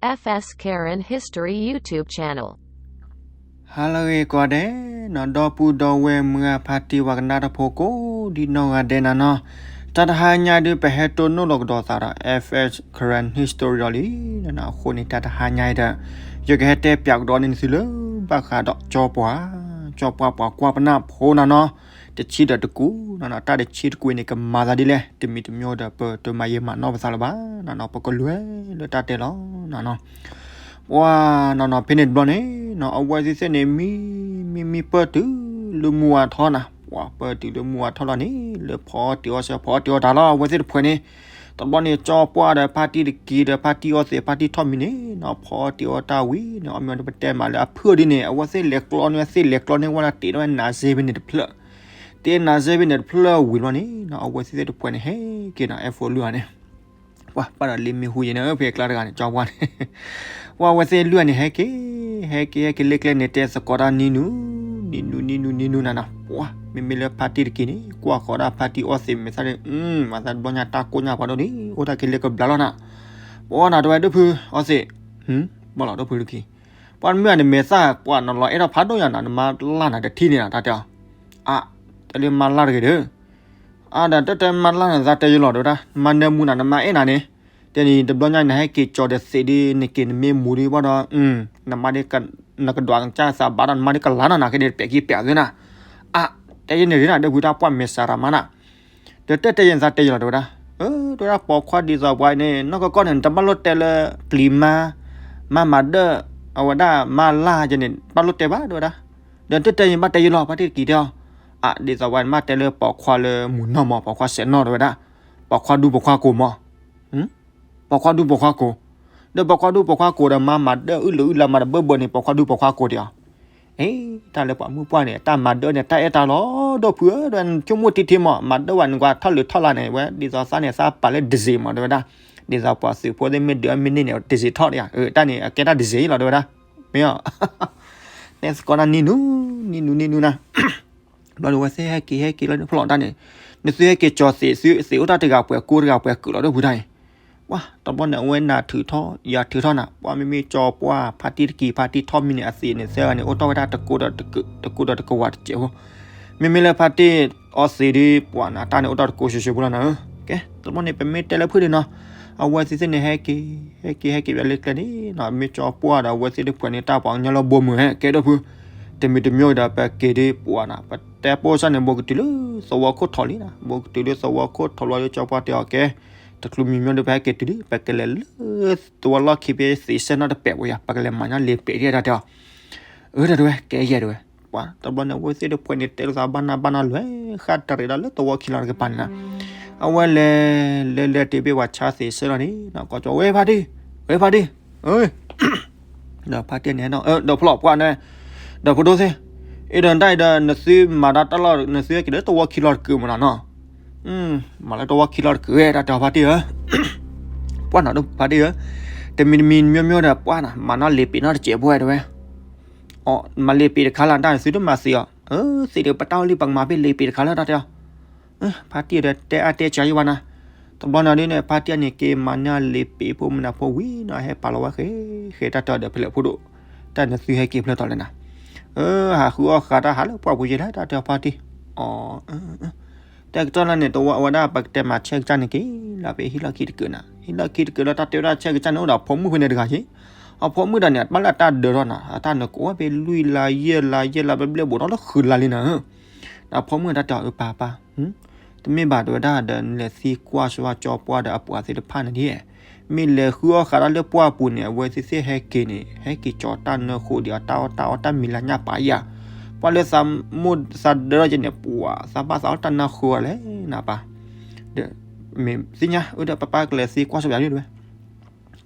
F S Karen History YouTube channel. ဟါလၢအဂ့ၤကိးဂၤဒဲးနီၤ, ဒီပုၢ်ဒီဝဲၢ်မုၢ်ဂၢ်ဖါတံၢ်ဝၤကနၣ်တၢ်ဖိကိးဒံနီၢ်ဂၤဒဲးနၤနီၤ, တၢ်တဟါညါဒုး ပဟဲတိၢ်နီၣ်လီၤကဒီးသးဒီး F S Karen History ဒီးလံနၤနီၤ. အဃိန့ၣ် တၢ်တဟါညါအံၤဒီး ယကဟဲတဲပၠးကဒီးန့ၢ်သုလၢ ဘၣ်ဃးဒီးကၠီပှၢ်, ကၠီပှၢ်ပှၤကွၢ်ပနၢ်ဖိနၤနီၤ, တဆံဒီးတကူနၤနီၤ. တၢ်တဆံတကူအံၤန့ၣ် ကမၤသးဒ်လဲၣ်, တမံၤတမံၤဒီး ပတမၤယံာ်မၤနီၢ်ပသးလၢၤဘၣ်နၤနီၤ, ပကလဲၤလၢတၢ်တဲလီၤနၤနီၤ. ပှၤနၤနီၤ ဖဲန့ၣ်တဘျီန့ၣ်နီၤ အဝဲသ့ၣ်သ့ၣ်န့ၣ် မံမံမံပၢၢ်တုၤလၢမုၢ်ဝါထီၣ်နၤ, ပှၤပၢၢ်တုၤလၢမုၢ်ဝါထီၣ်လီၤန့ၣ် လၢဖီအီၣ်တ့ၤအီၣ်ဆၢ ဖီအီၣ်တ့ၤအီၣ်တၢ်လီၤ အဝဲသ့ၣ်တဖှဲးန့ၣ်. တဘျီန့ၣ် ကၠီပှၢ်ဒီးဖါတံၢ်တက့ၤဒီး ဖါတံၢ်အီသံး ဖါတံၢ်ထီၣ်မံန့ၣ်နီၤ ဖီအီၣ်တ့ၤအီၣ်တၢ်ဝံၤန့ၣ် အီၣ်မ့ၤဒီး ပတဲမးလၢအဖုၣ်ဒ်န့ၣ် အဝဲသ့ၣ်လဲၤကျီန့ၣ် အဝဲသ့ၣ်လဲၤကျီန့ၣ် ဝဲဒၣ်တ့ထီၣ်ဝဲနၤစ့ဖဲန့ၣ်တဖျၢၣ်, တ့နၤစ့ဖဲန့ၣ်တဖျၢၣ်ဝံၤတဘျီန့ၣ်နီၤ အဝဲသ့ၣ်သ့ၣ်တဖှဲးန့ၣ် ဟဲက့ၤနီၤ အဲၣ်ဖိလွံၢ်ဂၤန့ၣ် ပှၤပာ်ဒီးလံမ့ၢ်ဟူယံၤန့ၣ် ဖဲအကျါတဂၤန့ၣ် ကၠီပှၢ်န့ၣ် ပှၤအဝဲသ့ၣ်လွံၢ်ဂၤန့ၣ် ဟဲက့ၤ ဟဲက့ၤ ဟဲက့ၤလၢကျဲန့ၣ် တဲသကိးတၢ်နံၤနူ နံၤနူ နံၤနူ နံၤနူနၤနီၤ. ပှၤ မ့မ့ၢ်လၢဖါတံၢ်တက့ၤန့ၣ် ကွၢ်ဃီၤဒၣ်ဖါတံၢ်အီသံး မ့ၢ်သၣ်န့ၣ် မၤသးတဘျီညါ တၢ်ကိၢ်ညါပှၤဒိၣ်ဒံး အိၣ်တၢ်က့ၤလၢကဘျါလီၤနၤ. ပှၤနၤ တဝဲဒိၣ်ဖု အီသံး ဘၣ်လီၤဒိၣ်ဖုတက့ၤ ပှၤတမ့ၢ်အန့ၣ် မဲာ်သၣ်ပှၤနီၤလီၤအဲၣ်ထီၣ်ဖးဒိၣ်ညါနၤ နမါလၢ်နၤတထံၣ်န့ၣ်နၤ တၢ်တဲအီၤ. အါ တၢ်လၢမါလၢ်တဂ့ၤဒီး အါ ဒီးတၢ်တဲမါလၢ်နၤ သးတဲယလီၤ တဲဝဲဒၣ် မါနၢမူနၤ နမါအဲၣ်နၤန့ၣ် တဲန့ၣ် တဘျီညါ နဟဲက့ၤကၠီၤဒီးသံးဒ် နက့ၤနမ့ၢ်မူဒ်ဘၣ်ဒီး နမါဒ် နကဒွးကစၢ်သးဘၣ်ဒီး နမါဒ်ကလၤနၤနၤ က့ၤဒီး ပျဲးက့ၤပျဲးသုနၤ. အါ တဲယန့ၣ်ရ့နၤ ဒိၣ်ဖု တၢ်ပှၢ်မဲာ်စးရၤမါနၤ ဒီးတၢ်တဲယန့ၣ် သးတဲယလီၤ တဲဝဲဒၣ်. အၢ တဲဝဲဒၣ် ပိာ်ခွါဒ်သိးပှၤန့ၣ် နီၢ်ကီၢ်ကီၢ်န့ၣ် နတဘၣ်လိၣ်တဲလၢ ပျံၤမါ မါမၤဒၢၣ် အဝဲဒၣ်မါလၢ်ယန့ၣ် ဘၣ်လိၣ်တဲဘၣ် တဲဝဲဒၣ်. ဒီးတၢ်တဲယန့ၣ် ဘၣ်တဲယလီၤ ဖါတံၢ်တက့ၤတဲအီၤ. အါ ဒ်သိးပှၤန့ၣ် မ့ၢ်တဲလၢပိာ်ခွါလၢမုၢ်နီၢ်မး ပိာ်ခွါစဲးနီၢ် တဲဝဲဒၣ်. ပိာ်ခွါဒူပိာ်ခွါကိးမး ပိာ်ခွါဒူပိာ်ခွါကိး ဒီးပိာ်ခွါဒူပိာ်ခွါကိးဒီး မါမၤဒၢၣ်အုၣ်လၢအုၣ်လၢမၤတဘၢဘၢန့ၣ် ပိာ်ခွါဒူပိာ်ခွါကိးတဲအီၤ. အ့ တၢ်လၢပှၤမုၣ်ပှၢ်န့ၣ် တၢ်မၤဒၢၣ်န့ၣ် တၢ်အဲၣ်တၢ်လီၤ ဒိၣ်ဖုဧၢ ဒီးနဆိကမိၣ်ထံထံမး မၤဒၢၣ်ဝဲ နကွၢ်ထီၣ်လၢထီၣ်လါန့ၣ် ဝဲ ဒ်သိးသးန့ၣ် သးပာ်လၢ ဒံၣ်စ့ၣ် မး တဲဝဲဒၣ်. ဒ်သိးပှၤသုးဖိသ့ၣ်မ့ၢ်ဒုးအမ့ၢ်န့ၢ်န့ၣ် ဒံၣ်စ့ၣ်ထီၣ်ဒံးဧါ အၢ တၢ်န့ၣ် အကဲတၢ်ဒံၣ်စ့ၣ်လီၤ တဲဝဲဒၣ်. မ့ၢ်အီၤ တဲသကိးတၢ်နံၤနူ နံၤနူ နံၤနူနၤ ဘျီန့ၣ် အဝဲသ့ၣ်ဟဲက့ၤ ဟဲက့ၤလီၤန့ၣ် ဖျီၣ်တၢ်န့ၣ် နသုဟဲက့ၤကၠီၤသံး သုသံးအိၣ်တၢ်တဂၤပှဲၤကိၢ်တဂၤပှဲၤကုာ်လီၤ ဒိၣ်ဖုတၢ်အံၤ. ပှၤ တဘျီန့ၣ် အဝဲနၤထုးထီၣ် ယၤထုးထီၣ်နၤ ပှၤမ့မ့ၢ်ကၠီပှၢ် ဖါတံၢ်တက့ၤ ဖါတံၢ်ထီၣ်မံန့ၣ် အသံးန့ၣ် သၢဂၤန့ၣ် အိၣ်တ့ၢ်ဝဲဒၣ်တကိးဒီးတကဝးတစဲးဖိ. မ့မ့ၢ်လၢဖါတံၢ်အီသံးဒ် ပှၤနၤ တၢ်န့ၣ်အိၣ်တ့ၢ်တကိးဆှဲဆှဲဖိလီၤနၤ. ကဲ တဘျီန့ၣ် ပမ့ၢ်တဲလၢဖုၣ်ဒံးနီၤ အဝဲသ့ၣ်သ့ၣ်န့ၣ် ဟဲက့ၤ ဟဲက့ၤ ဟဲက့ၤ ပျဲလၢကျဲန့ၣ်နီၤ မ့ၢ်ကၠီပှၢ်ဒီး အဝဲသ့ၣ်တဖှဲးန့ၣ် တၢ်ပှၤကညီလၢဘိမုၢ်ဟဲကဲ ဒိၣ်ဖု တမံၤတမံၤဒီး ပက့ၤဒ်ပှၤနၤ ပတဲပိၢ်စၢ်န့ၣ် ဘိးကတုၤလၢသဝီခိၣ်ထီၣ်လံနၤ ဘိးကတုၤလၢသဝီခိၣ်ထီၣ်လီၤဒီး ကၠီပှၢ်တဲအီၤ ကဲ တချုးမံၤမံၤဒီး ပဟဲက့ၤတုၤလံ ပကလဲၤလၢသဝီလီၢ်ခံဖဲသံးစဲနီၣ်တပဲာ်ဝဲယၤ ပကလဲၤမၤညီလ့ၤပ့ၤဒံး တၢ်တဲအီၤ. အၢ တၢ်တဲဝဲ ကဲယဲၢ်တဲဝဲ. ပှၤ တဘျီန့ၣ် အဝဲသ့ၣ်တဖှဲးန့ၣ် တဲလိာ်သးဘၣ်နၢ်ဘၣ်နၢ်လွဲၤဃၣ်တရံးဒီးလၢသဝီခံလီၤတကပၤန့ၣ်နၤ အဝဲလဲၤ လဲၤလဲၤတုၤဖဲပှၤဆါသံးစဲလီၤန့ၣ် ကီၢ်ကၠီ ဝဲဖါတံၢ် ဝဲဖါတံၢ် ဒီးဖါတံၢ်န့ၣ် ဒီးဖျီၣ်ပှၢ်န့ၣ် ဒီးဖိဒိၣ်သ့ၣ် အံၤဒီးတၢ်အံၤဒီး နသုမၤတၢ်တၢ်လီၢ် နသုဟဲက့ၤလၢသဝီခံလီၤတကုာ်မးနီၤနီၤ မၤလၢသဝီခံလီၤတကုာ်ဝဲ တၢ်တဲအီၤဖါတံၢ်ဧၢ ပှၢ်နီၤ ဒိၣ်ဖါတံၢ်ဧၢ တမံၤတမံၤမံၤမံၤဒီး ပှၢ်နီၤ မၤနီၣ်လ့ၤပ့ၤနီၣ်တစဲးဖိဝဲတဲဝဲ အီ မၤလ့ၤပ့ၤတခါလၢတၢ် နသုတမၤသံးအီၤ သံးဒီးပတၢ်အိၣ်လံ ပကမၤဖဲလ့ၤပ့ၤတခါလၢတၢ်တဲအီၤ ဖါတံၢ်ဒီးတဲအါတဲစှၤယံၤဘၣ်နၤ တဘျီနီၤဒ်န့ၣ် ဖါတံၢ်န့ၣ် က့ၤမၤန့ၢ်လ့ၤပ့ၤဖိမုၢ်နၤဖိဝံၤနီၤ ဟဲပာ်လီၤဝဲဃဲ ဃဲတၢ်တဲအီၤဒီး ဖဲလဲၣ်ဖိဒိၣ် တၢ်နသုဟဲက့ၤဖျၢၣ်ထီၣ်လဲၣ်နၤ ဟးဃုအီၣ်ဃာ်တၢ်ဟးလၢပှၢ်ပူၤယဲၢ်လဲၣ် တၢ်တဲအီၤဖါတံၢ် အီ တဲကတီၢ်လၢန့ၣ် တဝီဝဲဒၣ် ပကတဲမၤဆဲးကစၢ်န့ၣ်က့ၤ လၢဖဲဟံၣ်လီၢ်ခံတကုာ်နၤ ဟံၣ်လီၢ်ခံတကုာ်လၢတၢ်တဲဝဲဒၣ်ဆဲးကစၢ်န့ၣ် အိၣ်ဒီးဖိမုၣ်ဖဲန့ၣ်တဂၤက့ၤ အဖိမုၣ်ဒီးန့ၣ် ဘၣ်လၢတၢ်ဒၢးထီၣ်နၤ အတၢ်နကိးဝဲဖဲလွံၢ်လါယဲၢ်လါယဲၢ်လါဘျဲၣ်ဘျဲၣ်ဘူးထီၣ်လၢဃုလါလံနၤ ဒီးဖိမုၣ်တၢ်တဲအီၤ အၢ ပၢ်ပၢ် တမ့ၢ်ဘၣ်တဲဝဲဒၣ်ဒီး နလဲၤသံကွၢ်ဆိကၠီပှၢ်ဒီးအပှၤသ့ၣ်တဖၣ်န့ၣ်ဒ် မ့ၢ်လဲၤဃုအီၣ်ဃာ်တၢ်လၢပှၢ်ပူၤန့ၣ် အဝဲသ့ၣ်သ့ၣ်ဟဲက့ၤန့ၣ် ဟဲက့ၤကၠီၤတၢ်နၢဃိဒီး တၢ်အီၣ်တၢ်အီတၢ်မံၤလၢညၣ်ပာ်ယၤ ပှၤလၢသးမိၢ်သးဒၢထီၣ်က့ၤန့ၣ် ပှၤသးဘၣ်သးအီၣ်တၢ်နၢဃိအီၤလဲၣ်နၤပၢ် ဒီး မ့ၢ်သ့ၣ်ညါ အၢ ဒီးပၢ်ပၢ်ကလဲၤသံကွၢ်ဆိယၤဒ်တဲဝဲ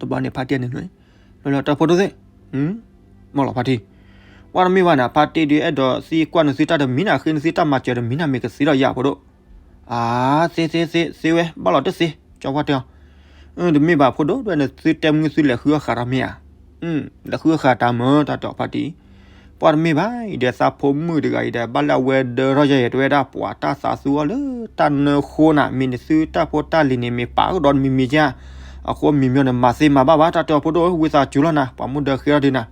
တဘျီန့ၣ် ဖါတံၢ်န့ၣ် လၢလၢတၢ်ဖိဒိၣ်သ့ၣ် မ့ၢ်လီၤဖါတံၢ် ပှၤတမ့ၢ်ဘၣ်နၤ ဖါတံၢ်ဒုးအဲၣ်ဒိးသံကွၢ်နသုတၢ်တမံၤနၤ ဃ့နသုတၢ်မၤစၢၤတမံၤနၤ မ့ၢ်ကသံဒီးယၤဖိဒိၣ် အါ သ့သ့သ့သ့ဝဲ ဘၣ်လီၤတသ့ ကၠီပှၢ်တဲအီၤ တမ့ၢ်ဘၣ်ဖိဒိၣ် ဒွဲၣ်နသုတဲမုၢ်သုလဲၤဃုအီၣ်ဃာ်တၢ်မ့ၢ်ဧါ လဲၤဃုအီၣ်ဃာ်တၢ်မၢတၢ်တဲအီၤဖါတံၢ် ပှၤတမ့ၢ်ဘၣ် အံၤဒီးသးဖိမုၣ်တဂၤအံၤဒီး ဘၣ်လၢအဝဲဒၢထီၣ်ယဲၢ်တဲဝဲဒၣ် ပှၤတၢ်သးသူအီၤလၢတၢ်နၢဃိနၤ မ့ၢ်နသုတၢ်ဖိတၢ်လံၤန့ၣ် မ့ၢ်ပာ်ကဒီးတမံၤမံၤကၢ် အဃိမံၤမၠိန့ၣ် မၤသ့မၤဘၣ်ဘၣ် တၢ်တဲအီၤဖိဒိၣ်ဧၢ ဝံသးစူၤလီၤနၤ ပှၤမူဒါဃ့အီၣ်ဒုးနၤ.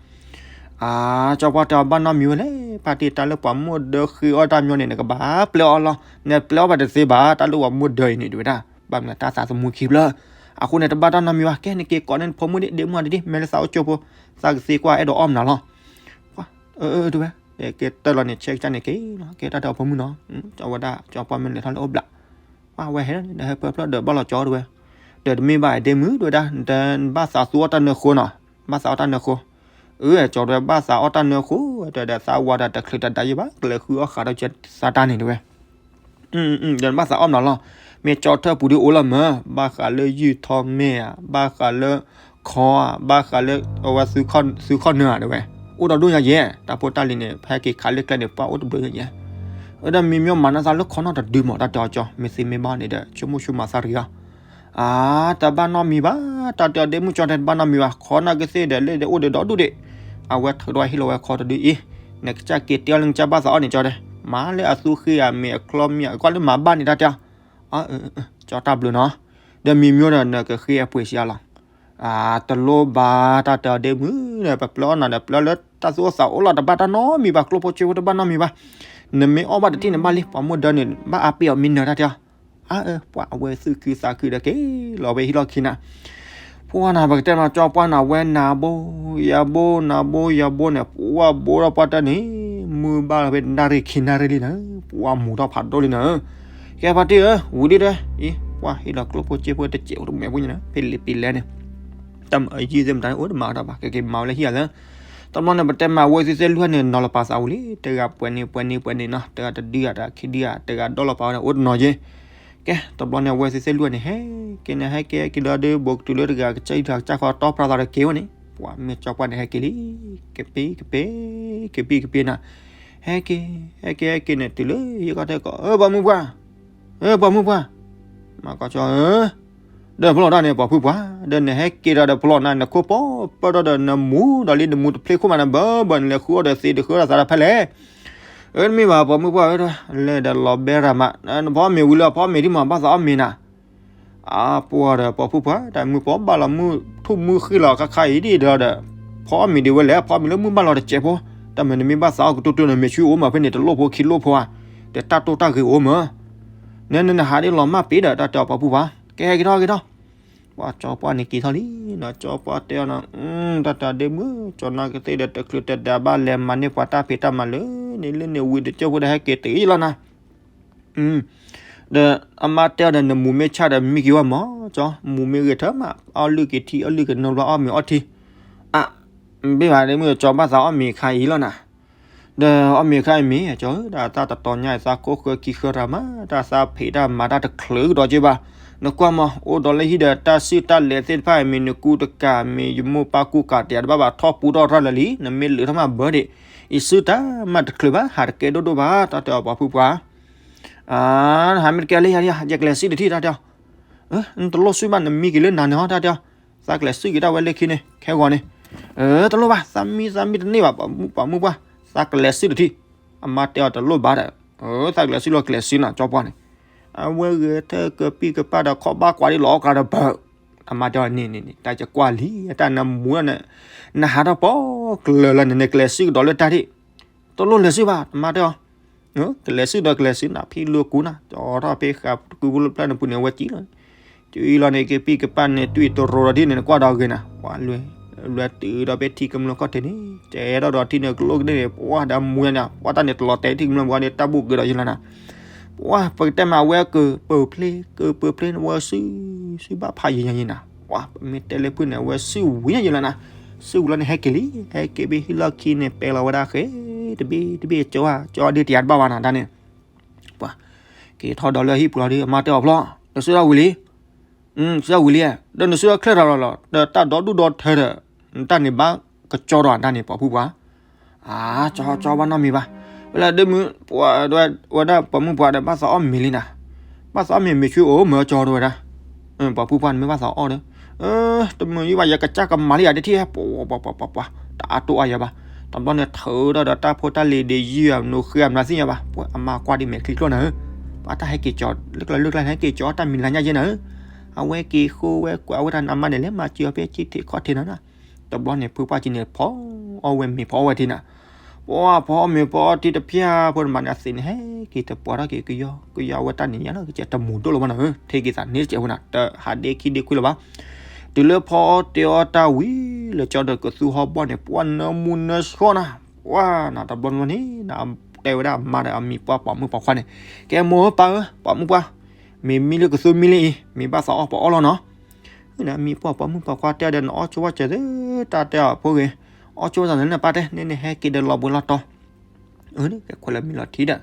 အါ ကၠီပှၢ်တဲအီၤ ဘၣ်နီတမံၤဝဲလဲၣ်, ဖါတံၢ် တၢ်လၢပှၤမူဒါဃ့အီၣ်တၢ်မၠိန့ၣ် နကဘၣ်ပျဲအီၣ်လီၤ, နပျဲအီၣ်ဘၣ်တသ့ဘၣ် တၢ်လၢပှၤမူဒါအံၤန့ၣ် တဲဝဲဒၣ်, ဘၣ်မနုၤတၢ်သးသမူခံဖျၢၣ်. အဃိန့ၣ် တဘၣ်တၢ်နီတမံၤဘၣ်, ကဲ နက့ၤကိးန့ၢ်နဖိမုၣ်ဒံး ဒ့မုၣ်အီၤဒံး မ့ၢ်လၢသးအိၣ်ကၠိဖိ, သးကသ့ကွၢ်အဲၣ်ဒိးအီၣ်မနုၤလီၤ. အၢ တဲဝဲ, ကဲတၢ်လီၤန့ၣ် ဆဲးကစၢ်န့ၣ်က့ၤလီၤ, ကဲတၢ်တဲအီၤဖိမုၣ်နီၤ, ကၠီဝဲဒၣ် ကၠီပှၢ်မ့ၢ်လဲၤထီၣ်လၢအိၣ်ဘျး, ပှၢ်ဝဲဟဲလီၤန့ၣ် ဒီးဟဲဖၢဖျၢၣ်ဒီးဘၣ်လီၤကၠီတဲဝဲ, ဒီးတမ့ၢ်ဘၣ်ဒ့မုၣ်တဲဝဲဒၣ်, နဘၣ်သးသူအီၣ်တၢ်နၢဃိနီၤ, ဘၣ်သးအီၣ်တၢ်နၢဃိ. အၢ ကၠီတဲဝဲ ဘၣ်သးအီၣ်တၢ်နၢဃိ, တဲဒီးသးဝၤဒီးတချုးတဒါယံၤဘၣ် ကလဲၤဃုအီၣ်ဃးဒီးကၢသးတၢ်န့ၣ်တဲဝဲ. ဒီးနဘၣ်သးအီၣ်မနုၤလီၤ, မ့ၢ်ကၠီထၢၣ်ပူၤဒုးအိၣ်လီၤမၢ်, ဘၣ်ဃးလၢယုၢ်ထီၣ်မဲၢ်ဧါ, ဘၣ်ဃးလၢခီဧါ, ဘၣ်ဃးလၢအဝဲသုခီၣ်နၢၤဧါတဲဝဲ, အိၣ်ဒီးဒိၣ်ညါယဲ, တၢ်ဖိတၢ်လံၤန့ၣ် ဖဲက့ၤခးလၢကျဲန့ၣ် ပှၢ်အိၣ်တဘျုးညါယဲ. အၢ ဒီးမံၤမၠိမၤနီၢ်သးလၢခီနီၣ်တဒုမး တၢ်တဲအီၤကၠီ, မ့ၢ်သ့မ့ၢ်ဘၣ်န့ၣ်ဒီး ဆိကမိၣ်ဆိကမးသးတဂ့ၤအီၤ. အါ တဘၣ်နီတမံၤဘၣ်, တၢ်တဲအီၤဒ့မုၣ်ကၠီတဲ တဘၣ်နီတမံၤဘၣ်, ခီနီၣ်ကသ့ၣ်ဒီးလ့ၣ်ဒီးအိၣ်ဒီးဒီဒူၣ်ဒံး, အဝဲထုးထီၣ်ဟ့ၣ်လီၤဝဲခီတဒုအံၤ, နကစၢ်က့ၤတဲအီၤလၢနကစၢ်ဘၣ်သးအီၣ်န့ၣ်ကၠီတဲ, မၤလၢအသူဃ့ဧါ မ့ၢ်အချီမ့ၢ်ဧါ ကွၢ်လၢမၤဘၣ်န့ၣ်တၢ်တဲအီၤ. အၢ ကၠီတၢ်ဘျုးနီၤ, ဒီးမံၤမၠိဒီးနကဃ့အပှ့ၤစံးအါလီၤ. အါ တလိၣ်ဘၣ် တၢ်တဲအီၤဒ့မုၣ်ဒီး ပပျၢ်အီၣ်နၤဒီး ပျၢ်လၢတၢ်သူၣ်အိၣ်သးအိၣ်လီၤ တဘၣ်တၢ်နီတမံၤဘၣ်, ကျိၣ်ဖိစ့ဖိတဘၣ်နီတမံၤဘၣ်, နမ့ၢ်အီၣ်ဘၣ်တထံၣ်န့ၣ်ဘၣ်လံ, ပှၤမူဒါန့ၣ် ဘၣ်အါပ့ၤအီၤမံနၢၤတၢ်တဲအီၤ. အၢ ပှၤအဝဲသူၣ်ခုသးခုဒီး က့ၤလီၤဝဲဟံၣ်လီၢ်ခံနၤ ပှၢ်နၤ ပကတဲမး ကၠီပှၢ်နၤ ဝဲနၤဘိ ယၤဘိ နၤဘိ ယၤဘိန့ၣ် ပှၢ်ဘိထီၣ်ပှၢ်တၢ်န့ၣ် မုၢ်ဘၣ်လီၤဖဲနၣ်ရံၣ်ခံနၣ်ရံၣ်လံနၤ, ပှၢ်မူၤထီၣ်ဖးဒိၣ်လံနၤ. ကဲဖါတံၢ်ဧၢ ဝံၤဒုဒီး အံၤ ပှၢ်ဟ့ၣ်လီၤကျိၣ်ဖိစ့ဖိတစဲးအိၣ်တမဲာ်ဖိညါနၤ ဖဲလံာ်ပံၤလဲန့ၣ် တၢ်မၤအယုၢ်သ့ၣ်မတၤန့ၣ် အိၣ်တမၤအီၤတၢ်ဘၣ် ကက့ၤမၤဝဲလၢဟံၣ်အလၢ တဘျီန့ၣ် ပတဲမၤဝဲသ့ၣ်သ့ၣ်လွံၢ်န့ၣ် နီၤလီၤပာ်သးဝံၤလံ, တဂၤပှဲၤန့ၣ် ပှဲၤန့ၣ် ပှဲၤန့ၣ်နီၤ, တဂၤတဒုဂၤ တဂၤခံဒုဂၤ တဂၤဒီလီၤပာ်ဝဲန့ၣ် အိၣ်တနီၤယဲ. ကဲ တဘျီန့ၣ် အဝဲသ့ၣ်သ့ၣ်လွံၢ်န့ၣ် ဟဲက့ၤန့ၣ် ဟဲက့ၤဟဲက့ၤလီၤဒီး ဘိးကတုၤလၢတဂၤကစၢ်အံၤတဂၤကစၢ်ဃီ တီၢ်ဖျါသးဒီးက့ၤဝဲန့ၣ်, ပှၤမ့ၢ်ကၠီပှၢ်န့ၣ် ဟဲက့ၤလံ, ကပ့ၤကပ့ၤ ကပ့ၤကပ့ၤနၤ, ဟဲက့ၤ ဟဲက့ၤဟဲက့ၤန့ၣ် တုၤလၢဟံၣ်ခီၣ်ထံးကီး အၢ ပှၤမုၣ်ပှၢ်, အၢ ပှၤမုၣ်ပှၢ်, မၤကီၢ်ကၠီဧၢ ဒီးဖျီၣ်တၢ်န့ၣ် ပှၤဖုပှၢ်, ဒီးနဟဲက့ၤဒီးတဖျီၣ်နၤ နခိၣ်ပီပၢၢ်ထီၣ်ဒီးနမူဒီးလံ နမူတဖျ့ခိၣ်မး နဘၣ်ဘၣ်နလဲၤဃုအီၣ်ဒီးသ့တဃုအီၣ်ဒီးသးတဖဲလဲၣ်. အၢ တမ့ၢ်ဘၣ် ပှၤမုၣ်ပှၢ်ဝဲ လဲၤဒီးလီၤဘဲရၤမး နဖီမ့ၤဝံၤလၢဖီမ့ၤဒ်မး ဘၣ်သးအီၣ်မ့ၤနၤ. အါ ပှၢ်ဒီးပှၤဖုပှၢ် တၢ်မုၢ်ပှၢ်ဘၣ်လီၤမုၢ်ထူၣ်မုၢ်ဃ့လီၤခါခါအံၤဒ်ဒီး ဖီမ့ၤဒ်ဝဲလဲၣ် ဖီမ့ၤလၢမုၢ်ဘၣ်လီၤတစဲးဖိ, တၢ်မ့ၢ်နမ့ၢ်ဘၣ်သးအီၣ်ကတိၤတိၤန့ၣ် မ့ၢ်ဆူအအိၣ်မးဖဲန့ၣ် တလိၣ်ဖိခံလိၣ်ဖိဧါ, ဒီးတၢ်တိၢ်တၢ်ဂ့ၤအိၣ်မး နနဟးဒ်လီၤမၢ်ပ့ၤဒီး တၢ်တဲအီၤပှၤဖုပှၢ်, ကဲဟဲက့ၤထီၣ်က့ၤထီၣ်. ပှၤကၠီပှၢ်န့ၣ်က့ၤထီၣ်လံနီၤ, ကၠီပှၢ်တဲအီၤနီၤ, တၢ်တၢ်ဒ့မုၣ် ကၠီနီၢ်ကသ့ၣ်ဒီး တချုးတဒါဘၣ်လဲၤမၤန့ၢ်ပှၤတၢ်ဖံးတၢ်မၤလၢန့ၣ်လၢန့ၣ်ဝံၤဒီး ကၠိဖိဒီးဟဲက့ၤတုၤလီၤနၤ. ဒီးအမါတဲအီၤဒီး နမူၤမ့ၢ်ဆၣ်ဒီးမံက့ၤဝဲမး, ကၠီ မူၤမ့ၢ်ဂ့ၤထၢမး, အီၣ်လုၢ်က့ၤထံ အီၣ်လုၢ်က့ၤနီတဘျီ အီၣ်မ့ၤအီထံ. အ မ့ၢ်ဘၣ်ဒ့မုၣ် ကၠီဘၣ်သးအီၣ်မ့ၤခါအံၤလီၤနၤ. ဒီးအီၣ်မ့ၤခါအံၤမ့ၢ် ကၠီဧၢ, ဒီးသးတတီၤညါအံၤ သးကိးဃၢခံဃၢတၢ်မး, တၢ်သးဖံးတၢ်မၤတၢ်တချုးကဒီးက့ဘၣ်. နကွၢ်မး အိၣ်ဒီးလၢဟံၣ်ဒီးတၢ်စုၣ်တၢ်လဲၤသ့ၣ်တဖၣ်အံၤ မ့ၢ်နကူတကး မ့ၢ်ယမိၢ်ပၢ်ကူကးတယၤတဘၣ်ဘၣ် ထီၣ်ပူထီၣ်ထီၣ်လၢာ်လံ, နမ့ၢ်လုာ်ထီၣ်မးဘၢဒံး, ယစုၣ်တၢ်မးတချုးဘၣ် ဟးတကဲဒိၣ်ဒိၣ်ဘၣ် တၢ်တဲအီၤပှၤဖုပှၢ်. အါ ဟးမ့ၢ်တကဲလၢယၤ ယကလဲၤစုၣ်တထံၣ် တၢ်တဲအီၤ. နတလိၣ်စုၣ်ဘၣ် နမံက့ၤလၢနၤန့ၣ်ဟီ တၢ်တဲအီၤ. သးကလဲၤစုၣ်က့ၤတၢ်ဝဲလၢခံန့ၣ် ခဲဂီၤန့ၣ်. တလိၣ်ဘၣ် သးမံ သးမံတန့ၢ်ဘၣ် ပှၤမုၣ်ပှၢ်, သးကလဲၤစုၣ်တထံၣ်. အမါတဲအီၤတလိၣ်ဘၣ်ဒီး, သးကလဲၤစုၣ်လီၤကလဲၤစုၣ်နီၤ ကၠီပှၢ်န့ၣ်. အဝဲဂဲၤထၢၣ်ကပံၢ်ကပၢ်ဒီး ခီၣ်ဘၣ်ကွၢ်ဒ်လီၤအီၣ်ကျါဒီးဘၢ. အမါတဲအီၤန့ၣ်န့ၣ်န့ၣ် တၢ်ယကွၢ်လံ တၢ်နမူၤန့ၣ်, နဟးထီၣ်ပီၣ်ကျၢၤလၢန့ၣ် နကလဲၤစုၣ်ကဒီးလၢတၢ်ထံၣ်. တလိၣ်လဲၤစုၣ်ဘၣ် အမါတဲအီၤ. ကလဲၤစုၣ်ဒီးကလဲၤစုၣ်နၤ ဖံးလိာ်ကူနၤ ကၠီထီၣ်ဖဲဃာ်ကုပူၤလၢပျၢ်န့ၣ်ပူၤန့ၣ် အဝဲကံလီၤန့ၣ်, ကံလီၤန့ၣ် ကပံၢ်ကပၢ်န့ၣ် တွံၢ်တရိၤဒီးဒ်န့ၣ် နကွၢ်ဒီးဂ့ၤနၤ, ပှၤလွဲ, လွဲတုၤဒီးဖဲထံကမျၢၢ်ခီၣ်ထံးန့ၣ် ကဲထီၣ်ဒီးထံန့ၣ်ကလိၣ်ကဒဲန့ၣ် ပှၤဒီးမူၤညါန့ၣ် ပှၤတၢ်န့ၣ်တလီၤတဲာ်ထံကမျၢၢ်ပှၤန့ၣ် တၢ်ဘူၣ်က့ၤဒီးယလီၤနၤ. ပှၤပကတဲမး အဝဲကပၢၤဖျ့ ကပၢၤဖျ့န့ၣ် အဝဲစုၣ်, စုၣ်ဘၣ်ဖးယံာ်ညါယံာ်နၤ, ပှၤပမ့ၢ်တဲလၢဖုၣ်န့ၣ် အဝဲစုၣ်ဝံၤညါယလီၤနၤ. စုၣ်ဝံၤလီၤန့ၣ် ဟဲက့ၤလံ, ဟဲက့ၤဖဲဟံၣ်လီၢ်ခံန့ၣ် ပဲလီၤဝဲဒၣ်ဃဲ, တဘ့ၣ်တဘ့ၣ်ကၠီဧါ, ကၠီဒုးတယၤတဘၣ်ဘၣ်နၤတၢ်န့ၣ်. ပှၤက့ၤထီၣ်ဒီးလၢဟံၣ်ပူၤလီၤဒီး အမါတဲအီၤဖျီၣ်, နစုၣ်ထီၣ်ဝံၤလံ, စုၣ်ထီၣ်ဝံၤလံ, ဒီးနစုၣ်ထီၣ်ချၢၣ်ထီၣ်လီၤလီၤ ဒီးတၢ်ဒီဒူၣ်ဒီထၢဒီး နတၢ်န့ၣ်ဘၣ်ကကၠီဒီးတၢ်န့ၣ် ပှၤဖုပှၢ်. အါ ကၠီ ကၠီဘၣ်နီတမံၤဘၣ်. ဝဲလၢဒ့မုၣ်ပှၢ် ဝဲဒၣ်ပှၤမုၣ်ပှၢ်ဒီး ဘၣ်သးအီၣ်မ့ၤလံနၤ, ဘၣ်သးအီၣ်မ့ၤ မ့ၢ်ဆူအအိၣ်မၢကၠီတဲဝဲဒၣ်. ပှၤဖုပှၢ်န့ၣ်မ့ၢ်ဘၣ်သးအီၣ်ဒီး, တမုာ်ယံဘၣ် ယကစၢ်ကမၤလံယၤတထံၣ် ပှၤ ပှၤ ပှၤ ပှၤ တအါတိၢ်အါယၤဘၣ်. တဘျီန့ၣ်ထုးထီၣ်ဒီးတၢ်ဖိတၢ်လံၤဒ်ယုၢ်ဧါ မနုၤဃ့ဧါ မနုၤသ့ၣ်ညါဘၣ်. ပှၤအမါကွၢ်ဒ်မဲာ်ချံကျိၣ်နၤဧၢ, ပှၤတၢ်ဟဲက့ၤကၠီ လၢကျါလၢကျါန့ၣ် ဟဲက့ၤကၠီတၢ်မံၤလါညါယဲနၤဧၢ. အဝဲက့ၤဃိဝဲကွၢ်ဝဲတၢ်န့ၣ် အမါန့ၣ်လဲၤမၤစၢၤအီၤဖဲကၠံထံးခီၣ်ထံးနၤနၤ. တဘျီန့ၣ် ဖုပှၢ်ကၠံန့ၣ် ဖီအီၣ်ဝဲမ့ၤ ဖီအီၣ်ဝဲထံနၤ. ပှၤဖီအီၣ်မ့ၤဖီအီထံတဖျၢၣ် ဖိတမးန့ၣ် အသ့ၣ်န့ၣ်ဟဲက့ၤတပှၢ်ထီၣ်က့ၤ ကယီကယီဝဲတၢ်န့ၣ်ညါလီၤ ကစဲးတမူၤဒိၣ်လီၤဘၣ်နီၤဧၢ ထဲက့ၤသးန့ၣ်တစဲးဖိနၤ တဟးဒ့ခံဒ့ခွံလီၤဘၣ်. တုၤလၢဖီအီၣ်တဲအီၣ်တၢ်ဝံၤ လၢကၠီဒီးကသူဟီဘီန့ၣ် ပှၤနၢမူနၢဆှီနၤ. ပှၤနၤတဘျီနၤန့ၣ် တဲဝဲဒၣ်အမါဒီးအမံၤပှၢ်ပိာ်မုၣ်ပိာ်ခွါန့ၣ် ကဲမိၢ်ဧၢပၢ်ဧၢ ပိာ်မုၣ်ပှၢ် မ့ၤမံလၢကသူမံလၢအံၤ မ့ၢ်ဘၣ်သးအီၣ်ပှၤအီၣ်လီၤနီၤ. မံပှၢ်ပိာ်မုၣ်ပိာ်ခွါတဲဒီး နအီၣ်ဆိဝဲစၢၤသ့ တၢ်တဲအီၤဖိဂ့ၤ အီၣ်ဆိဝဲစၢၤန့ၣ်နပၢ်တဲ န့ၣ်န့ၣ်ဟဲက့ၤဒီးလီၤဘှံးလီၤတီၤ အၢန့ၣ်ကဲခွဲးလၢမံလီၤထံဒီး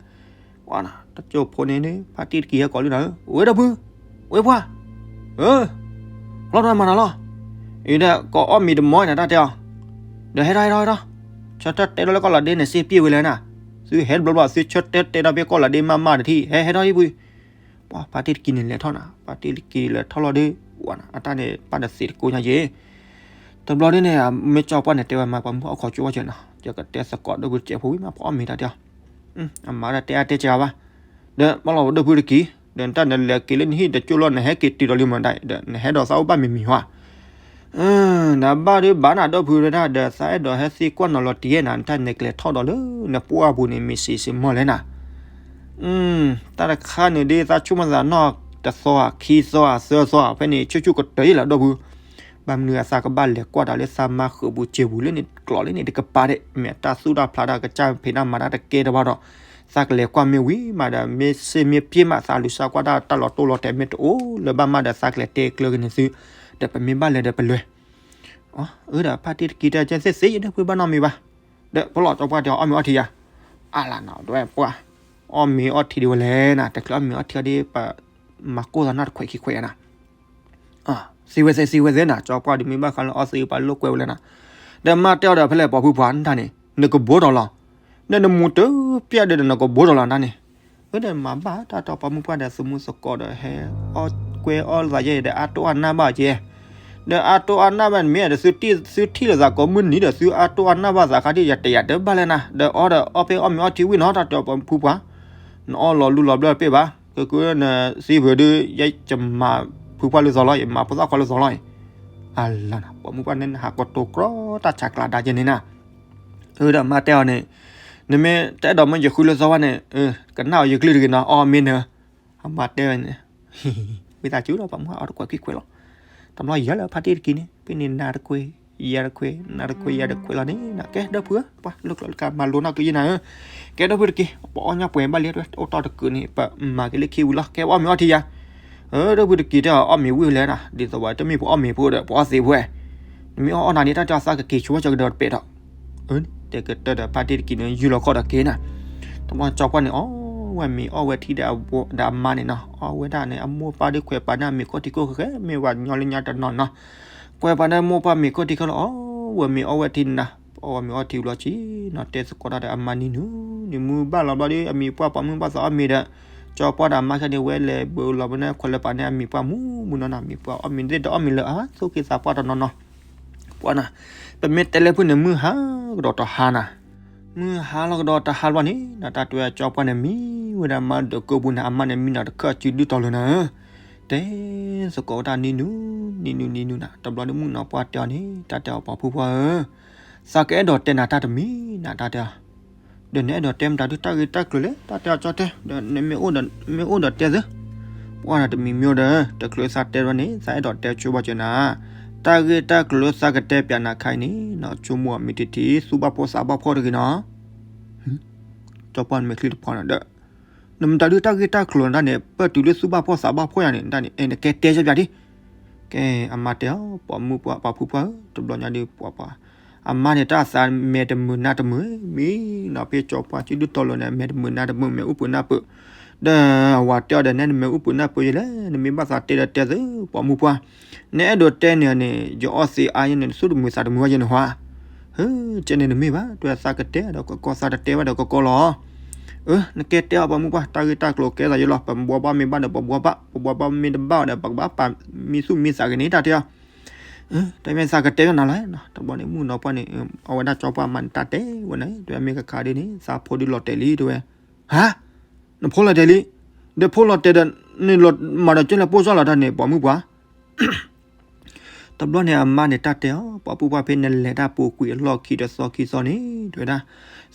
ပှၤနၤ တကၠိဖိန့ၣ်န့ၣ် ဖါတံၢ်တကံဟဲကိးလံနၤဧၢ ဝဲဒီပုၢ် ဝဲပှၢ် ဧၢ လီၤတၢ်မၤနၤလီၤ အံၤဒီး ကအီၣ်မ့ၤတမီၢ်နၤတၢ်တဲအီၤ ဒီးဟဲထီၣ်ဟဲထီၣ်ဟဲထီၣ် ဆၢထၢၣ်တဲထီၣ်လၢကီၢ်လီၤဒ့န့ၣ် စ့ပျ့ၢ်ဝဲလဲၣ်နၤ သုဟဲတဘျီဘျီ သုဆၢထၢၣ်တဲထီၣ်ဖဲကီၢ်လီၤဒ့မးမးတထံၣ် ဟဲဟဲထီၣ်ဟံၣ်ပူၤ ပှၤဖါတံၢ်တကံန့ၣ်လဲၤထီၣ်နၤ ဖါတံၢ်တကံလဲၤထီၣ်လီၤဒီး ပှၤနၤ အတၢ်န့ၣ် ပၢ်တသ့တကိးညါယ့ၣ် တဘျီဒ်န့ၣ် မ့ၢ်ကၠီပှၢ်န့ၣ် တဲဝဲမါပှၤမုၣ်အီၣ်ခိးကၠိဝဲစၢၤနီၤ ယကတဲသကိးဒီပုၢ်တစဲးဖိဝံၤမး ပှၤအီၣ်မ့ၤတၢ်တဲအီၤ အမါတၢ်တဲအါတဲစှၤဘၣ် ဒီးဘၣ်လီၤဒီပုၢ်တကံ ဒီးတၢ်နလဲၤက့ၤလၢနဟံၣ်တကၠိလီၤ နဟဲက့ၤတုၤဒီးလံမးဒၣ် ဒီးနဟဲဒီးသးအိၣ်ဘၣ်မံၤမံၤဟါ နဘၣ်ဒုးဘၣ်နၤဒီပုၢ်ဝဲဒၣ် ဒီးသးအဲၣ်ဒိးဟဲသံကွၢ်နီၤလီၤတံၢ်နၤ နတၢ်နဲၣ်ကျဲၤထီၣ်ဒီးလၢနပှၢ်ပူၤန့ၣ် မ့ၢ်စံးစ့ၢ်မီၢ်လဲၣ်နၤ တၢ်တခါန့ၣ်ဒ်သးဆိကမိၣ်သးနီၢ်တသီဧါ ခံသီဧါ သၢသီဧါ ဖဲန့ၣ် ဆူၣ်ဆူၣ်ကတၢၢ်ယ့ၣ်လီၤဒီပုၢ် ဘၣ်မနုၤအသးကဘၣ်လဲၤကွၢ်တၢ်လၢသးမါဃုာ်ပူၤစ့ပူၤလၢန့ၣ်ကျိးလၢန့ၣ်တကပၤဒဲး မ့ၢ်အတၢ်သူၣ်တၢ်ဖျးတၢ်ကစၢ်ဖံးတၢ်မၤတၢ်တကဲတဘၣ်ဒီး သးကလဲၤကွၢ်မ့ၢ်ဝံၤမးဒီး မ့ၢ်စ့မ့ၢ်ပျ့ၤမး သးလူၤစၢ်ကွၢ်တၢ်တၢ်လီၤတိၢ်လီၤတဲာ်မ့ၢ်တအိၣ်လၢၤဘၣ်မးဒီး သးကလဲၤတဲကျၢၤက့ၤန့ၣ်သု ဒီးပမ့ၢ်ဘၣ်လဲၤဒီးပလဲၤ အၢဒီးဖါတံၢ်တကံတဲ ကဲသ့သ့ယဒီပုၢ်ဘၣ်နီတမံၤဘၣ် ဒီးပလီၢ်ကၠီပှၢ်တဲအီၤ အီၣ်မ့ၤအီထံယၤ အါလၢနၤ ဒွဲပှၢ် အီၣ်မ့ၤအီထံဒံးဝဲလဲၣ်နၤ တချုးအီၣ်မ့ၤအီထံအီၤဒ် ပမၤကိၢ်သးနီတခွဲးခံခွဲးယၤနၤ သ့ဝဲသ့ သ့ဝဲသ့နၤ ကၠီပှၢ်ဒ်မ့ၢ်ဘၣ်ဃးလၢအီၣ်သ့ပှၤလိာ်ကွဲဝဲလဲၣ်နၤ ဒီးမါတဲအီၤဒီးဖဲလဲၣ်ပိာ်ဖုပှၢ်နတၢ်န့ၣ် နကဘိးထီၣ်လီၤ ဒီးနမူတပျၢ်ဒီးနကဘိးထီၣ်လီၤနတၢ်န့ၣ် အၢဒီးမၤဘၣ်တၢ်တီပိာ်မုၣ်ပှၢ်ဒီးသမူသကိးဒီးဟဲ အီၣ်ကွဲအီၣ်သးယဲဒီးအါတိၢ်အါနၢ်ဘၣ်က့ ဒီးအါတိၢ်အါနၢ်ဘၣ်နမ့ၢ်ဒီး သုထံၣ်လိာ်သးကိးမုၢ်နံၤဒီး သုအါတိၢ်အါနၢ်ဘၣ်သးခါဒ်ယတယာ်တဘၣ်လဲၣ်နၤ ဒီးအီၣ်ဒီးအီၣ်ဖဲအီၣ်မ့ၤအီထံဝံၤနီၤ တၢ်တီပိာ်မုၣ်ပှၢ် နအီၣ်လီၤလူလီၤဘျၢတပ့ၢ်ဘၣ် ကကနသံဖုးဒုး ယဲယမၤဖုပှၢ်လၢသီလီၤ ယမၤဖိသၣ်ခွါလၢသီလီၤအံၤ အလၤနၤ ပိာ်မုၣ်ပှၢ်န့ၣ် နဟးကတိၤကြီတၢ်ဆးကျးဒါကဲန့ၣ်နၤ အၢဒီးမါတဲအီၤန့ၣ် နမ့ၢ်တအဲၣ်ဒိးမၢယဃုလၢသီဘၣ်န့ၣ် ကနၣ်အီၤယကလုၢ်တဂ့ၤနီၤ အီၣ်မ့ၤနၢၤ အမါတဲဝဲန့ၣ် ဝံသးစူၤလီၤ ပိာ်မုၣ်အီၣ်တခွဲးခံခွဲးလီၤ တဘျီယဲလၢဖါတံၢ်တကံန့ၣ် ဖဲန့ၣ်နၤတခွဲး ယၤတခွဲး နၤတခွဲး ယၤတခွဲးလီၤန့ၣ် ကဲဒီပုၢ်ဧၢ ပှၤလိာ်ကျိာ်တကးမၤလိနီၢ်ကယဲၢ်နၤဧၢ ကဲဒီပုၢ်တကံ ပအီၣ်ညၣ်ပှဲၤဘၣ်လံ အိၣ်တီၢ်တကုာ်န့ၣ် ပမၤက့ၤလၢခံဝံၤလီၤ ကဲပအီၣ်မ့ၤအီထံယၤ ဒီပုၢ်တကံတဲအီၤ အီၣ်မ့ၤဝံၤလဲၣ်နၤ ဒ်သိးဝဲတမ့ၢ်ပအီၣ်မ့ၤဖိဒီး ပအီၣ်သ့ဖိဝဲ နမ့ၢ်အီၣ်အီၣ်နၤန့ၣ် တၢ်တဲအီၤသးကက့ၤဆိဝဲကဒီးတပဲာ်ဒီး တဲကတၢၢ်ဒီးဖါတံၢ်တကံန့ၣ် ယုၢ်လီၤခီၣ်ဒီးက့ၤနၤ တဘျီကၠီပှၢ်န့ၣ် အီၣ်ဝဲမ့ၤအီၣ်ဝဲထံဒီးအဝဲဒီးအမါန့ၣ်နီၤ အီၣ်ဝဲဒၣ်န့ၣ် အမိၢ်ပၢ်ဒုးခွဲးပာ်န့ၢ်အမ့ၤခိၣ်ထံခိၣ်ဃဲဃဲ မ့ၢ်ဝဲညီလၢညါတနီၤနီၤ ခွဲးပာ်န့ၢ်မိၢ်ပၢ်မ့ၤခိၣ်ထံခိၣ်လီၤ အီၣ်ဝဲမ့ၤအီၣ်ဝဲထံနၤ အီၣ်ဝဲမ့ၤအီၣ်ထံဘျီက့ၤနီၤ တဲသကိးတၢ်ဒီးအမါနံၤနုၤ နံၤမုၢ်ဘၣ်လီၤဘျီဒီး အမံၤပှၢ်ပိာ်မုၣ်ဘၣ်သးအီၣ်မ့ၤဒီး ကၠီပှၢ်ဒီးအမါခဲန့ၣ် ဝဲလဲၤဘၢလီၤဝဲန့ၣ် ခွဲးလၢပာ်န့ၢ်အမံၤပှၢ်မူမူနီၤနီၤ မံၤပှၢ်အီၣ်မ့ၤသ့ၣ်ဒီးအီၣ်မ့ၤလၢအသူၣ်က့သးပှၢ်တနီၤနီၤ ပှၢ်နၤ ပမ့ၢ်တဲလၢဖုန့ၣ် မုၢ်ဟါကဒီးတဟါနၤ မုၢ်ဟါလီၤကဒီးတဟါဘျီန့ၣ် နတၢ်တဲဝဲကၠီပှၢ်န့ၣ် မံဝဲဒၣ်မါဒိးကိးပူၤန့ၣ် အမါန့ၣ် မံနီၤတခၢၣ်စုဒုၣ်တီၤလၢနၤဧၢ တဲသကိးဝဲတၢ်နံၤနုၤ နံၤနုၤနံၤနုၤနၤ တဘျီဒုးမုၣ်နီၤပှၢ်တဲအီၤန့ၣ် တၢ်တဲအီၤပိာ်ဖုပှၢ်ဧၢ သးကအဲၣ်ဒိးတဲနၤတၢ်တမံၤနၤ တၢ်တဲအီၤ ဒီးနအဲၣ်ဒိးတဲမတၤဒုးတၢ်ဂ့ၢ်တၢ်ကျိၤလဲၣ် တၢ်တဲအီၤကၠီတဲ ဒီးနမ့ၢ်အိၣ်ဒီး မ့ၢ်အိၣ်ဒီးတဲသု ပှၢ်နၤတမံၤမ့ၢ်အိၣ်ဒီး တချုးသးတဲဘျီန့ၣ် သးအဲၣ်ဒိးတဲဆိဘၣ်ကၠီနၤ တၢ်ဂ့ၢ်တၢ်ကျိၤလၢသးကတဲပၠးနၤခါအံၤန့ၣ် နဆိကမိၣ်အီၤမ့ၢ်တထံၣ် သူၣ်ဘၣ်ဖှီၣ်သးဘၣ်ဖှီၣ်တဂ့ၤနီၤ ကၠီပှၢ်နမ့ၢ်ချံတဖီနၤဒီး နမတၤဒုးတၢ်ဂ့ၢ်တၢ်ကျိၤနၤန့ၣ် ပၢၢ်တုၤလၢသူၣ်ဘၣ်ဖှီၣ်သးဘၣ်ဖှီၣ်ယၤန့ၣ် နတၢ်န့ၣ် အဲ နကဲတဲဆၢပၠးဒံး ကဲ အမါတဲအီၤ ပိာ်မုၣ်ပှၢ် ပိာ်ဖုပှၢ်ဧၢ တဘျီညါဒုးပှၢ်ပှၢ် အမါန့ၣ်တၢ်သးမဲာ်တမုာ်နါတမုာ် မံနီၤဖဲကၠီပှၢ်စုဒုၣ်တီၤလၢန့ၣ် မဲာ်တမုာ်နါတမုာ် မဲာ်အူပုာ်နါပုာ် ဒီးအဝၤတဲအီၤဒီး နဲနမဲာ်အူပုာ်နါပုာ်ယလဲၣ် နမ့ၢ်ဘၣ်သးတဲဒီးတဲသု ပိာ်မုၣ်ပှၢ် နအဲၣ်ဒိးတဲန့ၣ်န့ၣ် ယအီၣ်သ့အါယဲန့ၣ် သူၣ်တမုာ်သးတမုာ်ဝဲယဲန့ၣ်ဟါ ဟၢ ကဲန့ၣ်နမ့ၢ်ဘၣ် တဲသးကတဲဘၣ်ဒီးကကီ သးတတဲဘၣ်ဒီးကကီလီၤ အၢ နကဲတဲအီၤပိာ်မုၣ်ပှၢ် တၢ်ဂ့ၢ်တၢ်ကျိၤကဲသးယလီၤ ပဘှီဘၣ်မ့ၢ်ဘၣ်ဒီးပဘှီဘၣ် ပဘှီဘၣ်မ့ၢ်တဘၣ်ဒီး ပကဘၣ်ပာ်မံသူၣ်မံသးက့ၤန့ၣ် တၢ်တဲအီၤ တမ့ၢ်သးကတဲနၤလီၤ တဘျီန့ၣ် မုၣ်နီၤပှၢ်န့ၣ် အဝဲဒၣ်ကၠီပှၢ်မါန့ၣ် တၢ်တဲဝဲန့ၣ် တဲမ့ၢ်ကခါဒ်န့ၣ် သးဖိဒုးလီၤတဲာ်လံ တဲဝဲ ဟါ နဖိလီၤတဲာ်လံ ဒီးဖိလီၤတဲာ်ဒီး နလီၤမၤဒီးကၠိလဲၣ်ပိၢ်စီလီၤတၢ်န့ၣ် ပိာ်မုၣ်ပှၢ် တဘျီန့ၣ်အမါန့ၣ်တၢ်တဲအီၤ, ပှၤပုၢ်ပှၢ်ဖဲနလဲၤတၢ်ပူၤကွံာ်အလီၢ်ခံတသီခံသီန့ၣ် တဲဝဲဒၣ်,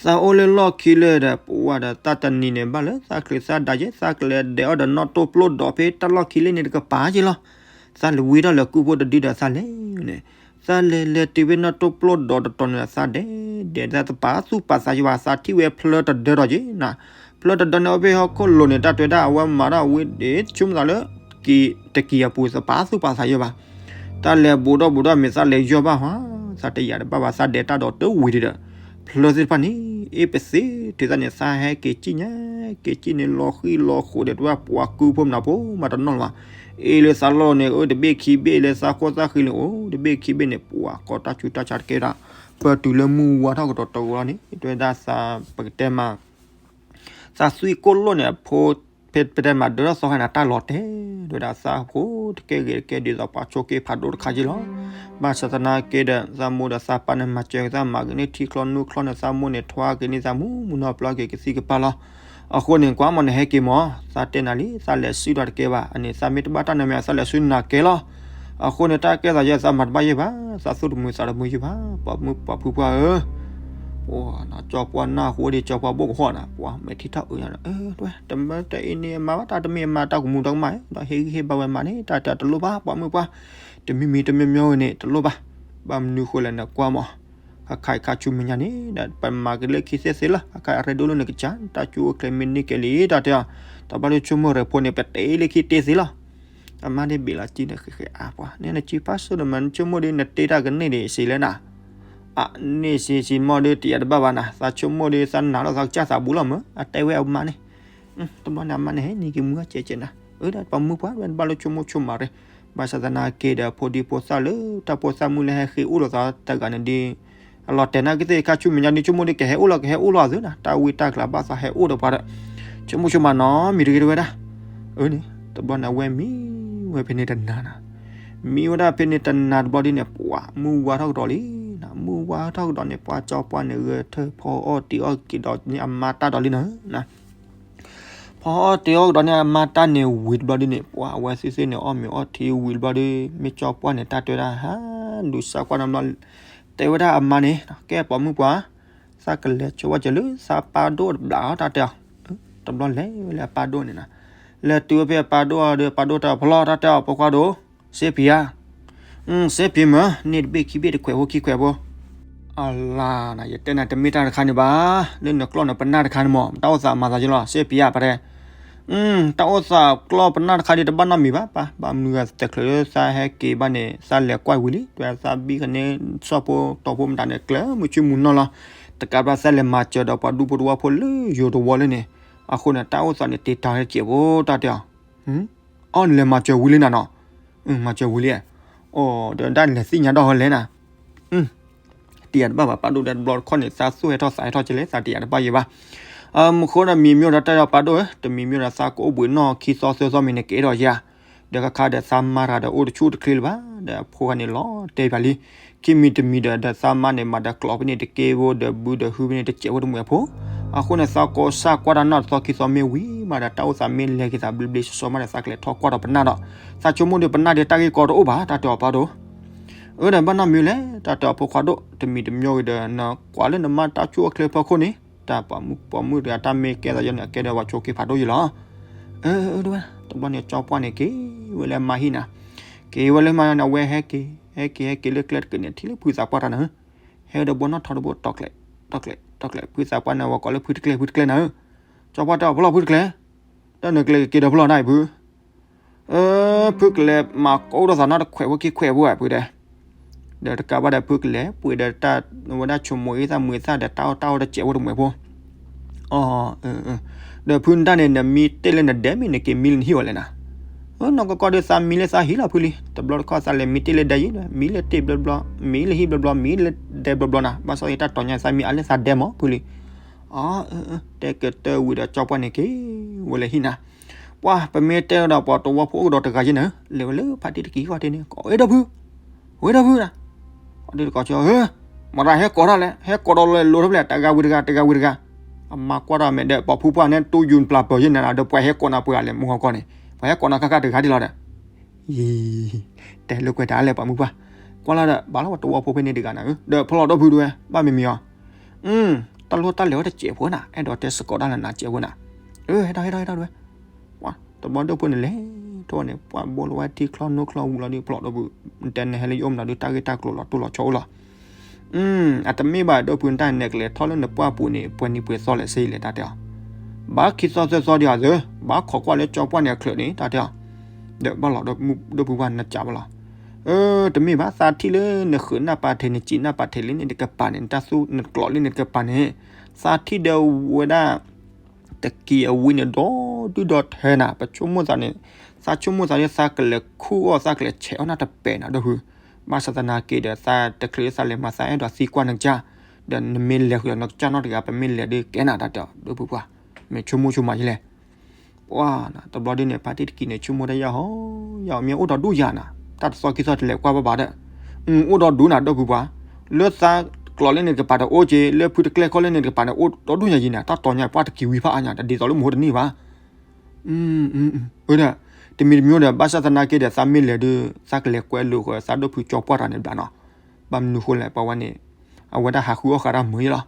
သးအိၣ်လၢလီၢ်ခံလၢဒီး ပဝဲဒီးသးတနံၤန့ၣ်ဘၣ်လၢ သးချုးသးဒးယဲ သးကလဲၤဒဲးအီၣ်ဒီးနီၣ်တိၢ်ပျိၢ်ဒီးဖဲတၢ်လီၢ်ခံလၢန့ၣ်တကပၤက့လီၤ. သးလဲၤဝံထီၣ်လၢကုၢ်ဖိတဒုဒီးသးလဲၤန့ၣ်, သးလဲၤလဲၤတုၤဖဲနီၣ်တိၢ်ပျိၢ်ဒီးတတီၤန့ၣ် သးဒဲးဒဲး သးတပာ်သူၣ်ပာ်သးယဘၣ် သးထံၣ်ဝဲဖျၢတဒၢဒီးက့နၤ, ဖျၢတဒၢန့ၣ်အိၣ်ဖဲဟီၣ်ခိၣ်လိၤန့ၣ် တၢ်တဲဝဲဒၣ် အဝဲမၤတၢ်ဝံဒ့ ဆိကမိၣ်သးလၢ တကံၢ်အပူၤ သးပာ်သူၣ်ပာ်သးယဘၣ်. တၢ်လဲၤဘူးဒီးဘူးဒီးမ့ၢ်သးလဲၤယီၢ်ဘၣ်ဟါ, သးတယာ်တဘၣ်ဘၣ် သးဒဲးတၢ်ဒီးတဝံၤဒံးဒီး ဖျၢသ့ၣ်တဖၣ်န့ၣ် အ့ၣ်ပသ့ထုးသးန့ၣ် သးဟဲက့ၤကံၣ်ညါ က့ၤကံၣ်န့ၣ် လီၤဃံလီၤဃိးဒီးတဝဲ ပှၤကုၢ်ဖိမနုၤဖိမးတနီၣ်လၢၤဘၣ်. အ့ၣ်လၢသးလီၢ်န့ၣ် အၢတဘ့ၣ်ခံဘ့ၣ် လၢသးခိၣ်သးဃံန့ၣ် အိၣ်တဘ့ၣ်ခံဘ့ၣ်န့ၣ် ပှၤကိးတၢ်ဆူးတၢ်ဆါတကဲဒၣ် ပၢၢ်တုၤလၢမုၢ်ဝါထီၣ်ကဒီးတဝီလီၤန့ၣ် တဲဝဲဒၣ်သးပကတဲမး သးသွံၣ်ကိၣ်လိၣ်န့ၣ် အဖိ ဖဲပတဲမးဒၢထီၣ်သီခါန့ၣ် တၢ်လီၤတဲာ် တဲဝဲဒၣ်သးဖိတကဲဂ့ၤတကဲဒ်သိးပှၤဆိးက့ဖးဒိၣ်တခါက့လီၤ. ဘၣ်ဆၣ်သနာ်က့ဒီး သးမိၢ်ဒီးသးပၢ်န့ၣ် မၤစၢၤက့ၤသး မၤက့ၤန့ၢ်ထံချီနူချီန့ၣ် သးမိၢ်န့ၣ် ထွါက့ၤန့ၢ်သးမူးမူးနီၢ်ပျီက့ၤကသံၣ်ကပၤလီၤ. အဃိန့ၣ် ကွၢ်မးန့ၣ်ဟဲက့ၤမး သးတဲနၤလံ သးလဲၤစုဒီးတကဲဘၣ် အန့ၣ်သးမ့ၢ်တဘၣ်တၢ်နမံၤ သးလဲၤစုနၤကဲလီၤ. အဃိန့ၣ် တၢ်ကဲသးယဲ သးမၤတဘၣ်ယဲဘၣ် သးသူၣ်တမုာ်သးတမုာ်ယဲဘၣ် ပှၤမုၣ်ပှၢ်ဖုပှၢ်ဧၢ ကၠီပှၢ်နၢ်ဟူဒံး ကၠီပှၢ်ဘိၣ်ကဟီၣ်နၤ ပှၤမဲာ်ထံထီၣ်အုးညါဒီး တဝဲ တမ့ၢ်တအံၤန့ၣ် အမၤဘၣ်တၢ်တမ့ၢ်အမၤတၢ်ကမူၤတၢ်ကမၣ် ဒီးဟ့ၣ်ဂံၢ်ဟ့ၣ်ဘါဝဲမးန့ၣ် တၢ်တဲတလိၣ်ဘၣ် ပှၤမုၣ်ပှၢ် တမံၤမံၤတမံၤမံၤန့ၣ် တလိၣ်ဘၣ်. ဘၣ်မနုၤဃိလဲၣ်နကွၢ်မး ခါခါခါဆူမဲာ်ညါန့ၣ် ဒီးပမၤက့ၤလၢခံသ့သ့လီၤ ခါခါအရ့ဒိၣ်လၢနကစၢ် တၢ်ကၠူအိၣ်ချ့မ့ၢ်န့ၢ်ကဲလံ တၢ်တဲအီၤ တဘျီလၢဆိကမိၣ်ရၢဖိန့ၣ် ပတဲလၢခံတ့သ့လီၤ. အမါန့ၣ်ဘ့ၣ်လီၤစုန့ၣ် ဃဲဃဲအါပှၤ န့ၣ်နစုဖၣ်စိဒီးမး နဆိကမိၣ်ဒီး နတ့တၢ်ကန့ၢ်ဒံးစံးလဲၣ်နၤ အ န့ၣ်စံးစံးမီၢ်ဒီး တယာ်တဘၣ်ဘၣ်နၤ သးဆိကမိၣ်ဒီး သးနာ်လီၤသးကစၢ်သးဘူးလီၤမး အတဲဝဲအမါန့ၣ် တဘျီန့ၣ်အမါန့ၣ် ဟဲနံၤက့ၤမုၢ်အကဲကဲနၤ အၢ ဒီးပှၤမုၣ်ပှၢ် တဘၣ်လၢဆိကမိၣ်ဆိကမးရ့ ဘၣ်ဆၣ်သနာ်က့ဒီး ဖိဒံဖိသၣ်လၢ တၢ်ဖိသၣ်မုၣ်လၢဟဲဃ့အိၣ်ဒီးသးတဂၤန့ၣ်ဒီး အလီၤတဲာ်နာ်က့သ့ၣ် ခါဆူမဲာ်ညါဒီး ဆိကမိၣ်ဒီး ကဟဲအိၣ်လီၤ ကဟဲအိၣ်လီၤအသုနၤ တၢ်ဝံတၢ်ကျးဘၣ်သးဟဲအိၣ်ဒီးပှၤဒီး ဆိကမိၣ်ဆိကမးနီတမံၤတဂ့ၤ တဲဝဲဒၣ်. အၢန့ၣ် တဘျီန့ၣ် အဝဲမံဝဲဖဲန့ၣ်တနၤနၤ မံဝဲဒၣ်ဖဲန့ၣ်တနၤတဘျီဒ်န့ၣ် ပှၤမုၢ်ဝါထီၣ်ကဒီးလံနၤ မုၢ်ဝါထီၣ်ကဒီးန့ၣ် ပှၤကၠီပှၢ်န့ၣ် ဂဲၤထၢၣ်ဖီအီၣ်တ့ၤအီၣ်က့ၤဒီးန့ၢ်အမါတၢ်ဒီးလံနၤ ဖီအီၣ်တ့ၤအီၣ်ကဒီးန့ၢ်အမါတၢ်န့ၣ်ဝံၤတဘျီဒ်န့ၣ် ပှၤအဝဲသ့ၣ်သ့ၣ်န့ၣ် အီၣ်မ့ၤအီထံဝံၤတဘျီဒီး မ့ၢ်ကၠီပှၢ်န့ၣ် တၢ်တဲဝဲဒၣ် ဟးလူၤစၢ်ကွၢ်နီတဘျီ တဲဝဲဒၣ်အမါန့ၣ် ကဲပှၤမုၣ်ပှၢ် သးကလဲၤဆိဝဲကၢၤလၢသးပၢ်ဒိၣ်တဘျီ တၢ်တဲအီၤ တဘျီလဲၤဝဲလၢအပၢ်ဒိၣ်န့ၣ်နၤ လဲၤတုၤဝဲဖဲအပၢ်ဒိၣ်အီၤဒီး အပၢ်ဒိၣ်တဲအီၤ ဖီလီၤ တၢ်တဲအီၤ ဖိခွါဒိၣ် စ့ဖံးဧါ စ့ဖံးမ့ၢ် န့ၢ်တဘ့ၣ်ခံဘ့ၣ်တခွဲးဖိခံခွဲးဖိ အလါနၤ ယတဲနၤတမ့ၢ်တၢ်တခါန့ၣ်ဘၣ် လၢနကျီၢ်နပနၢ်တခါန့ၣ်မး တၢ်အိၣ်သးမၤသးယလီၤ စ့ဖံးဧါ ပတဲ တၢ်အိၣ်သးကျီၢ်ပနၢ်တခါဒီး တဘၣ်နီတမံၤဘၣ် ပၢ် ဘၣ်မနုၤဂၤတချုးလၢသးဟဲက့ၤဘၣ်န့ၣ် သးလဲၤကွၢ်ဝံၤလံ တဲသးဘံၣ်ကန့ၢ် ဆီၣ်ဖိတီဖိမတၤန့ၣ် ကျၢၤမုၢ်ဆ့ၣ်မုၢ်နီၢ်လီၤ တကးဘၣ်သးလဲၤမၤစၢၤဒီးပှၤဒူဖိတဝီဖိလၢယိၤတဝီလၢန့ၣ် အဃိန့ၣ် တၢ်အိၣ်သးန့ၣ်တ့တၢ်ကဲးဖိ တၢ်တဲအီၤ အီ နလဲၤမၤစၢၤဝံၤလံနၤနီၤ မၤစၢၤဝံၤလံ အိၣ်ဒီးဒၣ်နလဲၤသ့ၣ်ညါဒီးဟီလဲၣ်နၤ တယာ်တဘၣ်ဘၣ် ပၢ်ဒိၣ်ဒီးတဘျီတခီၣ်န့ၣ် သးသူၣ်ဟဲထီၣ်သးဟဲထီၣ်ကလဲၣ် သးတယာ်တဘၣ်ယဲဘၣ် မူခိၣ်ဒီးမံၤမ့ၢ်ဒီးတၢ်ဒီးပၢ်ဒိၣ်ဧၢ တမံၤမ့ၢ်ဒီးသးကအိၣ်ဘှံးနီၢ်ခံသီသၢသီမံၤန့ၣ်ကဲထီၣ်ယၤ ဒီးခါခါဒီးသးမါတဂၤဒီးအိၣ်တဆူၣ်တချ့လၢၤဘၣ် ဒီးအဖိဂၤန့ၣ်လီၤတဲာ်ပၠးလံ ခံမံၤတမံၤဒီး ဒီးသးမါန့ၣ် မၤဒီးကျီးဖဲန့ၣ်တက့ၢ်ဖိ ဒီးဘုဒီးဟုဖဲန့ၣ်တစဲးဖိတမှဲၤဖိ အဃိန့ၣ် သးကိးစၢ်ကွၢ်တၢ်နီၣ်တသီခံသီမ့ၢ်ဝံၤမးဒီး တၢ်အိၣ်သးမ့ၢ်လဲၤက့ၤသးဘျ့ဘျ့ဆှီဆှီမးဒီး သးကလဲၤထီၣ်ကွၢ်ဒီးပနၢ်ဒီး သးဆိကမိၣ်ဒီးပနၢ်ဒီးတၢ်ဂ့ၢ်ကီတအိၣ်ဘၣ် တၢ်တဲအီၤပၢ်ဒိၣ် အၢဒီးဘၣ်နီတမံၤလဲၣ် တၢ်တဲအီၤဖိခွါဒိၣ် တမံၤတမံၤဂ့ၤဒီး နကွၢ်လၢနမါတၢ်ဆူၣ်အိၣ်ချ့ဖီခိၣ်န့ၣ် တၢ်ပိာ်မုၣ်ပိာ်မုၣ်တဂၤတၢ်မ့ၢ်ကဲသးယဲန့ၣ် အကဲဒီးပှၤဆိးက့ဖးဒိၣ်ယဲလီၤ အၢ အၢ တဝဲ တဘျီန့ၣ် ကၠီပှၢ်န့ၣ်က့ၤဝဲလၢအမါဟံၣ်နၤ က့ၤဝဲလၢမါန့ၣ် အဝဲဟဲက့ၤ ဟဲက့ၤ ဟဲက့ၤလၢကျဲတက့ၢ်န့ၣ် ထံၣ်လၢဖုသးပှၢ်တၢ်နၤဧၢ ဟဲဝဲဒီးဘီနီၣ်ထီတဘိ တီၢ်ကျဲး တီၢ်ကျဲး တီၢ်ကျဲး ဖုသးပှၢ်န့ၣ် အဝဲကိးလၢဖုတကျဲ ဖုတကျဲနၤဧၢ ကၠီပှၢ်တဲအီၤ ဖီလီၤဖုတကျဲ တၢ်နကျဲက့ၤဒီးဖီလီၤနၤအံၤဖု အၢ ဖုကလဲၤမၤကိးဒီးသးနီတခွဲးဖိခံခွဲးဖိဧါ ဖုတဲ ဒီးတကးဘၣ်ဒီးဖုကလဲၤပှ့ၤဒီးတၢ် ဝဲဒၣ်ဆိမိၣ်အ့ၣ်သးမုာ်သးဒီးတၢ်အီၣ်တၢ်အီတစဲးဖိတမှဲၤဖိ အၢ ဒီးဖုနတၢ်န့ၣ် နမံတ့ၢ်လၢနဒဲမ့ၢ်နက့ၤမံလၢနဟံၣ်အီၤလဲၣ်နၤ နီၢ်ကီၢ်ကီၢ်ဒီးသးမံလၢသးဟံၣ်လီၤဖုလံ တဘျီတခီၣ်သးလဲၤမံတ့ၢ်လၢဒဲယံၤဒီး မံလၢတ့ၢ်ဘျီဘျီ မံလၢဟံၣ်ဘျီဘျီ မံလၢဒဲဘျီဘျီနၤ ဘၣ်ဆၣ်သနာ်က့တၢ်တီၤညါသးမံအါလၢသးဒဲမးဖုလံ အၢ တဲကတၢၢ်ဝံၤဒီးကၠီပှၢ်န့ၣ်က့ၤဝဲလၢဟံၣ်နၤ ပှၤ ပမ့ၢ်တဲဒီးပှၤတဝီဖိအိၣ်ကဒီးတဂၤယဲန့ၣ် လဲၤဝဲလၢဖါတံၢ်တကံၤဃီတ့ၢ်န့ၣ် ကိးဝဲဒီးဖု ဝဲဒီးဖုနၤ ကိးတ့ၢ်တကိးဆၢ မတၤဟဲကိးတၢ်လဲၣ် ဟဲကိးဒီးလဲၤလိာ်ထီၣ်ဖဲလဲၣ် တဂၤဝံၤတဂၤ တဂၤဝံၤတဂၤ အမါကွၢ်ထီၣ်မဲာ်ဒီး ပှၤဖုပှၢ်န့ၣ် တူၢ်ယူၤပျၢ်ပၢၤယဲန့ၣ်ဒီး ပှၤဟဲကိးနၤပှဲၤဂၤလဲၣ် မုၢ်ဟီၣ်ကီၢ်န့ၣ် ပှၤဟဲကိးနၤခါခါတဂၤဒ်လီၤဒီး ယံၤ, တဲလိာ်ကွဲတၢ်လဲၣ် ပှၤမုၣ်ပှၢ်, ကွၢ်လီၤဒီး ဘၣ်လီၤပှၤတဝီဖိဖဲန့ၣ်တဂၤနၤဧၢ, ဒီးဖီလီၤဒီပုၢ်ဒဝဲ, ဘၣ်မ့မ့ၢ်အီၤ, တၢ်လိၣ်တၢ်လဲၤဝဲတစဲးဖိနၤ, အဲၣ်ဒိးတဲစ့ၢ်ကီးတၢ်လၢနၤစဲးဖိနၤ, အၢ ဟဲထီၣ် ဟဲထီၣ် ဟဲထီၣ်ဒဝဲ, တဘျီဒီပုၢ်န့ၣ်လဲၤထီၣ်န့ၣ် ပှၤဘိလီၤဝဲထံချီနိချီဝံၤလီၤဒီး ဖီလီၤဒီပုၢ်, တဲနဟဲလၢယအိၣ်မနုၤဒီး တၢ်ဂ့ၢ်တၢ်ကျိၤလီၤတိၢ်လီၤဆီအိၣ်လီၤ အတမ့ၢ်ဘၣ်ဒီပုၢ် တၢ်နကလဲၤထီၣ်လၢနပှၢ်ပူၤန့ၣ် ပှဲၤနံၤပှဲၤသီလဲၣ်စ့လဲၣ် တၢ်တဲအီၤ, ဘၣ်ခံသီသၢသီဒံးအီၤသၢ, ဘၣ်ခိးကွၢ်လၢကၠီပှၢ်န့ၣ်အချၢးန့ၣ် တၢ်တဲအီၤ, ဒီးဘၣ်လီၤဒီပုၢ်ပှၢ် နကးဘၣ်လီၤ, အၢ တမ့ၢ်ဘၣ် သးထံၣ်လၢနဃုးနၢ်ပာ်ထံး နစံးနၢ်ပာ်ထံးလံန့ၣ်တကပၤန့ၣ် နတၢ်သူၣ်နကျိးလံန့ၣ်တကပၤန့ၣ်, သးထံၣ်ဒီးဝဲဒၣ် တကံၤအဝံၤန့ၣ် ဒီဒူၣ်ဒီထၢနၤ, ပဆိကမိၣ်သးန့ၣ်, သးဆိကမိၣ်သးလၢသးကလဲၤခူၣ်အီၣ် သးကလဲၤဆဲးအီၣ်နၢ်တပဲာ်နၤ ဒီပုၢ်, ဘၣ်ဆၣ်သနာ်က့ဒီး သးတချုးလၢသးလဲၤမၤသးအဲၣ်ဒိးသံကွၢ်နကစၢ်, ဒီးနမ့ၢ်လဲၤဃုာ်ဒီးနကစၢ်နီတဂၤ ပမ့ၢ်လဲၤဒုးကဲနၤ တၢ်တဲအီၤ ဒီပုၢ်ပှၢ်, မ့ၢ်ဆိကမိၣ်ဆိကမးယလဲၣ် ပှၤနၤ တဘျီဒုန့ၣ် ဖါတံၢ်တကံၤန့ၣ် ဆိကမိၣ်တၢ်ယၢ်ဟီ, ယၢ်မ့ၢ်အိၣ်ဒီဒူၣ်ယၤနၤ, တၢ်တသီခံသီတလဲၤကွၢ်ဘၣ်ဘၣ်ဒီး, အိၣ်ဒီဒူၣ်နၤ ဒီပုၢ်ပှၢ်, လၢသးကျိးလၢန့ၣ်တကပၤဒီးအိၣ်က့, လၢဖုတကျဲၢ်ခီလၢန့ၣ်တကပၤန့ၣ် အိၣ်ဒီဒူၣ်ယၤယံၤနၤ, တၢ်တီၤညါ ပှၢ်တကံၤဝံၤဖးအါညါ တဒ်သိးလၢမဟိတနံၣ်ဘၣ် အၢ ဒီး, တမံၤတမံၤဒီး ဘၣ်ဆၣ်သနာ်က့ဒီး သးမ့ၢ်လဲၤဒုး သးကလဲၤကွဲလိာ်ဃီ သးဒိၣ်ဖုကၠီပှၢ်တဂၤန့ၣ်ဘျးနီၤ, ဘၣ်မနုၤဃိလဲၣ် ပှၤဝဲန့ၣ်, အဝဲဒၣ်ဟးဃုအီၣ်ဃာ်တၢ်မုာ်ယလီၤ,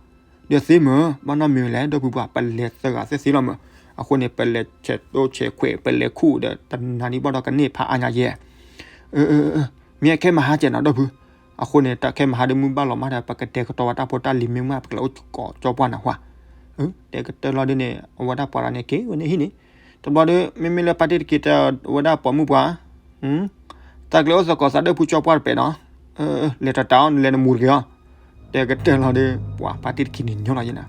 ဒီးသ့မုာ် ဘၣ်နီတမံၤလဲၣ် ဒီပုၢ်ပှၢ် ပလဲၤသၢဂၤသ့ၣ်သ့လီၤမုာ်, အဃိန့ၣ် ပလဲၤဆဲးတိဆဲးခွဲး ပလဲၤခူၣ်ဒီး တနၤဒံးဘၣ်ဒီးကန့ၢ်ဖးအါညါယဲၢ် မ့ၢ်အခဲမဟါကဲနၤ ဒီပုၢ်, အဃိန့ၣ် တၢ်ခဲမဟါဒုးမုၢ်ဘၣ်လီၤမးဒီး ပကတဲကတီၤဝဲတၢ်ဖိတၢ်လံၤမ့ၢ်မး ပကလဲၤအိၣ်ကိးကၠီပှၢ်နၤဟါ, တဲကတၢၢ်လီၤဒုန့ၣ် အဝဲဒၣ်ပှၤတဂၤန့ၣ်က့ၤဝဲန့ၣ်ဟံၣ်န့ၣ်, တဘျီဒီး မ့မ့ၢ်လၢဖါတံၢ်တကံၤတဲဝဲဒၣ်ပိာ်မုၣ်ပှၢ်, သးကလဲၤအိၣ်သကိးသးဒိၣ်ဖုကၠီပှၢ်တပဲာ်နီၤ, လဲၤတတးအီၤ လဲၤနမူတဂ့ၤအီၤ, တဲကတၢၢ်လီၤဒီး ပှၤဖါတံၢ်တကံၤန့ၣ်ညီလီၤယဲၢ်နၤ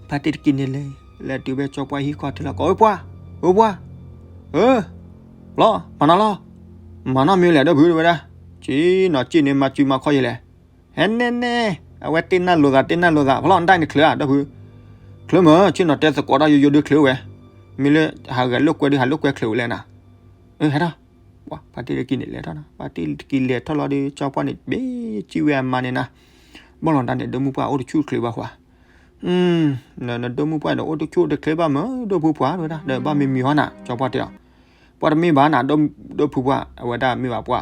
ဖါတံၢ်တကံၤန့ၣ်လဲၤ, လဲၤတုၤဖဲကၠီပှၢ်ဟံၣ်ခီၣ်ထံးလီၤ ကိးဝဲပှၢ်, ဝဲပှၢ်, အၢ, လီၤ မၤနီၤလီၤ, မၤနီတမံၤလဲၣ် ဒီပုၢ်ဝဲဒၣ်, ဆ့ၣ်နီၤစ့ၣ်န့ၣ် မၤစုမၤခီယဲၢ်လဲၣ်, ဟဲနဲနဲ, အဝဲတ့ၢ်နၢ်လိာ်သး တ့ၢ်နၢ်လိာ်သး ဖီလီၤနတၢ်န့ၣ်ချၢဧါ ဒီပုၢ်, ချၢမုာ် ဆ့ၣ်နီၤတဲသကိးတၢ်ယိယိဒုးချၢဝဲ, မ့ၢ်လၢဟးဂဲၤလိာ်ကွဲဒုး ဟးလိာ်ကွဲချၢဝဲလဲၣ်နၤ, အၢ ဟဲထီၣ် ပှၤဖါတံၢ်တကံၤန့ၣ်လဲၤထီၣ်နၤ, ဖါတံၢ်တကံၤလဲၤထီၣ်လီၤဒီး ကၠီပှၢ်န့ၣ် ဘ့ၣ်စံၣ်ဝဲအမါန့ၣ်နၤ, ဘၣ်လီၤတၢ်န့ၣ် ဒိၣ်မုၣ်ပှၢ်အိၣ်တဆူၣ်တချ့ဘၣ်ဃီ, နဒိၣ်မုၣ်ပှၢ်ဒီးအိၣ်တဆူၣ်တချ့ဘၣ်မုာ် ဒိၣ်ဖုပှၢ်ဝဲဒၣ် ဒီးဘၣ်မံမံၤဟီနၤ ကၠီပှၢ်တဲအီၤ, ပှၤတမ့ၢ်ဘၣ်နၤ ဒိၣ်ဖုပှၢ် အဝဲဒၣ်မ့ၢ်ဘၣ်ပှၤ,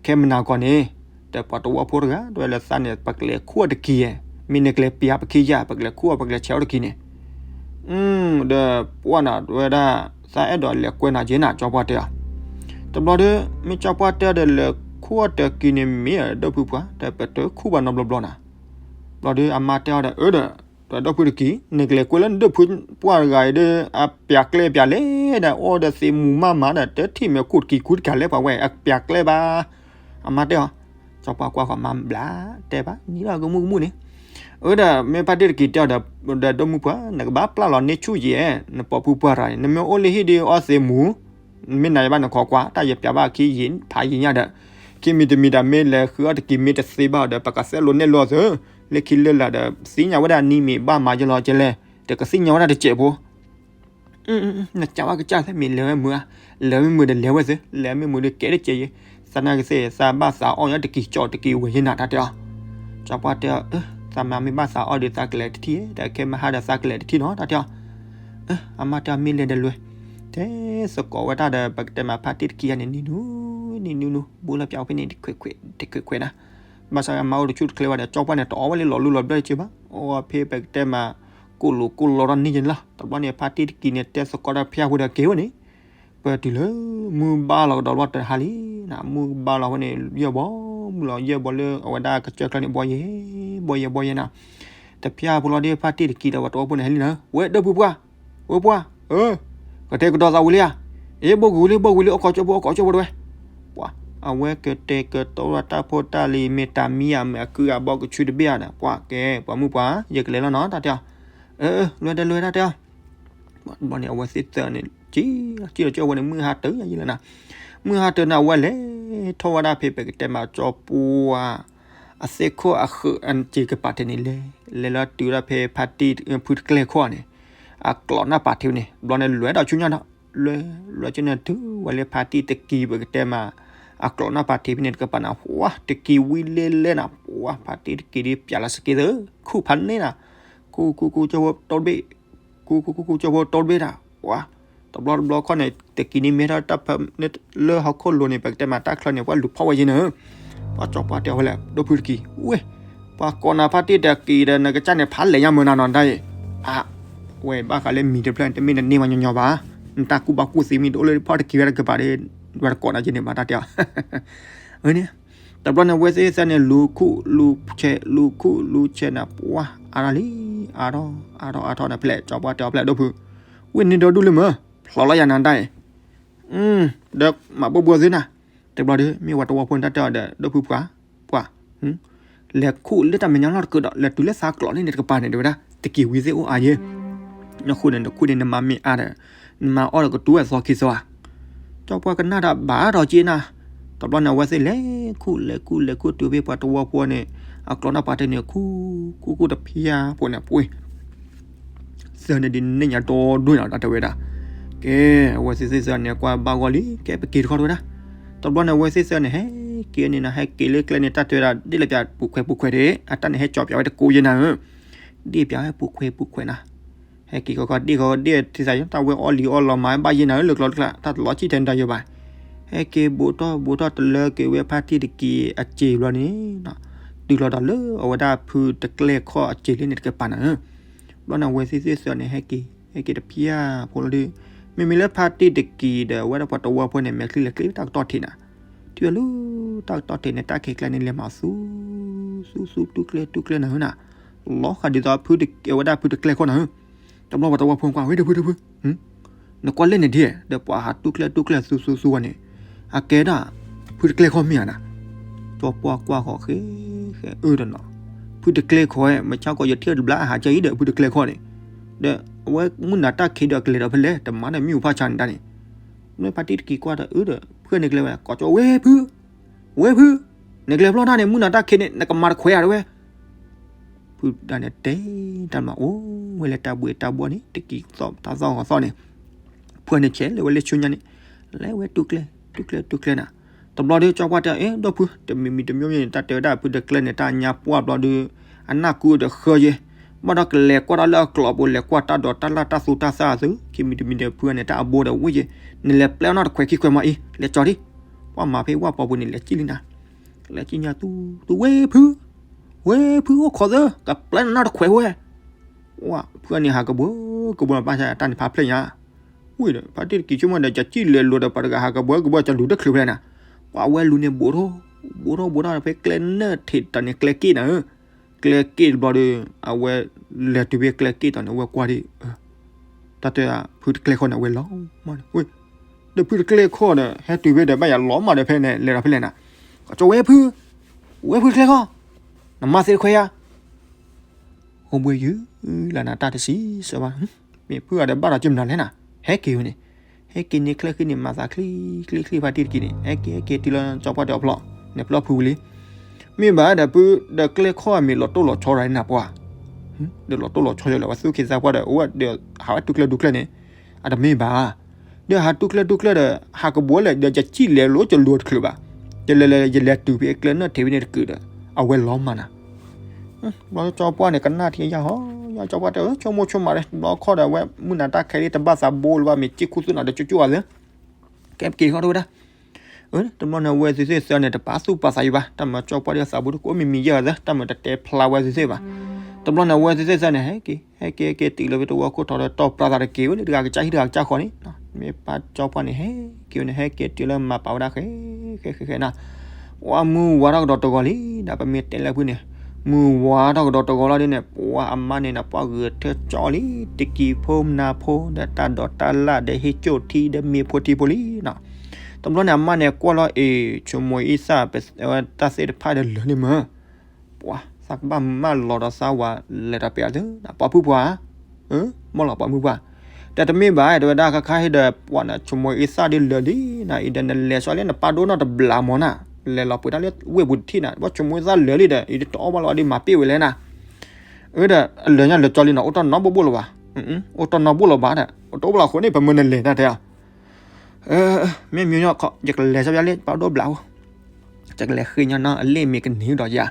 ခဲမုၢ်နၤကီၢ်န့ၣ်, ဒီးပှၤတဝီဖိတဂၤ တဲဝဲလၢသးန့ၣ် ပကလဲၤခူၣ်အီၣ်တကံၤယဲၢ်, မ့ၢ်နကလဲၤပျးပခံယါ ပကလဲၤခူၣ်အီၣ် ပကလဲၤဆဲးအီၣ်တကံၤန့ၣ် ဒီးပှၢ်နၤဝဲဒၣ်, သးအဲၣ်ဒိးလဲၤကွဲနၤက့နၤ ကၠီပှၢ်တဲအီၤ, တဘျီဒီး မ့ၢ်ကၠီပှၢ်တဲအီၤဒီး လဲၤခူၣ်အီၣ်တကံၤန့ၣ်မ့ၢ်ဧါ ဒိၣ်ဖုပှၢ် ဒီးပတခူၣ်ဘၣ်နီတဘျီဘျီနၤ, ဘျီဒီးအမါတဲအီၤဒီး အၢဒီး, ဒီးဒိၣ်ဖုတကံၤ နကလဲၤကွဲလၢနဒိၣ်ဖုပှၢ်တဂၤအံၤဒီး အပျးကျဲပျးလဲၣ်ဒီး အိၣ်ဒီးသ့မူၤမးမးဒီး တထံၣ်မ့ၢ်ခိၣ်တကံၤခူတကံၤလဲၣ် ပှၤဝဲအပျးကျဲဘၣ်, အမါတဲအီၤ, ကၠီပှၢ်ကွၢ်ဃီမါဘျါ, တဲဘၣ် နံၤလီၤကမူၣ်ကမူၣ်န့ၣ် အၢဒီး မ့ၢ်ဖါတံၢ်တကံၤတဲအီၤဒီး ဒီးဒိၣ်မုၣ်ပှၢ် နကဘၣ်ပျၢ်လီၤန့ၢ်ဆူၣ်ယဲၢ် နပိာ်ဖုပှၢ်တဂၤန့ၣ် နမ့ၢ်အိၣ်လၢဟံၣ်ဒီးအီၣ်သ့မူၤ, မ့ၢ်နၤယဘၣ်နခီကွၢ် တၢ်ယပျးဘၣ်ခံယံာ်ဖးယံာ်ညါဒီး, ခံမံၤတမံၤဒီး မ့ၢ်လဲၤဃုအီၣ်တကံၤမ့ၢ်တသ့ဘၣ်ဒီး ပကသဲလိာ်နဲၣ်လိာ်သု, လၢခံလၢလာ်ဒီး သ့ၣ်ညါဝဲဒၣ်နံၤမ့ၢ်ဘၣ်မၤယလီၤကလဲၣ်, တကသ့ၣ်ညါဝဲဒၣ်တစဲးဖိ နကးဝဲကစၢ်သ့ မ့ၢ်လဲၤဝဲမုာ်ဧါ, လဲၤဝဲမုာ်ဒီးလဲၤဝဲသု လဲၤမ့ၢ်မုာ်ဒီးကဲတကဲယဲ, သနာ်က့သ့ၣ် သးဘၣ်သးအီၣ်ညါတကံၤကၠီတကံၤဝဲယဲနၤ တၢ်တဲအီၤ, ကၠီပှၢ်တဲအီၤ, သးမ့ၢ်ဘၣ်သးအီၣ်ဒီးသးကလဲၤတထံၣ် ဒီးခဲမဟါဒီးသးကလဲၤတထံၣ်နီၤ တၢ်တဲအီၤ, အမါတဲအီၤမ့ၢ်လဲၤဒီးလဲၤ, တဲသကိးဝဲတၢ်ဒီး ပကတဲမးဖါတံၢ်တကံၤယါန့ၣ် နံၤနူ နံၤနူနူ ဘူးလီၤပျးဝဲဖဲန့ၣ်တခွဲးခွဲး တခွဲးခွဲးနၤ, ဘၣ်ဆၣ်အမါအိၣ်တဆူၣ်တချ့ဘၣ်ဒီး ကၠီပှၢ်န့ၣ် တအီၣ်ဝဲလၢလီၤလူလီၤဘျၢတက့ၢ်ဘၣ်, အီၣ်ဝဲဖဲပကတဲမး ကိၣ်လိာ်ကိၣ်လီၤထီၣ်န့ၣ်ယဲလီၤ, တဘျီန့ၣ် ဖါတံၢ်တကံၤန့ၣ် တဲသကိးတၢ်ဖဲအဃိဒီးက့ၤဝဲန့ၣ်, ပတုၤလၢ မုၢ်ဘၣ်လီၤကဒီးဘျီတဟါလံနၤ, မုၢ်ဘၣ်လီၤဝဲန့ၣ် ယဲၢ်ဘီ မုၢ်လီၤယဲၢ်ဘီလၢအဝဲဒၣ်ကစၢၢ်ကျါန့ၣ် ဘီယဲၢ် ဘီယဲၢ် ဘီယဲၢ်နၤ, တဖျၢၣ်ဖိလီၤဒီး ဖါတံၢ်တကံၤဒီးပှၤတဝီဖိန့ၣ်ဟဲလံနၤ, ဝဲ ဒိၣ်ဖုပှၢ်, ဝဲပှၢ်, အၢ, ကတဲာ်ကတီၤသးဝံၤလံဧါ, အ့ ဘိၣ်ကွံာ်ဝံၤလံ ဘိၣ်ကွံာ်လံ အိၣ်ခိးကၠိဖိ အိၣ်ခိးကၠိဖိတဝဲ, ပှၤ, အဝဲကတဲာ်ကတီၤတၢ်ဖိတၢ်လံၤ မ့ၢ်တၢ်မံယါ မ့ၢ်အခုအဘီကဆူတဘ့ၣ်ဧါဒီး ပှၤကဲ ပှၤမုၣ်ပှၢ် ယကလဲၤလီၤနီၤ တၢ်တဲအီၤ, အၢ လဲၤဒီးလဲၤ တၢ်တဲအီၤ ဘျီန့ၣ် အဝဲသ့ၣ်သၢန့ၣ် ကံၣ်လီၤကံၣ်လီၤကံၣ် အဝဲန့ၣ် မုၢ်ဟါတၢၢ်ယံၤလီၤနၤ, မုၢ်ဟါတၢၢ်န့ၣ် အဝဲလဲၤထီၣ်ဝဲဒၣ်ဖဲ ပကတဲမးကၠီပှၢ် အသ့ၣ်ခိၣ်အဃၢၤအစ့ကပၤတန့ၣ်လဲၣ်, လဲၤလီၤတုၤဒၣ်ဖဲဖါတံၢ်ဖုတကျဲၢ်ခီန့ၣ် အကျိးနၢ်ပာ်ထံးန့ၣ် ဘျီန့ၣ် လဲၤဒီးဆူညါဒီး လဲၤ လဲၤဆူန့ၣ် တုၤဝဲလၢဖါတံၢ်တကံၤ ပကတဲမး အကျိးနၢ်ပာ်ထံးဖဲန့ၣ်တကပၤနၤ ဝါ တကံၤဝံၤလဲၤလဲၤနၤ ဝါ ဖါတံၢ်တကံၤဒ်ပျးလီၤစက့သၢ ခူၣ်ဖးန့ၢ်နၤ, ခူၣ်ခူၣ်ခူၣ်ကၠိဖိတိတဘ့ၣ်, ခူၣ်ခူၣ်ခူၣ်ခူၣ်ကၠိဖိတိတဘ့ၣ်နၤ, ဝါ တဘျီတဘျီခီန့ၣ် တကံၤန့ၣ်မ့ၢ်ထီၣ်တၢ်ဖၢလၢဟီၣ်ခိၣ်လိၤန့ၣ် ပကတဲမးတၢ်ချၢန့ၣ် ပှၤလူၤဖီၣ်ဝဲယဲန့ၣ်, ပှၤကၠီပှၢ်တဲအီၤဝဲလဲၣ် ဒိၣ်ဖုတကံၤ, ဝဲ, ပှၤကိးနၤဖါတံၢ်တကံၤဒီး နကစၢ်န့ၣ် ဖးလဲၢ်ညါမုာ်နၤနီၤဒၣ်အံၤ, အ, ဝဲဘၣ်ဃးလၢမံၤတဖျၢၣ်န့ၣ် တမ့ၢ်နန့ၢ်မးညီညီဘၣ်, နတၢ်ကူၣ်ဘၣ်ကူၣ်သ့မ့ၢ်တအိၣ်လၢဖီၣ်တကံၤဝဲတကပၤဒီး ပှၤတကိးနၤက့န့ၣ်ဘၣ်တၢ်တဲအီၤ န့ၣ်, တဘျီန့ၣ် အဝဲသ့ၣ်သၢန့ၣ် လူၤခူၣ်လူၤဆဲး လူၤခူၣ်လူၤဆဲးနၤ ပှၤအါထီၣ်လံ, အါထီၣ် အါထီၣ် အါထီၣ်န့ၣ် ဖဲလဲၣ် ကၠီပှၢ်တဲအီၤဖဲလဲၣ် ဒိၣ်ဖု, ဝဲန့ၣ်ဒီဒူၣ်လၢမၢ်, ဖျိးလီၤယၤနၤဒၣ်အံၤ, ဒီးမၤဘိဘိသ့နၤ, တဘျီဒီး မ့ၢ်ဝဲတဝီဖိန့ၣ် တၢ်တဲအီၤဒီး ဒိၣ်ဖုပှၤ, ပှၤ လဲၤခူၣ်လၢတၢ်မဲာ်ညါလီၢ်တကၢဒီး လဲၤတုၤလၢသးကျိးလၢန့ၣ်တကပၤန့ၣ် တဲဝဲဒၣ် တက့ၤဝံၤသ့ၣ်အိၣ်အါယဲ, နဃူန့ၣ် နခူၣ်န့ၣ် နမၤမ့ၢ်အါဒီး နမၤအီၣ်ဒီးကတူၢ်ဝဲသီခံသီဧါ, ကၠီပှၢ်ကနၣ်တၢ်ဘၣ်ဒီးက့နၤ, တဘျီန့ၣ် အဝဲသ့ၣ်လဲၤခူၣ် လဲၤခူၣ် လဲၤခူၣ်တုၤဖဲပှၤတဝီဖိန့ၣ် အကျိးနီၢ်ပၤတန့ၣ် ခူၣ် ခူၣ် ခူၣ်တဖျၢၣ်ဖိန့ၣ် ပှ့ၤ သၢန့ၣ်ဒ်န့ၣ်ညါဒီဒူၣ်နီၤ တဲဝဲဒၣ်, ကဲ, အဝဲသ့ၣ်သၢန့ၣ် ကွၢ်ဘၣ်ဂီၢ်လံ ကဲပက့ၤတခီတဲဝဲဒၣ်, တဘျီန့ၣ် အဝဲသ့ၣ်သၢန့ၣ် ဟဲက့ၤန့ၣ်နၤ ဟဲက့ၤလၢကျဲန့ၣ် တၢ်တဲဝဲဒၣ် ဒ်လဲၣ်ပၠးပူၤခွဲးပူၤခွဲးဒၣ် အတၢ်န့ၣ် ဟဲကၠီပၠးဝဲတကိးယဲနၤဧၢ, ဒ်ပၠးဝဲပူၤခွဲးပူၤခွဲးနၤ, ဟဲက့ၤခီခီဒ့ၣ်ခီဒ့ၣ်ထံသးယီ တၢ်ဝဲအီလံၤအီလီၤမၤဘၣ်ယဲနၤဧၢ လၢကျီတကျါ တၢ်တလီၤဆံၣ်ထဲန့ၣ်တၢ်ယိာ်ဘၣ်, ဟဲက့ၤဘူးထီၣ်ဘူးထီၣ် တလၢက့ၤဝဲဖါတံၢ်တကံၤအစ့ၤဘျီန့ၣ် တုၤလီၤဒီးလၢအဝဲဒၣ်ဖုတကျဲၢ်ခီၣ်အစ့ၤလၢန့ၣ်တကပၤနၤဧၢ, ဘျီန့ၣ် အဝဲသ့ၣ်သၢန့ၣ် ဟဲက့ၤ ဟဲက့ၤတဖျၢၣ်ဖိလီၤဒီး, မ့မ့ၢ်လၢဖါတံၢ်တကံၤဒီး အဝဲဒၣ်ပှၤတဝီဖိန့ၣ် မဲာ်ချံလဲၤချ့တၢ်ကတီၢ်ထံးနၤ, တုၤလၢတၢ်ကတီၢ်ထံးန့ၣ် တၢ်ခံးကျဲန့ၣ် လဲၤမၤသူ သူသူ တူၢ်ကျဲတူၢ်ကျဲနၤဧၢနၤ, လီၤဃာ်ဒ်သိးဖုတကံၤ အဝဲဒၣ်ဖုတကျဲၢ်ခီၣ်နၤဧၢ, တဘျီပှၤတဝီဖိကွၢ်ဝဲ ဒိၣ်ဖု ဒိၣ်ဖု နကွၢ်လဲၣ်န့ၣ်ဒ် ဒီးပှၤဟးတူၢ်ကျဲတူၢ်ကျဲသူသူသူဝဲန့ၣ်, အကဲဒၣ် ဖုတကျဲၢ်ခီၣ်မ့ၢ်ဧါနၤ, ကၠီပှၢ်ကွၢ်ဃီၤဃဲ ဃဲအၢတနီၤ, ဖုတကျဲၢ်ခီၣ်ဝဲ မုၢ်ဆါခီယထံၣ်တဘျါအဟးကဲအံၤဒီးဖုတကျဲၢ်ခီၣ်န့ၣ်, ဒီးအဝဲမုၢ်နၤတၢ်ခံးဒီးကလဲၤဒီးဖဲလဲၣ် တမၤဒီးမ့ၣ်အူဖးဆါန့ၣ်ဒၣ်န့ၣ်, မ့ၢ်ဖါတံၢ်တကံၤကွၢ်ဒီးအၢဒီး ဖုန့ၣ်ကျဲဝဲ ကိးကၠီဝဲဖု ဝဲဖု, နကျဲဖျီတၢ်န့ၣ် မုၢ်နၤတၢ်ခံးန့ၣ် နကမၤတခွဲးဧါတဲဝဲ, ဖုဒၣ်န့ၣ်တဲ တၢ်မၤအိၣ်ဝဲလၢတၢ်ဘှ့ၣ်တၢ်ဘှီၣ်န့ၣ် တကံၤသီၣ်တၢ်သီၣ်ဂီၤသီၣ်န့ၣ်, ဖုန့ၣ်ဆဲးလၢဝဲလၢဆူညါန့ၣ်, လဲၤဝဲတူၢ်ကျဲ တူၢ်ကျဲ တူၢ်ကျဲနၤ, တဘျီဒီးကၠီပှၢ်တဲ အဲ ဒိၣ်ဖု တမံၤမံၤတမံၤမံၤန့ၣ် တၢ်တဲဝဲဒၣ်ဖုတကျဲၢ်န့ၣ် တၢ်ညါပှၢ်ဘျီဒီး အနၢ်ကူဒီးဃၢယဲ, ဘၣ်ဒီးကလဲၤကွၢ်တၢ်လၢအကျိၤပူၤ လဲၤကွၢ်တၢ်ဒိးတၢ်လၢ်တၢ်သူတၢ်သၣ်အသု ခံမံၤတမံၤဒီးဖုန့ၣ် တၢ်အဘိဒီးဝံၣ်ယဲ, နလဲၤပျဲနီၢ်တခွဲးခံခွဲးမးအံၤ လဲၤကၠီဒံး, ပှၤမၤဖဲဝၣ်ပီပူၤန့ၣ် လဲၤကံၣ်လံနၤ, လဲၤကံၣ်ညါသူ သူဝဲဖု ဝဲဖုအိၣ်ခိးသၢ ကပျဲနနီၢ်တခွဲးဝဲ, ဝဲဖုန့ၣ်ဟးကဘၢကဘၢဘၣ်ဆၣ်တၢ်န့ၣ်ဖးဖျဲၣ်ညါ, ဝံၤဒီး ဖါတံၢ်တကံၤဆိကမိၣ်ဒီး ကစံၣ်လဲၤလိၤဒီးပှၤတဂၤဟးကဘၢကဘၢ ကလူၤတချုးဖဲနၤ, ပှၤဝဲလူၤန့ၣ်ဘူးထီၣ် ဘူးထီၣ်ဘူးထီၣ်ဖဲကျဲနၢၣ်ထံးတၢ်န့ၣ် ကျဲက့ၣ်နၤဧၢ, ကျဲက့ၣ်တဘျီဒီး အဝဲလဲၤတုၤဖဲကျဲက့ၣ်တီၤန့ၣ် အဝဲကွၢ်ဒံး တၢ်တဲ ဖုတကျဲၢ်ခီၣ်န့ၣ် အဝဲလီၤမၢ်န့ၣ်, ဒီးဖုတကျဲၢ်ခီၣ်ဒီး ဟဲတုၤဖဲဒီး ဘၣ်ယၤလီၤမၢ်ဒီးဖဲန့ၣ် လဲၤဒီးဖဲလဲၣ်နၤ, ကၠီဝဲဖု, ဝဲဖုတကျဲၢ်ခီၣ်, နမၤသ့တခွဲးယၤ, အိၣ်ဘှံးယုၢ်လၢနၤတၢ်တဆံးစၢၤဘၣ်, မ့ၢ်ဖုဂၤဒီးဘၣ်ဒီးကမနုၤလဲၣ်နၤ, ဟဲက့ၤဝဲန့ၣ်, ဟဲက့ၤန့ၣ်ချၢဃံန့ၣ် မၤသးချံချံချံဖါတံၢ်တကံၤန့ၣ် ဟဲက့ၤဟဲက့ၤတုၤလၢကၠီပှၢ်ဒီးအဖျီၣ်, န့ၣ်ဖျီၣ်ဖုဝံၤလံ မ့ၢ်ဘၣ်ဒီးဖုဒီးကျဲၢ်ခီၣ်အမံၤလီၤတိၢ်လီၤဆီရၤနၤပှၤ, ဒီးလီၤတိၢ်လီၤဆီယလၢပှၤသူၣ်က့သးပှၢ်ဒီး အဝဲဒီးဟးဝဲတူၢ်ကျဲၢ်တူၢ်ကျဲၢ်န့ၣ်, အတမ့ၢ်ဘၣ်, ဒီးဟးတူၢ်ကျဲၢ်တူၢ်ကျဲၢ်ဒီး ဟးကဘှီလဲၣ်ဒီးယစံၣ်လဲၤလိၤကလူၤတချုးဘၣ်, ယလဲၤလဲၤယလဲၤတုၤဖဲကျဲနၢၣ်ထံးဖဲန့ၣ်တကုာ်ဒီး အဝဲလီၤမၢ်နၤ ဘျီကၠီပှၢ်န့ၣ် ကနၣ်ထံယၢ်ဟီ, ယၢ်ကၠီပှၢ်တဲ ဆိကမိၣ်ဆိကမးဒီး တဘျီခီၣ်ဒီး အဝဲမုၢ်နၤတၢ်ခဲလံ တဘၣ်သးဘိလၢၤဘၣ် မ့ၢ်စ့ၢ်ခိၣ်သူၣ်နၤဒီးကၠိကၠိအီၤသ့, ကဲပက့ၤခီၣ်ထီၣ်ဝဲဒၣ်, တဘျီန့ၣ် အဝဲသ့ၣ်သၢန့ၣ် တပာ်သူၣ်ပာ်သးယံၤဘၣ်, တၢ်မၤကၠီပှၢ်ဒီးသးဘိတကိးမံၤမံၤယဲၢ်သ့, တၢ်မၤတတဲဖျါဝဲသ့ၣ်သ့ၣ်ဘၣ်, တဘျီန့ၣ် အဝဲသ့ၣ်သၢန့ၣ် ဟဲက့ၤ ဟဲက့ၤဟဲက့ၤတုၤလၢဖဲတဝီခိၣ်ထီၣ်ဒီး တီၢ်ပြးသးတက့ၤဝဲလၢတဂၤကစၢ်ဟံၣ်တဂၤကစၢ်ဃီန့ၣ်, မ့ၢ်ပၢ်ကၠီပှၢ်န့ၣ် ဟဲက့ၤဝဲန့ၣ် ဟဲက့ၤတုၤလၢမၤပာ်ဝဲဒၣ်ဃဲ ဃဲဃဲဃဲနၤ ပှၤမုၢ်ဝါထီၣ်ကဒီးတဂီၤလံ, ဒီးပမ့ၢ်တဲလၢဖုန့ၣ်, မုၢ်ဝါထီၣ်ကဒီးတဂီၤလီၤဒ်န့ၣ် ပှၤအမါန့ၣ်နၤ ပှၤဂုာ်ထၢကၠီလံ, တကံၤဖိမနၤဖိ ဒီးတၢ်ဒိးတၢ်လၢ်ဒီးဟ့ၣ်ကၠိၣ်ထံဒီးမ့ၢ်ဖိထံဖိလံနီၤ. တဘျီန့ၣ် အမါန့ၣ်ကွၢ်လီၤအ့ၣ် ဆိမိၣ်အ့ၣ်သၣ် တၢ်သ့ၣ်တဖၣ်ဒီးလၢာ်န့ၣ်မ့ၢ် ပှၤသးကဘၣ်မၢလီၤဒီးသးဝးလဲၤတၢ်ပဲာ်အီၤသု, ပှၤဖုပှၢ်ဧၢ, မ့ၢ်လီၤပှၤမုၢ်ပှၢ်, ဒီးတမ့ၢ်ဘၣ် တဲဝဲဒၣ်ခါခါဟ့ၣ်ဒီး ပှၤန့ၣ် ဆိမိၣ်အ့ၣ်သၣ်ဒ်လၢာ်လံနၤ, အံၤဒီးနလဲၤဆီလၢနပၢ်ဒိၣ်နီၢ်တဘျးမၢ်နၤ, လဲၤလီၤပှ့ၤတၢ်လၢဝ့ၢ်ပူၤတထံၣ်နၤ, ဘၣ်ဆိမိၣ်အ့ၣ်သၣ်လၢာ်လံဒီး အံၤတအီၣ်ဘၣ်လီၤဒီးမၤပ့ၢ်ဝဲလဲၣ်နၤ, အၢဒီး အလၢာ်ညါလၢာ်ကၠီလံနီၤ, အိၣ်တၢ်နီတဘိလၢၤဘၣ်, အိၣ်တၢ်နီတဘိလၢၤဘၣ်ဒီး အိၣ်တအိၣ်ဘၣ်လီၤအဃိန့ၣ် ပမၢနလဲၤတၢ်တဲအီၤ မ့ၢ်မ့ၢ်ညီ ယကလဲၤဆီဘၣ်လၢပၢ်ဒိၣ်ဘျးအိၣ်, ယကလဲၤဃ့ညါနီၤ အလ့ၣ်မ့ၢ်ကန့ၢ်ဒီးယၤ,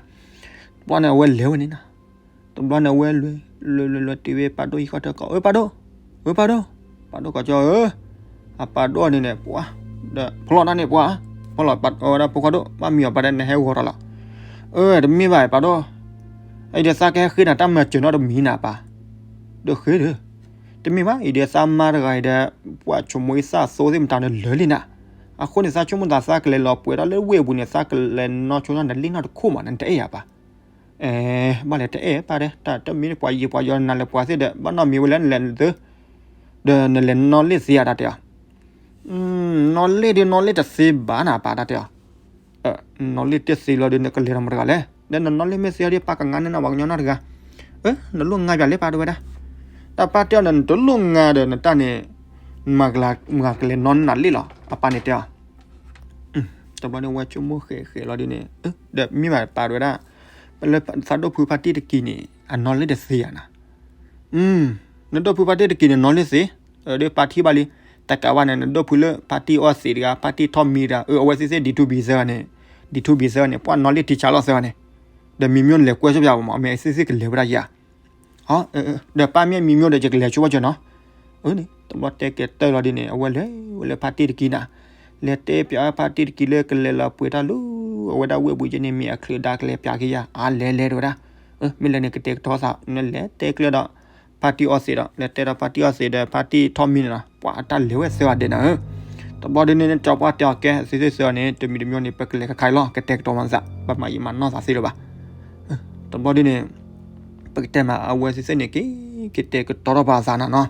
တဘျီန့ၣ် အဝဲလဲၤဝဲန့ၣ်နၤ, တဘျီန့ၣ် အဝဲလဲၤ လဲၤလဲၤလဲၤတုၤဝဲပၢ်ဒိၣ်ဟံၣ်ဃီတၢ်ကိး အၢ ပၢ်ဒိၣ်, အၢ ပၢ်ဒိၣ်, ပၢ်ဒိၣ်ကိးကၠီဧၢ, ပၢ် အပၢ်ဒိၣ်န့ၣ်န့ၣ် ပှၤ ဒီးဖီလီၤတၢ်န့ၣ်ပှၤ ဖီလီၤဝဲဒၣ်ဖိခွါဒိၣ် ဘၣ်မံအီၤပၢ်ဒဲး နဟဲဂီၤထီၣ်လီၤ. အၢ တမ့ၢ်ဘၣ်ပၢ်ဒိၣ်, အံၤဒီးသးကဟဲဃ့နၤတၢ်မၤစၢၤနီတမံၤနၤပၢ်, ဒီးဃ့ဒီး တမ့ၢ်ဘၣ် အံၤဒီးသးမါတဂၤအံၤဒီး ပှၤဆိမိၣ်အံၤသးသိသ့ၣ်မတၤန့ၣ်လၢာ်လံနၤ, အဃိန့ၣ် သးဆိကမိၣ်သး သးကလဲၤလီၤပှဲၤထီၣ်လၢဝ့ၢ်အပူၤန့ၣ် သးကလဲၤနီၢ်ဆိနီၢ်နလ့ၣ်နီတခိၣ်မး နတအဲၣ်ယၤပၢ်. အဲ ဘၣ်လဲၤတအဲၣ်ပၢ်ဒဲး တၢ်တမ့ၢ်ပှၤယံၤပှၤယီၤနၤလဲၤပှၤသ့ၣ်ဒီး ဘၣ်နီတမံၤဝဲလဲၣ်နလဲၤသု, ဒီးနလဲၤနီၢ်လ့ၣ်သ့ဧါတၢ်တဲအီၤ, နီၢ်လ့ၣ်ဒီးနီၢ်လ့ၣ်တသ့ဘၣ်နၤပၢ်တၢ်တဲအီၤ နီၢ်လ့ၣ်တသ့လီၤဒီး နကလဲၤဒီးမတၤတဂၤလဲၣ်, ဒီးနနီၢ်လ့ၣ်မ့ၢ်သ့ဒီး ပၢ်ကငါန့ၢ်နၤ ပှၤကညီနီတဂၤ, အၢ နလိၣ်ငါပၠးလၢပၢ်တဲဝဲဒၣ်, တၢ်ပၢ်တဲအီၤဒီး နတလိၣ်ငါဒီး နတၢ်န့ၣ် မၤကလဲၤနီၢ်နၤလ့ၣ်လီၤ အပၢ်န့ၣ်တဲအီၤ, တဘျီန့ၣ်ဝဲဆိကမိၣ်ဃဲးဃဲးလီၤဒ်န့ၣ်, ဒီးမ့ၢ်ဘၣ်ပၢ်တဲဝဲဒၣ်, ပလၢသးဒိၣ်ဖုဖါတံၢ်တက့ၤန့ၣ် အနီၢ်လ့ၣ်တသ့ဧါနၤ နဒိၣ်ဖုဖါတံၢ်တက့ၤန့ၣ် နီၢ်လ့ၣ်သ့, ဒီးပၢ်ထံၣ်ဘၣ်လံ, တကးဘၣ်န့ၣ် နဒိၣ်ဖုလၢဖါတံၢ်အီၣ်သံးတဂၤ ဖါတံၢ်ထီၣ်မံတဂၤ အၢ အဝဲသ့ၣ်သ့ၣ် ဒံထူဘံသၢဂၤန့ၣ်, ဒံထူဘံသၢဂၤန့ၣ် ပှၤနီၢ်လ့ၣ်ထံဆါလီၤသၢဂၤန့ၣ်, ဒီးမံၤမျိၣ်န့ၣ်လဲၤကွဲးဆိပၠးမး မ့ၢ်အဝဲသ့ၣ်သ့ၣ်ကလဲၤဝဲဒၣ်ယၤ, ဒီးပၢ်မ့ၢ်မံၤမျိၣ်ဒီး ယကလဲၤဆိဘၣ်စၢၤနီၤ, အန့ၣ် တဘျီတဲကဲတၢၢ်လီၤဒ်န့ၣ် အဝဲလဲၤဝဲလၢဖါတံၢ်တကံနၤ, လဲၤတဲပၠးဖါတံၢ်တကံလၢကလဲၤလီၤပှဲၤတၢ်လၢ အဝဲဒၣ်ဝ့ၢ်ပူၤက့န့ၣ် မ့ၢ်အချုးဒါကလဲၤပၠးက့ၤယၤ အါလဲၤလဲၤတဝဲဒၣ်, မ့ၢ်လဲၤန့ၣ်ကတဲာ်ကတီၤသး နလဲၤတဲကျၢၤဒီး ဖါတံၢ်အီၣ်သံးဒီး လဲၤတဲဒီးဖါတံၢ်အီၣ်သံးဒီး ဖါတံၢ်ထီၣ်မံန့ၣ်နီၤ ပှၤအတၢ်လဲၤဝဲသၢဂၤဒဲးနၤဧၢ, တဘျီဒ်န့ၣ် ကၠီပှၢ်တဲအီၤကဲ သ့သ့သၢဂၤန့ၣ် တမံၤတမံၤန့ၣ် ပကလဲၤခါခါအံၤလီၤ ကတဲာ်ကတီၤမၤသး ပမၤယံာ်မၤနီၢ်သးသ့လၢၤဘၣ် တဘျီဒ်န့ၣ် ပကတဲမး အဝဲသ့ၣ်သ့ၣ်န့ၣ် က့ၤကတဲာ်ကတီၤထီၣ်ပာ်သးနၤနီၤ,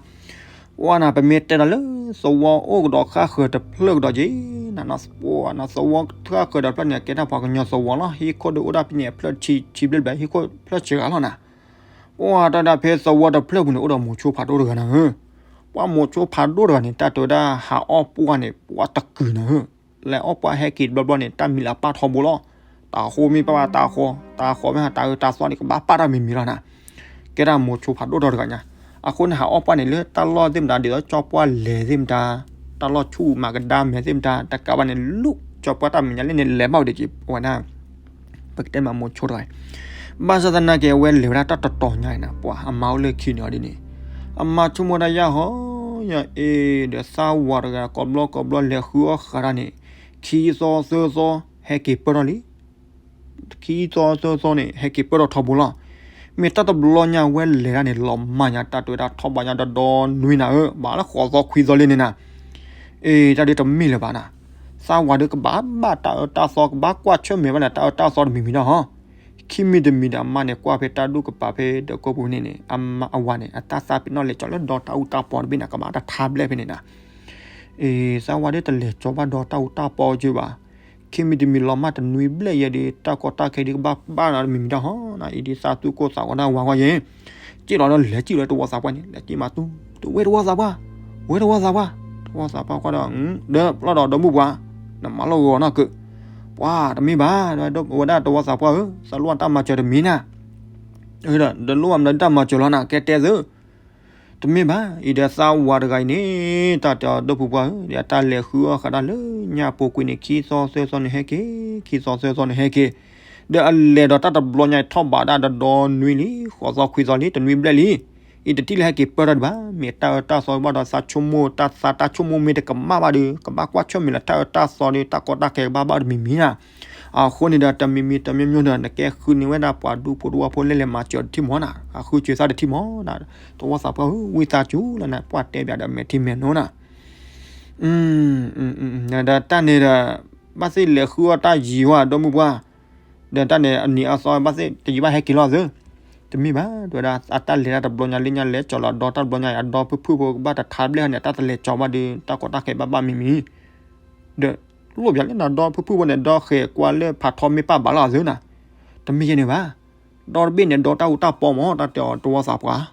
ပှၤနၤ ပမ့ၢ်တဲဒီးလၢ သဝီအိၣ်ကဒီးဃၣ်ဃၢၤတဖျၢၣ်ကဒီးက့ၤနၤနီၤ, ပှၤနၤ သဝီဃၣ်ဃၢၤဒီးတဖျၢၣ်န့ၣ် ကဲထီၣ်ပှၤကညီသဝီလီၤ, ဟံၣ်ခိၣ်ဒုးအိၣ်ဒၣ်ဖဲန့ၣ် အဖျၢၣ်တဆံဘျဲၣ်ဘျဲၣ် ဟံၣ်ခိၣ်ဖျၢၣ်စှၤဂၤလီၤနၤ, ပှၤတၢ်ဒၣ်ဖဲသဝီတဖျၢၣ်ပူၤန့ၣ် အိၣ်ဒီးမိၤဆိဖးဒိၣ်တဂၤနၤဧၢ, ပှၤမိၤဆိဖးဒိၣ်တဂၤန့ၣ် တၢ်တဲဝဲဒၣ်ဟးအီၣ်ပှၢ်န့ၣ် ပှၤတကုာ်နၤဧၢ လဲၤအီၣ်ပှၢ်ဟဲက့ၤတဘျီဘျီန့ၣ် တၢ်မံၤလၢအပၢ်ထီဘိလီၤ. တၤဃိမ့ၢ်ပၢ်ဘၣ်တၤဃိ, တၤဃိမ့ၢ်ဟးတၤအၢတၤသီန့ၣ် ကဘၣ်ပၢ်တၢ်မံၤမံၤလီၤနၤ. ကဲဒၣ်မိၤဆိဖးဒိၣ်ထီတဂၤညါ. အဃိန့ၣ် ဟးအီၣ်ပှၢ်န့ၣ် လၢတၢ်လီၢ်သ့ၣ်မတၤ ဒ်သိးကၠီပှၢ်လဲၤသ့ၣ်မတၤ, တၢ်လီၢ်ဆူၣ်မၤကဒါမဲာ်သ့ၣ်မတၤ, တကးဘၣ်န့ၣ် လူၤကၠီပှၢ်တၢ်မဲာ်ညါလၢန့ၣ် လဲၤဘၣ်ဝဲဒၣ်က့ၤ အဝဲဒၣ် ပကတဲမးမိၤဆိတဂၤအံၤ, ဘၣ်ဆၣ်သနာ်က့ အဝဲလဲၤဝဲဒၣ်တၢ်တတီၤညါအံၤနၤ, ပှၤအမါအိၣ်လၢခံန့ၣ်အီၤဒ်န့ၣ်, အမါဆိကမိၣ်ဒၣ်ယၢ်ဟီယၢ်အ့ၣ် ဒီးသးဝၤတဂၤ ကိးဘျီကိးဘျီလဲၤဃုအီၣ်ဃာ်တၢ်န့ၣ်, ခံသီသၢသီ ဟဲက့ၤပၢၢ်ထီၣ်လံ. ခံသီသၢသီန့ၣ် ဟဲက့ၤပၢၢ်ထီၣ်ထီဘိလီၤ. မ့ၢ်တၢ်တဘျီညါဝဲလဲၤဒၣ်န့ၣ် လီၤမၢ်ညါ တၢ်တဲဝဲဒၣ်ထီၣ်ဘးညါဒီဒီနွံနၤဧၢ, ဘၣ်လၢဃိးသီခွံသီလံန့ၣ်နၤ. အ့ၣ် တၢ်ဒ်တမ့ၢ်လၢၤဘၣ်နၤ. သးဝၤဒုးကဘၣ်ဘၣ်တၢ်အၢတၢ်သီ ကဘၣ်ကွၢ်ဆၢၣ်မဲာ်ဘၣ်န့ၣ် တၢ်အၢတၢ်သီတမံၤမံၤဒီးဟီ. ခံမံၤတမံၤဒီး အမါန့ၣ် ကွၢ်ဖဲတၢ်ဒူၣ်ကပၤဖဲဒီးကိးပူၤန့ၣ်န့ၣ် အဝၤန့ၣ် အတၢ်သးပ့ၤနီၣ်လဲၤကၠီလၢဒီတၢ်အူတၢ်ပီတဘ့ၣ်န့ၣ် ကဘၣ်တထါဘျဲၣ်ဖဲန့ၣ်နၤ. အ့ၣ် သးဝၤဒ်တလဲၤကၠီဘၣ်ဒီတၢ်အူတၢ်ပီက့ဘၣ်. ခံမံၤတမံၤလီၤမၢ်တနွံဘျဲၣ်ယဲဒ် တၢ်ကီတၢ်ခဲဒ်ကဘၣ်ဘၣ်နၤတမံၤမံၤဒီးဟီနၤ. အံၤဒ်သးသူၣ်ကိၢ်သးဂီၤဒၣ်ဝၤဂီၢ်ယဲ စံၣ်လီၤဒီးလဲၤစံၣ်လီၤတဝီသးပှၢ်န့ၣ် လဲၤစံၣ်မးတူ တဝဲတဝီသးပှၢ်, ဝဲတဝီသးပှၢ်, တဝီသးပှၢ်ကွၢ်ဒီး ဒီးပျီဒီးဒီမုၣ်ပှၤ, နမၤလီၤဂီၤနီၢ်ကၢ, ပှၤတမ့ၢ်ဘၣ်, ဝဲဒၣ်တဝီသးပှၢ်ဧၢ, သးလိၣ်တၢ်မၤစၢၤတမံၤနၤ, ဒီးလိၣ်ဘၣ်မနုၤတၢ်မၤစၢၤလီၤနၤ ကဲတဲသု တမ့ၢ်ဘၣ် အံၤဒီးသးဝၤတဂၤအံၤန့ၣ် တၢ်တဲအီၤဒီပုၢ်ပှၢ်ဧၢ, ဒီးတၢ်လဲၤဃုအီၣ်ဃာ်တၢ်လၢညၣ်အပူၤကွံာ်န့ၣ် ခံသီသၢသီန့ၣ်ဟဲက့ၤ, ခံသီသၢသီန့ၣ်ဟဲက့ၤ, ဒီးအလဲၤဒီးတၢ်တဘျီညါအံၤထီၣ်ဘးဒၣ်ဒီဒီနွံလံ, ဃိးသီခွံသီလံ, တနွံဘျဲၣ်လံ. အံၤတထံၣ်လၢဟဲက့ၤပၢၢ်ထီၣ်ဒံးဘၣ်, မ့ၢ်တၢ်အၢတၢ်သီဘၣ်ဒီးသးဆိကမိၣ်တၢ်သးတၢ်ဆိကမိၣ်မ့ၢ်တကမၣ်ဘၣ်ဒီး ကဘၣ်ကွၢ်ဆၢၣ်မဲာ်လၢတၢ်အၢတၢ်သီဒီး တၢ်ကီတၢ်ခဲကဘၣ်ဘၣ်တမံၤမံၤနၤ. အဃိန့ၣ်ဒီး တမံၤမံၤတမံၤမံၤဒီး နကဲဃုန့ၢ်ဝဲဒၣ်ပှၤဒူဖိတဝီဖိလဲၣ်လဲၣ်မၤစၢၤတထံၣ်မီၤနၤ, အဃုစၢၤသးတထံၣ်မီၤနၤ, တဝီသးပှၢ်ဧၢ, ဝံသးစူၤလီၤနၤ, ပှၤတဲပၠးဒီးမဲာ်ထံမဲာ်နိနၤ, ဒီးတၢ်န့ၣ်ဒီး ဘၣ်သ့ၣ်လဲၤဃုအီၣ်တၢ်ယံၤဝဲဒီးမိၢ်ပှၢ်, ဒီးတၢ်န့ၣ်အနံၤအသီဘၣ်သ့ၣ်တယံၤဘၣ်ဟဲက့ၤလီၤသု, တမ့ၢ်ဘၣ်, တဲဝဲဒၣ်အတၢ်လဲၤတၢ်တဘျီညါလၢညါလဲၤကၠီလီၤဒီတၢ်တဘျီညါ အဒီဖုၣ်ဖုၣ်ဖိကဘၣ်တထါဘျဲၣ်ဟီန့ၣ် တၢ်တလဲၤကၠီဘၣ်ဒီး တၢ်ကီတၢ်ခဲဘၣ်ဘၣ်မံၤမံၤ ဒီးလိၣ်ပၠးလၢနဒီဖုၣ်ဖုၣ်ဖိန့ၣ် ဒီဃဲၤကွၢ်လၢဖးထီမ့ၢ်ပၢ်ဘၣ်လီၤအသုနၤ, တမ့ၢ်ယဲန့ၣ်ဘၣ်, ဒီတဘ့ၣ်န့ၣ် ဒီတၢ်အူတၢ်ပီမး တၢ်တဲအီၤတဝီသးပှၢ်,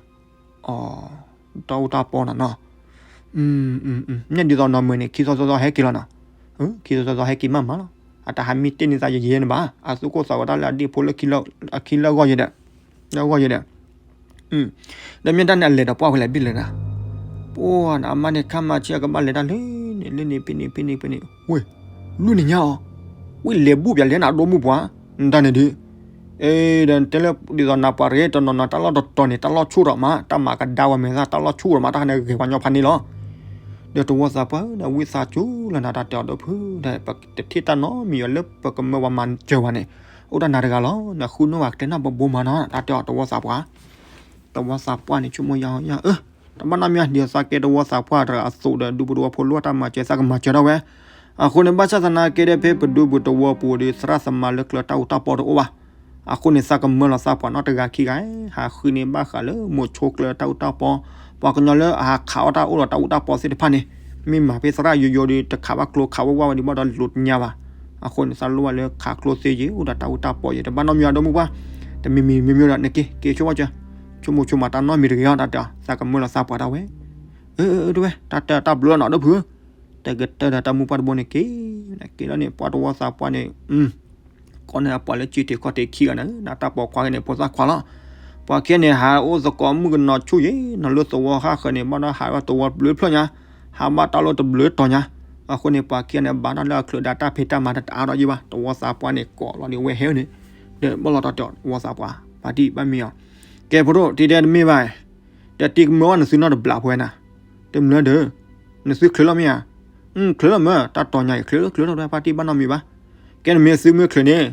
တၢ်အူတၢ်ပီနၤနီၤ, မ့ၢ်ဒ်သိးနီၢ်မုၢ်န့ၣ် ခံသီသီသီဟဲက့ၤလီၤနီၤ, ခံသီသီသီဟဲက့ၤမးမးလီၤ, အတၢ်ဟးမံတ့ၢ်န့ၢ်သးယဲယဲန့ၣ်ဘၣ်, အသူၣ်ကိၢ်သးဂီၤတၢ်လၢအဒ့ၣ်ဖိလၢအခံလၢအဂီၢ်ယဲဒီး, လၢအဂီၢ်ယဲဒီး ဒီးမ့ၢ်တၢ်န့ၣ်အလဲၤဒီးပှၢ်ဖဲလဲၣ်ဘ့ၣ်လဲၣ်နၤ, ပှၢ်နအမါန့ၣ်ခါမၤဆံးအကဘၣ်လဲၤတၢ်လၢန့ၣ်လၢန့ၣ်ဖဲန့ၣ်ဖဲန့ၣ်ဖဲန့ၣ်, ဝ့ၢ်, လွံၢ်နံၤညါအီၤ, ဝ့ၢ်လဲၤဘူၣ်ပၠးလဲၤနဒီမိၢ်ပှၢ်, နတၢ်န့ၣ်ဒုး, အ့ ဒီးတဲလၢဒ်သိးနပှၤတဂ့ၤတနီၤနီၤ တၢ်လီၢ်တတီၤန့ၣ် တၢ်လီၢ်ဆူၣ်ဒီးမး တၢ်မၤကဒါဝဲမဲာ်သၣ် တၢ်လီၢ်ဆူၣ်ဒီးမး တၢ်ဟးန့ၣ်ဂဲၤပှၤညီဖးန့ၣ်လီၤ. ဒီးတဝီသးပှၢ်ဧၢ ဒီးဝံသးစူၤလီၤနၤ တၢ်တဲအီၤဒီပုၢ် ဒီးပတထံၣ်တၢ်နီတမံၤအီၤလၢပကမၢပှၤမၤစၢၤဘၣ်န့ၣ် အိၣ်တၢ်နၤတဂၤလီၤ. နဃုနီၣ်ဘၣ်ကျဲနီၣ်ဘိဘိမးနီၤ တၢ်တဲအီၤတဝီသးပှၢ် တဝီသးပှၢ်န့ၣ် ဆိကမိၣ်ယါအီၤယါအၢ တဘၣ်နီတမံၤ ဒ်သိးကဲတဝီသးပှၢ်တဂၤအသိးဒီး ဒူဖိတဝီဖိလိၣ်တၢ်မၤစၢၤ သးကမၤစၢၤထီၣ်ဝဲ. အဃိန့ၣ် ဘၣ်ဆၣ်သနာ်က့ဒီးဖဲပဒူပတဝီပူၤဒီး သရၣ်သမါလၢကျၢၤတၢ်အူတၢ်ပီတအိၣ်ဘၣ်. အဃိန့ၣ် သးကမၢလီၤသးပှၢ်နီတဂၤခံဂၤ ဟးဃုန့ၢ်ဘၣ်ဃးလၢမိၤဆိကျၢၤတၢ်အူတၢ်ပီ, ပှၤကညီလၢအဟးခးအီၣ်တၢ်အိၣ်ဒီးတၢ်အူတၢ်ပီသ့ၣ်တဖၣ်န့ၣ် မ့ၢ်မၤဖဲသရၣ်ယိယိဒီး တခးဘၣ်ကျိခးဝဲဝဲဒံးဘၣ်ဒီးလိၤတညါဘၣ်. အဃိန့ၣ် သးလိၣ်ဘၣ်လၢခးကျိသ့ယဲ အိၣ်ဒီးတၢ်အူတၢ်ပီယဲ တဘၣ်နီတမံၤအီၤဒီမုၢ်ပှၢ် တမံၤမံၤမံၤမံၤဒီး နက့ၤ က့ၤဆိကမိၣ်စၢၤ ဆိကမိၣ်ဆိကမးတၢ်နီတမံၤတဂ့ၤအီၤ တၢ်တဲအီၤ သးကမၢလီၤသးပှၢ်တၢ်ဝဲ. အၢ အၢ တဝဲ တၢ်တဲတၢ်ဘျုးနီၤ ဒီပုၢ်ဧၢ, တကတၢၢ်ဒီးတၢ်မုၢ်ပှၢ်တဘိန့ၣ်က့ၤ, က့ၤလီၤန့ၣ် ပှၤတဝီသးပှၢ်န့ၣ် ကိးန့ၢ်အပှၤလၢကၠံထံးခီၣ်ထံးခံဂၤန့ၣ် နတၢ်ပိာ်ခွါဂ့ၤန့ၣ် ဖိသၣ်ခွါလီၤ. ပှၤခံဂၤန့ၣ် ဟးအိၣ်သကိးမုၣ်ကနီၤဆူၣ်ယဲ နီၤလၢသဝီဃၣ်ဃၢၤန့ၣ် ဘၣ်ဒီးဟးဝဲသဝီဘျုးဖျၢၣ်ညါ, ဟးဘၣ်တၢ်လိၣ်တဘျုးတီၤညါ. အဃိန့ၣ် ပှၤခံဂၤန့ၣ် ဘၣ်တၢ်လၢအချုးဒီးတၢ်ဖံးတၢ်မၤတအါဒီးယံၤဘၣ်, တဝီသးပှၢ်န့ၣ် ကိးလီၤန့ၣ်ဝဲဟဲန့ၣ်, ဒီးဘၣ်လီၤတၢ်တဲအီၤ တဝီသးပှၢ် ပာ်တံၢ်ဘၣ်မ့ၢ်အီၤ, ကဲဖိဒိၣ် တံၤဒဲးတမ့ၢ်ဘၣ် ဒီးတံၤကမၢဝဲနသုနီတဘျီဖိဝဲနၤ, တမုၢ်လၢဒီး နသုချုးလီၤမ့ၢ်ဧါ, ချုးလီၤမ့ၢ် တၢ်တီၤညါအံၤ ချုးလီၤချုးလီၤ ပာ်တံၢ်ဘၣ်နီတမံၤဘၣ်. ကဲနမ့ၢ်သုမ့ၢ်ချုးန့ၣ်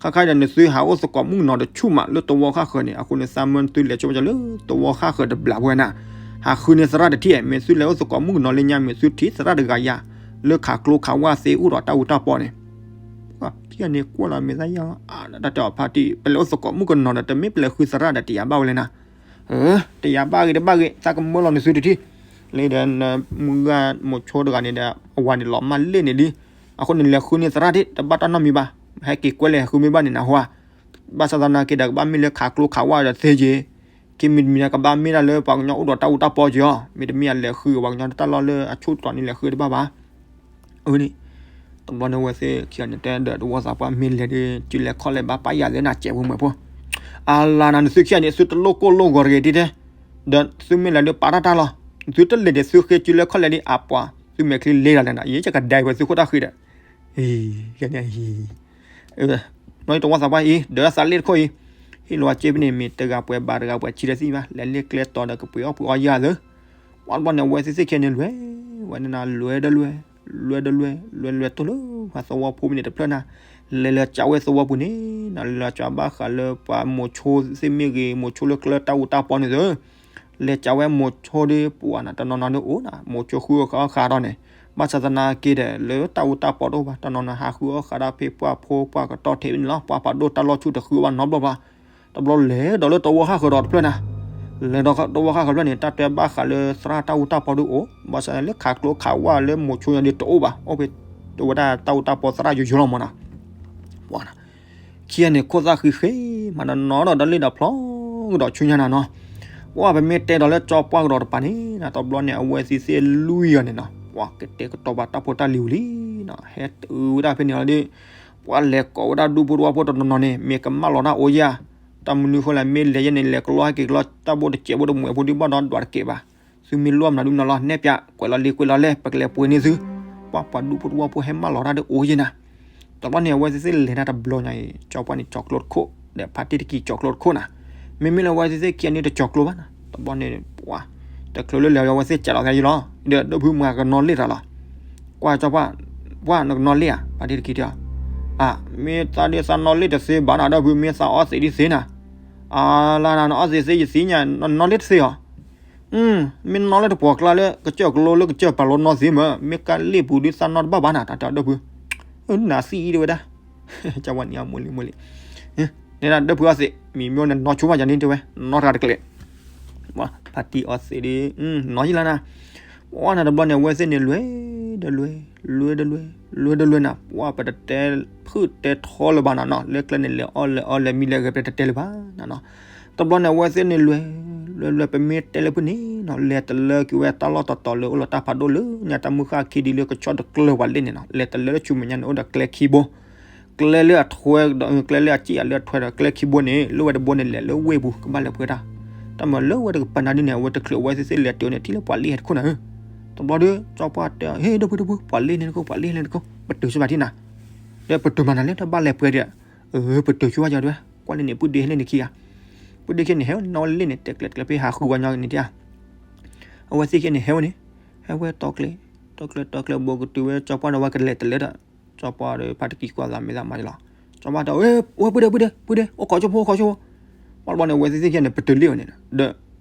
ခါခါဒီးနသုဟးအိၣ်သကိးမုၣ်ကနီၤတဆူၣ်မးလၢသဝီဃၣ်ဃၢၤန့ၣ် အဃိန့ၣ် သးမၢနသုလဲၤဆိကမိၣ်လၢသဝီဃၣ်ဃၢၤတဘျီဖိဝဲနၤ, ဟးဃုန့ၢ်သရၣ်တထံၣ် မ့ၢ်သုလဲၤအိၣ်သကိးမုၣ်ကနီၤလၢညါ မ့ၢ်သုထံၣ်သရၣ်တဂၤယၤ လၢခးကျိခးဝၣ်သ့အိၣ်ဒီးတၢ်အူတၢ်ပီန့ၣ် ခံဂၤန့ၣ်ကွၢ်လီၤမ့ၢ်သၣ်ယါ တၢ်တဲအီၤ ဖါတံၢ် ပလဲၤအိၣ်သကိးမုၣ်ကနီၤဒီး တမ့ၢ်ပလဲၤဃုသရၣ်ဒီးတယာ်ဘၣ်ဝဲလဲၣ်နၤ. တယာ်ဘၣ်ဂ့ၤတဘၣ်ဂ့ၤ သးကမၢလီၤနသုတထံၣ်, လၢဒီး မုၢ်ဂၤမိၤဆိတဂၤန့ၣ်ဒီး အဝၤန့ၣ်လီၤမၢ်လ့ၣ်န့ၣ်လံ. အဃိန့ၣ် လဲၤဃုန့ၢ်သရၣ်တထံၣ် တဘၣ်တၢ်နီတမံၤဘၣ်, ဟဲက့ၤကွဲလဲၤဃုမ့ၢ်ဘၣ်န့ၣ်နဟါ, ဘၣ်ဆၣ်သနာ်က့ဒီး ကဘၣ်မ့ၢ်လၢခးကျိခးဝၣ်ဒီးသ့က့ၤ ခံမံၤတမံၤန့ၣ် ကဘၣ်မ့ၢ်ဒၣ်လၢပှၤကညီအိၣ်ဒီးတၢ်အူတၢ်ပီက့ၤအီၤ, မ့တမ့ၢ်အလဲၤဃုပှၤကညီတၢ်လီၢ်လၢအဆူၣ်တီၤန့ၣ် လဲၤဃုတဘၣ်ဘၣ်. အန့ၣ် တဘျီန့ၣ် အဝဲသ့ၣ်ခံဂၤန့ၣ် တဲဒီးတဝီသးပှၢ် မ့ၢ်လဲၤဒီး စုလဲၤခီၣ်လဲၤဘၣ် ပာ်ယၤလၢနၤ စဲးဖိမုၣ်ဖိ, အလါနၤ နသုခံဂၤန့ၣ် သုတလိၣ်ကိၢ်လိၣ်ဂီၤတဂ့ၤဒ်တဲ, ဒီးသုမ့ၢ်လဲၤဒီးပာ်တၢ်တၢ်လီၤ, သုတလဲၤဒီးသုဃ့စုလဲၤခီၣ်လဲၤဒ်အပှၤ သုမဲာ်ချံလဲၤတၢ်လဲၣ်နၤ ယကဒဲဝဲသုခိၣ်တၢ်ဃံဒီး ဟံ ဘျီတဝီသးပှၢ်အံၤ ဒီးသးလ့ၣ်တခိၣ်အံၤ ဟ့ၣ်လီၤစ့ဖဲန့ၣ် မ့ၢ်တဂၤပှဲၤဘၣ်တဂၤပှဲၤဆံးတသ့ဘၣ် လဲၤလ့ၣ်ကျဲတီၤဒီးကပှ့ၤအီၣ်ပှ့ၤအီယၤသၢ, ပှၤတဘျီန့ၣ် အဝဲသ့ၣ်သ့ၣ်ခံဂၤန့ၣ်လွဲၢ်, ဝဲန့ၣ်နၤလွဲၢ်ဒီးလွဲၢ်, လွဲၢ်ဒီးလွဲၢ်, လွဲၢ်လွဲၢ်တိၢ်လၢ ပှၤသဝီဖိမ့ၢ်န့ၣ်တဖျၢၣ်နၤ, လဲၤလၢကၠီဝဲသဝီပူၤန့ၣ် နလဲၤလၢကၠီဘၣ်ဃးလၢပှၤမိၤဆိသ့ၣ်မ့ၢ်ဂ့ၤ မိၤဆိလၢကျဲတၢ်အူတၢ်ပီန့ၣ်သၢ လဲၤကၠီဝဲမိၤဆိဒီးပှၤနၤ တနီၤနီၤန့ၣ်အိၣ်နၤ မိၤဆိဃုအီၣ်ဃုအီၣ်ဃာ်ဒီးန့ၣ်, ဘၣ်ဆၣ်သနာ်က့ဒီး လၢတၢ်အူတၢ်ပီတအိၣ်ဘၣ် တနီၤနီၤ ဟးဃုအီၣ်ဃာ်ဒီးဖဲပှၤဖိပှၤကတီၢ်ထဲန့ၣ်လီၤ ပှၤဖးဒိၣ်တၢ်လီၢ်ဆူၣ်တဃုဘၣ်နီတဘျီဘၣ်. တဘျီလဲၤဒီးလၢတဝီဃၣ်ဃၢၤဒီးတဖျၢၣ်နၤ, လဲၤဒီးတဝီဃၣ်ဃၢၤတဖျၢၣ်န့ၣ် တၢ်တဲဘၣ်ဃးလၢသရၣ်တၢ်အူတၢ်ပီဒုအိၣ်, ဘၣ်ဆၣ်လၢခးကျိခးဝၣ်လၢမိၤဆိညီဒီးတအိၣ်ဘၣ် အိၣ်ဖဲတဝဲဒၣ်တၢ်အူတၢ်ပီသရၣ်ယိယိလီၤမးနၤ ပှၤနၤ ခံဂၤန့ၣ် ခိၣ်သၣ်ဃံဃ့ မၤနီၤနီၤဒီး လ့ၣ်ဒီးဖျီကဒီးဆူညါနၤနီၤ, ပှၤပမ့ၢ်တဲဒီးလၢကၠီပှၢ်ကဒီးတပၤန့ၣ်နၤ တဘျီန့ၣ် အဝဲသ့ၣ်သ့ၣ်လွံၢ်ဂၤန့ၣ်နီၤ ပှၤကတဲာ်ကတီၤဘၣ်တၢ်ဖိတၢ်လံၤဝံၤလံနီၤ ဟဲတုၤဝဲဒၣ်ဖဲန့ၣ်လီၤဒီး ပှၤလဲၤကိးဝဲဒၣ်ဒူဖိတဝီဖိတနီၤနီၤန့ၣ် မ့ၢ်ကမၣ်လီၤတၢ်အိၣ်ယဲၢ်, တၢ်မနုၤဃိလဲၣ် မ့ၢ်လဲၤယဲၢ်န့ၣ် လဲၤကလီဟဲက့ၤကလီ တၢ်ဘိတစဲးဘိတမှဲးဖိဒုးဘၣ်ဒီးဒွးတကဲးဘၣ်, သုမ့ၢ်လိၣ်မနုၤဒုးမနုၤလီၤ နဲၣ်ပၠး ကွဲးလီၤလံကွဲးလီၤလဲၣ် ပကလဲၤပှ့ၤန့ၢ်သု, ပှၤပှၤဒူဖိတဝီဖိဟဲမၣ်လီၤတၢ်ဒီးအိၣ်ယဲၢ်နၤ တဘျီန့ၣ် အဝဲသ့ၣ်သ့ၣ်လဲၤတၢ်တဘျီညါအံၤ ကၠီပှၢ်န့ၣ် ကၠီၤကျိတခိၣ် ဒီးဖါတံၢ်တကံၤကၠီၤကျိတခိၣ်နၤ, မ့မ့ၢ်လၢအဝဲသ့ၣ်သ့ၣ်ခံဂၤန့ၣ်တကၠီၤကျိဘၣ်နၤ တဘျီန့ၣ် ပှၤ တချုးလၢလဲၤအဝဲသ့ၣ်ကးလီၤသးယံၤလီၤ, ဒီးဒိၣ်ဖုမၤကနီၤလ့ၣ်တၢ်လီၤ, ကွၢ်ကၠီပှၢ်, ပှၤနကနီၤလ့ၣ်ဧါ ဖါတံၢ်တကံၤတဲအီၤ, အၢ မ့ၢ်သးဒ်သးနီၤလ့ၣ်တသ့ဘၣ်နၤ ဒိၣ်ဖု မ့ၢ်သးအီသံးဒ်သ့နၤ, အလါနၤ နအီသံးသ့ယသ့ၣ်ညါ နနီၤလ့ၣ်တသ့အီၤ မ့ၢ်နီၤလၢတပှီၤကျါလၢ ကစၢၢ်ကျိလၢကစၢၢ်ပာ်လိနီသ့မ့ၢ် မ့ၢ်ကါလ့ၣ်ပူၤဒ်သးနီတဘၣ်ဘၣ်နၤ တၢ်တဲအီၤဒိၣ်ဖု, နသံအံၤတဲဝဲဒၣ်, ကၠီဝဲန့ၣ်မိၢ်လံမိၢ်လံ, နဲဒၣ်ဒိၣ်ဖုအီသံး မံၤမ့ၢ်နနီၢ်ဆိဘၣ်ယၤန့ၣ်တဲဝဲ နီၢ်တဂၤတကျဲး, ဖါတံၢ်အီသံးဒ် နီၢ်ယံၤလီၤနၤ, ပှၤနၤတဘျီန့ၣ် အဝဲသ့ၣ်န့ၣ်လွဲၢ်ဒီးလွဲၢ်, လွဲၢ်ဒီးလွဲၢ်, လွဲၢ်ဒီးလွဲၢ်နၤ ပှၤပတတဲဖုၣ်တဲထီလၢၤဘၣ်နၤနီၤ လၢကျဲန့ၣ် လဲၤအီၣ်လဲၤအီလဲၤမံလဲၤဂဲၤ ပတတဲလၢၤဘၣ်နၤနီၤ, တဘျီန့ၣ် အဝဲသ့ၣ်န့ၣ်လွဲၢ်, လွဲၢ်လွဲၢ် ပမ့ၢ်တဲလၢဖုၣ်န့ၣ်နီၤ လဲၤတလၢက့ၤဝဲတၢ်လီၢ်တတီၤလၢအိၣ်လၢတၢ်ဖးဒိၣ်လၢညါတၢ်မုၢ်ဃၣ်ခံဒ်လၢကဆီတကျၢၤပှၤလ့ၣ်န့ၣ်နီၤ လဲၤတလၢလၢဆူမဲာ်ညါန့ၣ် အိၣ်ဒီးကျဲခံဘိ ကျဲလၢအထွဲဒီး ကျဲလၢအစံၣ်အလၢအထွဲဒီး ကျဲခံဘိန့ၣ် လၢဝဲတဘိန့ၣ် လဲၤလၢဝ့ၢ်ပူၤ ကဘၣ်လဲၤပှဲၤတၢ်, တၢ်မၤလၢဝဲတကပၤနၤဒ်န့ၣ် အဝဲတချုးအဝဲသ့ၣ်သ့ၣ်လဲၤတုၤန့ၣ် ထံၣ်လၢပှၤလ့ၣ်ဟဲတခိၣ်နၤဧၢ, တဘျီဒီး ကၠီပှၢ်တဲ ဟ့ၣ် ဒိၣ်ဖုဒိၣ်ဖု ပှၤလ့ၣ်န့ၣ်တခိၣ် ပှၤလ့ၣ်န့ၣ်တခိၣ် ပတုၤဆူဘၣ်ထံၣ်နၤ, ဒီးပတုၤမးနၤလၢတဘၣ်လဲၤပှဲၤဒီး, အၢ ပတုၤဆူဘၣ်ယၤတဲဝဲ ကွၢ်လၢန့ၣ် ပုၢ်ဒ့ဟဲလၢန့ၣ်ခံဂၤ, ပုၢ်ဒ့ခံန့ၣ် ဟဲဝဲနီၣ်ဝဲလ့ၣ်န့ၣ် တဲကျဲးကျဲးဖဲဟးဃုဝဲညီန့ၣ်တၢ် အဝဲသ့ၣ်ခံန့ၣ် ဟဲဝဲန့ၣ်, ဟဲဝဲတီကျဲ, တီကျဲတီကျဲဘိကတုၤဝဲ ကၠီပှၢ်ဒီးဝဲကလဲၤတလဲဒီး, ကၠီပှၢ်ဒီးဖါတံၢ်ကံၤကွၢ်သးမဲာ်သၣ်မၤလီၤ, ကၠီပှၢ်တဲ ဝဲပုၢ်ဒ့ပုၢ်ဒ့ပုၢ်ဒ့ အိၣ်ခိးဆိဖိအိၣ်ခိးဆိဖိ, ဘၣ်တဘျီန့ၣ် ဝဲသ့ၣ်သ့ၣ်ခံဂၤန့ၣ် ပတုၤလံဝဲန့ၣ်ဒီး,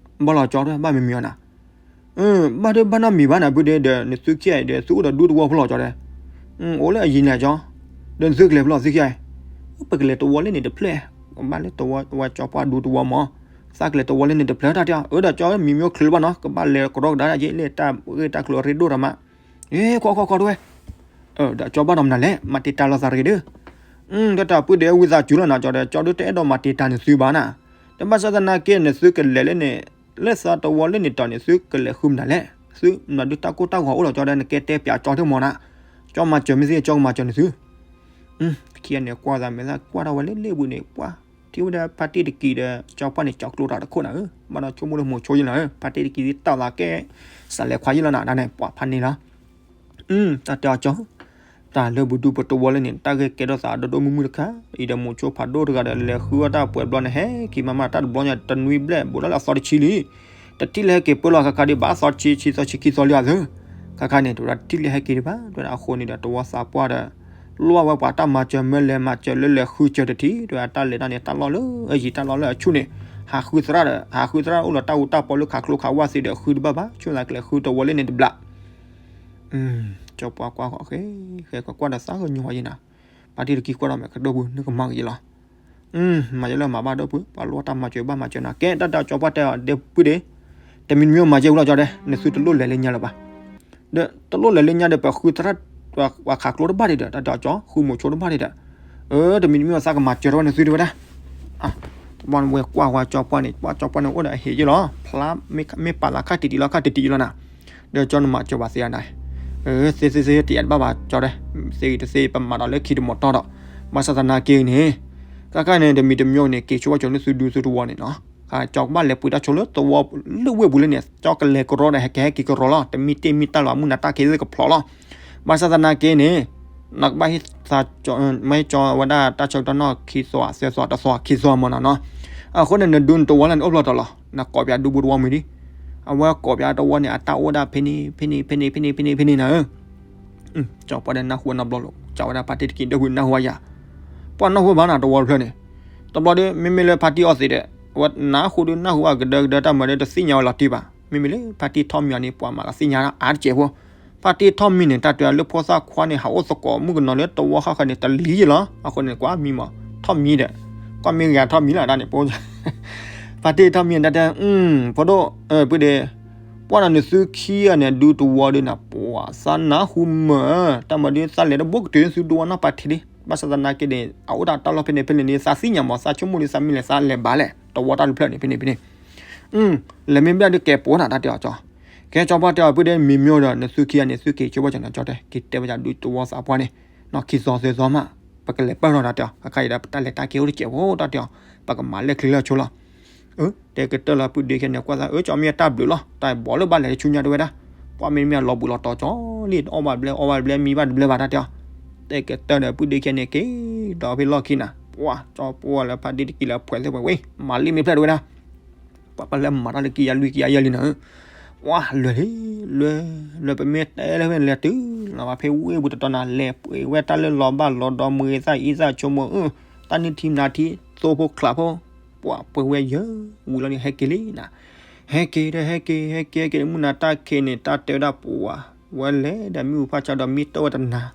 ဘၣ်လီၤကၠီတဲ ဘၣ်မံမံၤအီၤနၤ ဘၣ်ဒုးဘၣ်နီတမံၤဘၣ်နၤ ပုၢ်ဒ့ဒီး နသုခံဂၤအံၤဒီး သုအိၣ်ဒီးဒူသဝီဖိလီၤကၠီတဲ, အိၣ်လၢအယံၤန့ၣ်ကၠီ, ဒီးနသုကလဲၤဖဲလဲၣ်သုခံဂၤအံၤ, ပကလဲၤတဝီလၢန့ၣ်တဖျၢၣ်, ကဘၣ်လၢတဝီဝဲကၠီပှၢ်ဒူသဝီမး, သးကလဲၤတဝီလၢန့ၣ်တဖျၢၣ်တၢ်တဲအီၤ, အၢဒီးကၠီမံမံအိၣ်ချုးလၢၤဘၣ်နီၤ ကဘၣ်လဲၤကရီကဒါယဲလၢတၢ်ဂ့ၢ်တၢ်ကျိၤအရ့ဒိၣ်တၢ်မး, အ့ ခိးခိးခိးတဝဲ ဒီးကၠီဘၣ်ဒီးမနုၤလဲၣ် မၤတံာ်တာ်လိာ်သးတဂ့ၤဒီး, ဒီးတၢ်ပုၢ်ဒ့ဝံသးစူၤလီၤနၤကၠီဒီး ကၠီဒုးတအဲၣ်ဒိးမၤတံာ်တာ်နသုဘၣ်နၤ, ဒီးဘၣ်ဆၣ်သနာ်က့ နသုကလဲၤလၢန့ၣ်, လၢသးတဝီလၢန့ၣ်တီၤန့ၣ် သုကလဲၤဃုမနုၤလဲၣ်, သုမနုၤဒုးတၢ်ကိၢ်တၢ်ဂီၤအိၣ်လီၤကၠီဒီး နကဲတဲပၠးကၠီတမီၤနၤ, ကၠီမၤစၢၤမ့ၢ်သ့ၣ်ကၠီကမၤစၢၤနသု, ခံဂၤန့ၣ်ကွၢ်သးမဲာ်သၣ်ကွၢ်ထီၣ်ဝဲလၢလ့ၣ်ပူၤန့ၣ် ပှၤထံၣ်ဝဲဒၣ်ဖါတံၢ်တကံၤဒီး ကၠီပှၢ်န့ၣ် ကၠီကျိတၢ်တခိၣ်နၤဧၢ, ဘၣ်ဒီးဆိကမိၣ်လၢမိၤဆိယ့လီၤဧၢ, ဖါတံၢ်တကံၤသ့ၣ်တၢ်သးကဲ စးလဲၤခွါယ့လီၤနၤ ဒ်န့ၣ် ပှၤဖးန့ၢ်လီၤ တၢ်တဲအီၤကၠီ, တၢ်လၢပဒူပတဝီလၢန့ၣ် တၢ်ဂ့ၢ်ကဲထီၣ်သးဒိၣ်ဒိၣ်မုၢ်မုၢ်တခါ, အံၤဒီးမိၤဆိဖးဒိၣ်တဂၤဒီး လဲၤဃုအီၣ်တၢ်ပှဲၤဘျီန့ၣ် ဟဲက့ၤမၤမၤတၢ်တဘျီညါ တနွံဘျဲၣ် ဘူးဒီးလၢအသီတဆံလံ, တထံၣ်လၢဟဲက့ၤပၢလီၤခါခါဒံးဘၣ် သီတဆံ ဆံသီဆံခံသီလံအသၢ, ခါခါန့ၣ် တဝဲဒၣ်တထံၣ်လၢဟဲက့ၤဒံးဘၣ် တဝဲဒၣ်အဃိန့ၣ်ဒီး တဝီသးပှၢ်ဒီး လိၣ်ဝဲပှၤတၢ်မၤစၢၤမၢလဲၤမၤစၢၤလၢလဲၤဃုစၢၤတထံၣ် တဝဲဒၣ်တၢ်လဲၤတၢ်န့ၣ် တၢ်လီၢ်လၢအယံၤတၢ်လီၢ်လၢအဆူၣ်န့ၣ်, ဟးဃုသရၣ်ဒီး ဟးဃုသရၣ်အိၣ်လီၤတၢ်အူတၢ်ပီလၢခးကျိခးဝၣ်သ့ဒီး ဃုတဘၣ်ဘၣ် ဆိၣ်သးကလဲၤဃုတဝီလၢန့ၣ်တဘျီ ကၠီပှၢ်ကွၢ်ဃီ ဃဲ ဃဲကကွၢ်ဒီးသးကညီၤယ့နၤ, ဖါတံၢ်တကံၤကွၢ်ဒီးမဲာ်ကဒိၣ်ပူၤ နကမၤကယ့လီၤ, မၤယလၢမၤဘၣ်ဒိၣ်ပူၤ ပှၤလိၣ်တၢ်မၤစၢၤဘၣ်မၤစၢၤနၤ ကဲတၢ်တဲအီၤကၠီပှၢ်တဲအီၤ ဒ့ပုၢ်ဒ့, တမံၤတမံၤမၤစၢၤဝံၤလီၤကၠီဒဲး နသုတလိၣ်လဲၤလၢညါလၢၤဘၣ်, ဒီးတလိၣ်လဲၤလၢညါဒီး ပဃုသရၣ် ပှၤခးကျိတဘၣ်ဒံးဒီး တၢ်တဲအီၤကၠီ ဃုမိၤဆိတဘၣ်ဒံးဒီး, အၢ တမံၤတမံၤသးကမၤစၢၤထီၣ်ဝဲနသုတဝဲဒၣ် တဘျီန့ၣ်ဝဲကွၢ်ဝဲကၠီပှၢ်န့ၣ် ပှၤကၠီပှၢ်န့ၣ်အိၣ်ဒီးအဟ့ၣ်ယ့လီၤ, ဖျါ မ့ၢ်ပာ်သးခါတံၢ်တံၢ်လီၤ ခါတံၢ်တံၢ်လီၤနၤ, ဒီးကၠီနမၤစၢၤဘၣ်သ့ဧါနၤ, သ့သ့သ့ တအဲၣ်တဘၣ်ဘၣ်ကၠီဒဲး, သ့ဂ့ၤတသ့ ပမၤဒီးလၢခံတမီၤတီၢ်ဒီး, ဘၣ်ဆၣ်သနာ်က့န့ၣ်, ကကန့ၣ် တမံၤတမံၤန့ၣ် က့ၤဆိဝဲကၠီလၢသုဒူသုတဝီန့ၣ်နီၤ, ကၠီကဘၣ်လဲၤပှ့ၤတၢ်ဆိလၢတဝီလၢဝ့ၢ်ပူၤလၢန့ၣ် ကၠီကလဲၤကရီဒီး ဟဲကဟဲက့ၤကရီလီၤ တမံတ့ၢ်မံတၢ်လီၤ မုၢ်နၤတၢ်ခံးသ့ၣ်ကဖျိးလီၤ, ဘၣ်ဆၣ်သနာ်က့န့ၣ် နကဘၣ်ဟ့ၣ်သး မ့ၢ်ကၠီဝဲဒၣ်တၢ်ဆၢကတီၢ်နီၢ်ခံသီသၢသီတသီခံသီမ့ၢ်နီၤနီၤ, အဃိန့ၣ် နဒူနတဝီလၢန့ၣ်အိၣ်ဖျါထီၣ်လီၤ, နကိးပၠးဒူပူၤတဝီမံၤဒံး, အဝဲကိးပၠးတဝီန့ၣ် အတၢ်အိၣ်ဒၣ်ဖဲန့ၣ် ဖဲန့ၣ် ဖဲန့ၣ် ဖဲန့ၣ် ဖဲန့ၣ်နၤဧၢ ကၠီပှၢ်ဒီးနၢ်ဟူဝဲနီတဘျီလီၤ, ကၠီဝဲဒၣ်ဖါတံၢ်တကံၤဒီပုၢ်နၢ်ဟူဝဲယၤ, ပှၤနၢ်ဟူဘၣ်နၤတဝီတဖျၢၣ်န့ၣ်, တဘျီဒီး မ့မ့ၢ်လၢဖါတံၢ်အီသံးဒီး အဝဲနၢ်ဟူဒုးနၢ်ဟူဘၣ်ကဒၢကဒၢတၢ်မၤဒီးတသ့ၣ်ညါဝဲလီၤတံၢ်ဘၣ်, မ့မ့ၢ်လၢဖါတံၢ်ထီၣ်မံၤအီၤန့ၣ် ပှၤမၤကသ့ၣ်ညါအါတကဲးဖိ, ဖါတံၢ်ထီၣ်မံၤန့ၣ် တၢ်တဲလၢဖိသၣ်ခွါန့ၣ် ဟးအိၣ်သကိးမုၣ်ကနီၤလၢတဝီဃၣ်ဃၣ်န့ၣ် တလံၤလီၤ, အဃိန့ၣ် ကွၢ်မံမီၤ ထီၣ်မံဒီး, ကွၢ်မ့ၢ်ဂၤထီၣ်မံလီၤဒၣ်န့ၣ် ပ ဖါတံၢ်ထီၣ်မံတၢ်တဲ, ဖိဒိၣ်, ပုၢ်ဒ့, ပှၢ်နၤနသုခံဂၤန့ၣ် ဒူတဝီဒီးနၤ ပှၤသးနၢ်ဟူမၢ်, တၢ်မၤဒုးသးလဲၤတဘိကတုၤသုဒူဝီနီၢ်ပၤထံးလံ, ဘၣ်ဆၣ်သနာ်က့န့ၣ် အအိၣ်တၢ်တၢ်လီၢ်ဖဲန့ၣ်ဖဲန့ၣ်န့ၣ် သးသ့ၣ်ညါမး သးဆိကမိၣ်ဒုးသးမ့ၢ်လဲၤသးလဲၤဘၣ်လဲၣ် တဝီတၢ်တဖျၢၣ်န့ၣ် ဖဲန့ၣ်ဖဲန့ၣ် လဲၤမ့ၢ်ဘျဲၣ်ဒုးကဲပိာ်နၤတၢ်တဲအီၤကၠီ, ကဲကၠီပှၢ်တဲအီၤ ပုၢ်ဒ့ မံမံဒီး နသုခံဂၤန့ၣ် သုက့ၤကၠိဘၣ်ကၠီန့ၣ် ကၠီတဲ, က့ၤတဲဘၣ်ကၠီဒူတဝီသးပှၢ်န့ၣ်, နီၢ်ခံသီသၢသီမး, ပကလဲၤပၢၢ်ထီၣ်တၢ်တဲအီၤ, ခါခါအံၤဒီး ပတၢ်လဲၤတၢ်က့ၤအိၣ်တစဲးဖိတၢ်တဲအီၤ, ပကမၤလဲၣ်ချံလဲၣ်ဆိလီၤ တဲကတၢၢ်လီၤပုၢ်ဒ့ခဲန့ၣ် ကွၢ်သးအၢ ကၠီမ့ၢ်တၢ်ဘျုးလီၤ တၢ်ဘီးလၢဘၣ်လဲၤတဆူညါတဝဲဒၣ်, ပှၢ်မ့တမ့ၢ်အလီၤဘှံးလီၤတီၤကၠီလံ အီၣ်ဘၣ်ဘျဲအီၣ်ဘၣ်ဘျဲ မံဘၣ်တဘျဲဘၣ်တၢ်တဲအီၤ, တဲကတၢၢ်ဒီးပုၢ်ဒ့ခဲန့ၣ် က့ၤဒီးဖဲလီၢ်ခံနၤ, ပှၢ်ကၠီပှၢ်လၢဖါတံၢ်တကံၤလၢဖှဲးသ့ၣ်ဖှဲးဝဲ မၤလံမ့ၢ်ဖျၢၣ်တဝဲဒၣ် ပှၤပလဲၤမၤတၢ်လၢကံယါလွံၢ်ကံယါယဲၢ်လံနၤ, ပှၤလွဲၢ်လံ, လွဲၢ်, လွဲၢ်ပမ့ၢ်တဲလၢဖဲန့ၣ်လဲၤတုၤလီၤဘၣ်ဖဲဝ့ၢ်ပူၤတတီၤနၤ လဲၤပှ့ၤဝဲတၢ်လၢလီၤဘၣ်လီၤဒီးမ့ၢ်သၣ်အံသၣ်ဆိကမိၣ်, တၢ်နုၢ်ထံမနၤထံ သိဖိချးဖိ, ပှၤပှ့ၤဝဲယၢ်ဝံၤလီၤန့ၣ် ဟဲက့ၤလံနၤ, ဟဲက့ၤဒီးဟဲက့ၤ ဟဲက့ၤဟဲက့ၤ မုၢ်နၤတၢ်ခံးန့ၣ် တၢ်တဲဝဲဒၣ်ပှၤ, ဝဲလဲၤဒီးမ့ၣ်အူဖးဆါဒီးမ့ၢ်တၢၢ်ဝဲတနၤ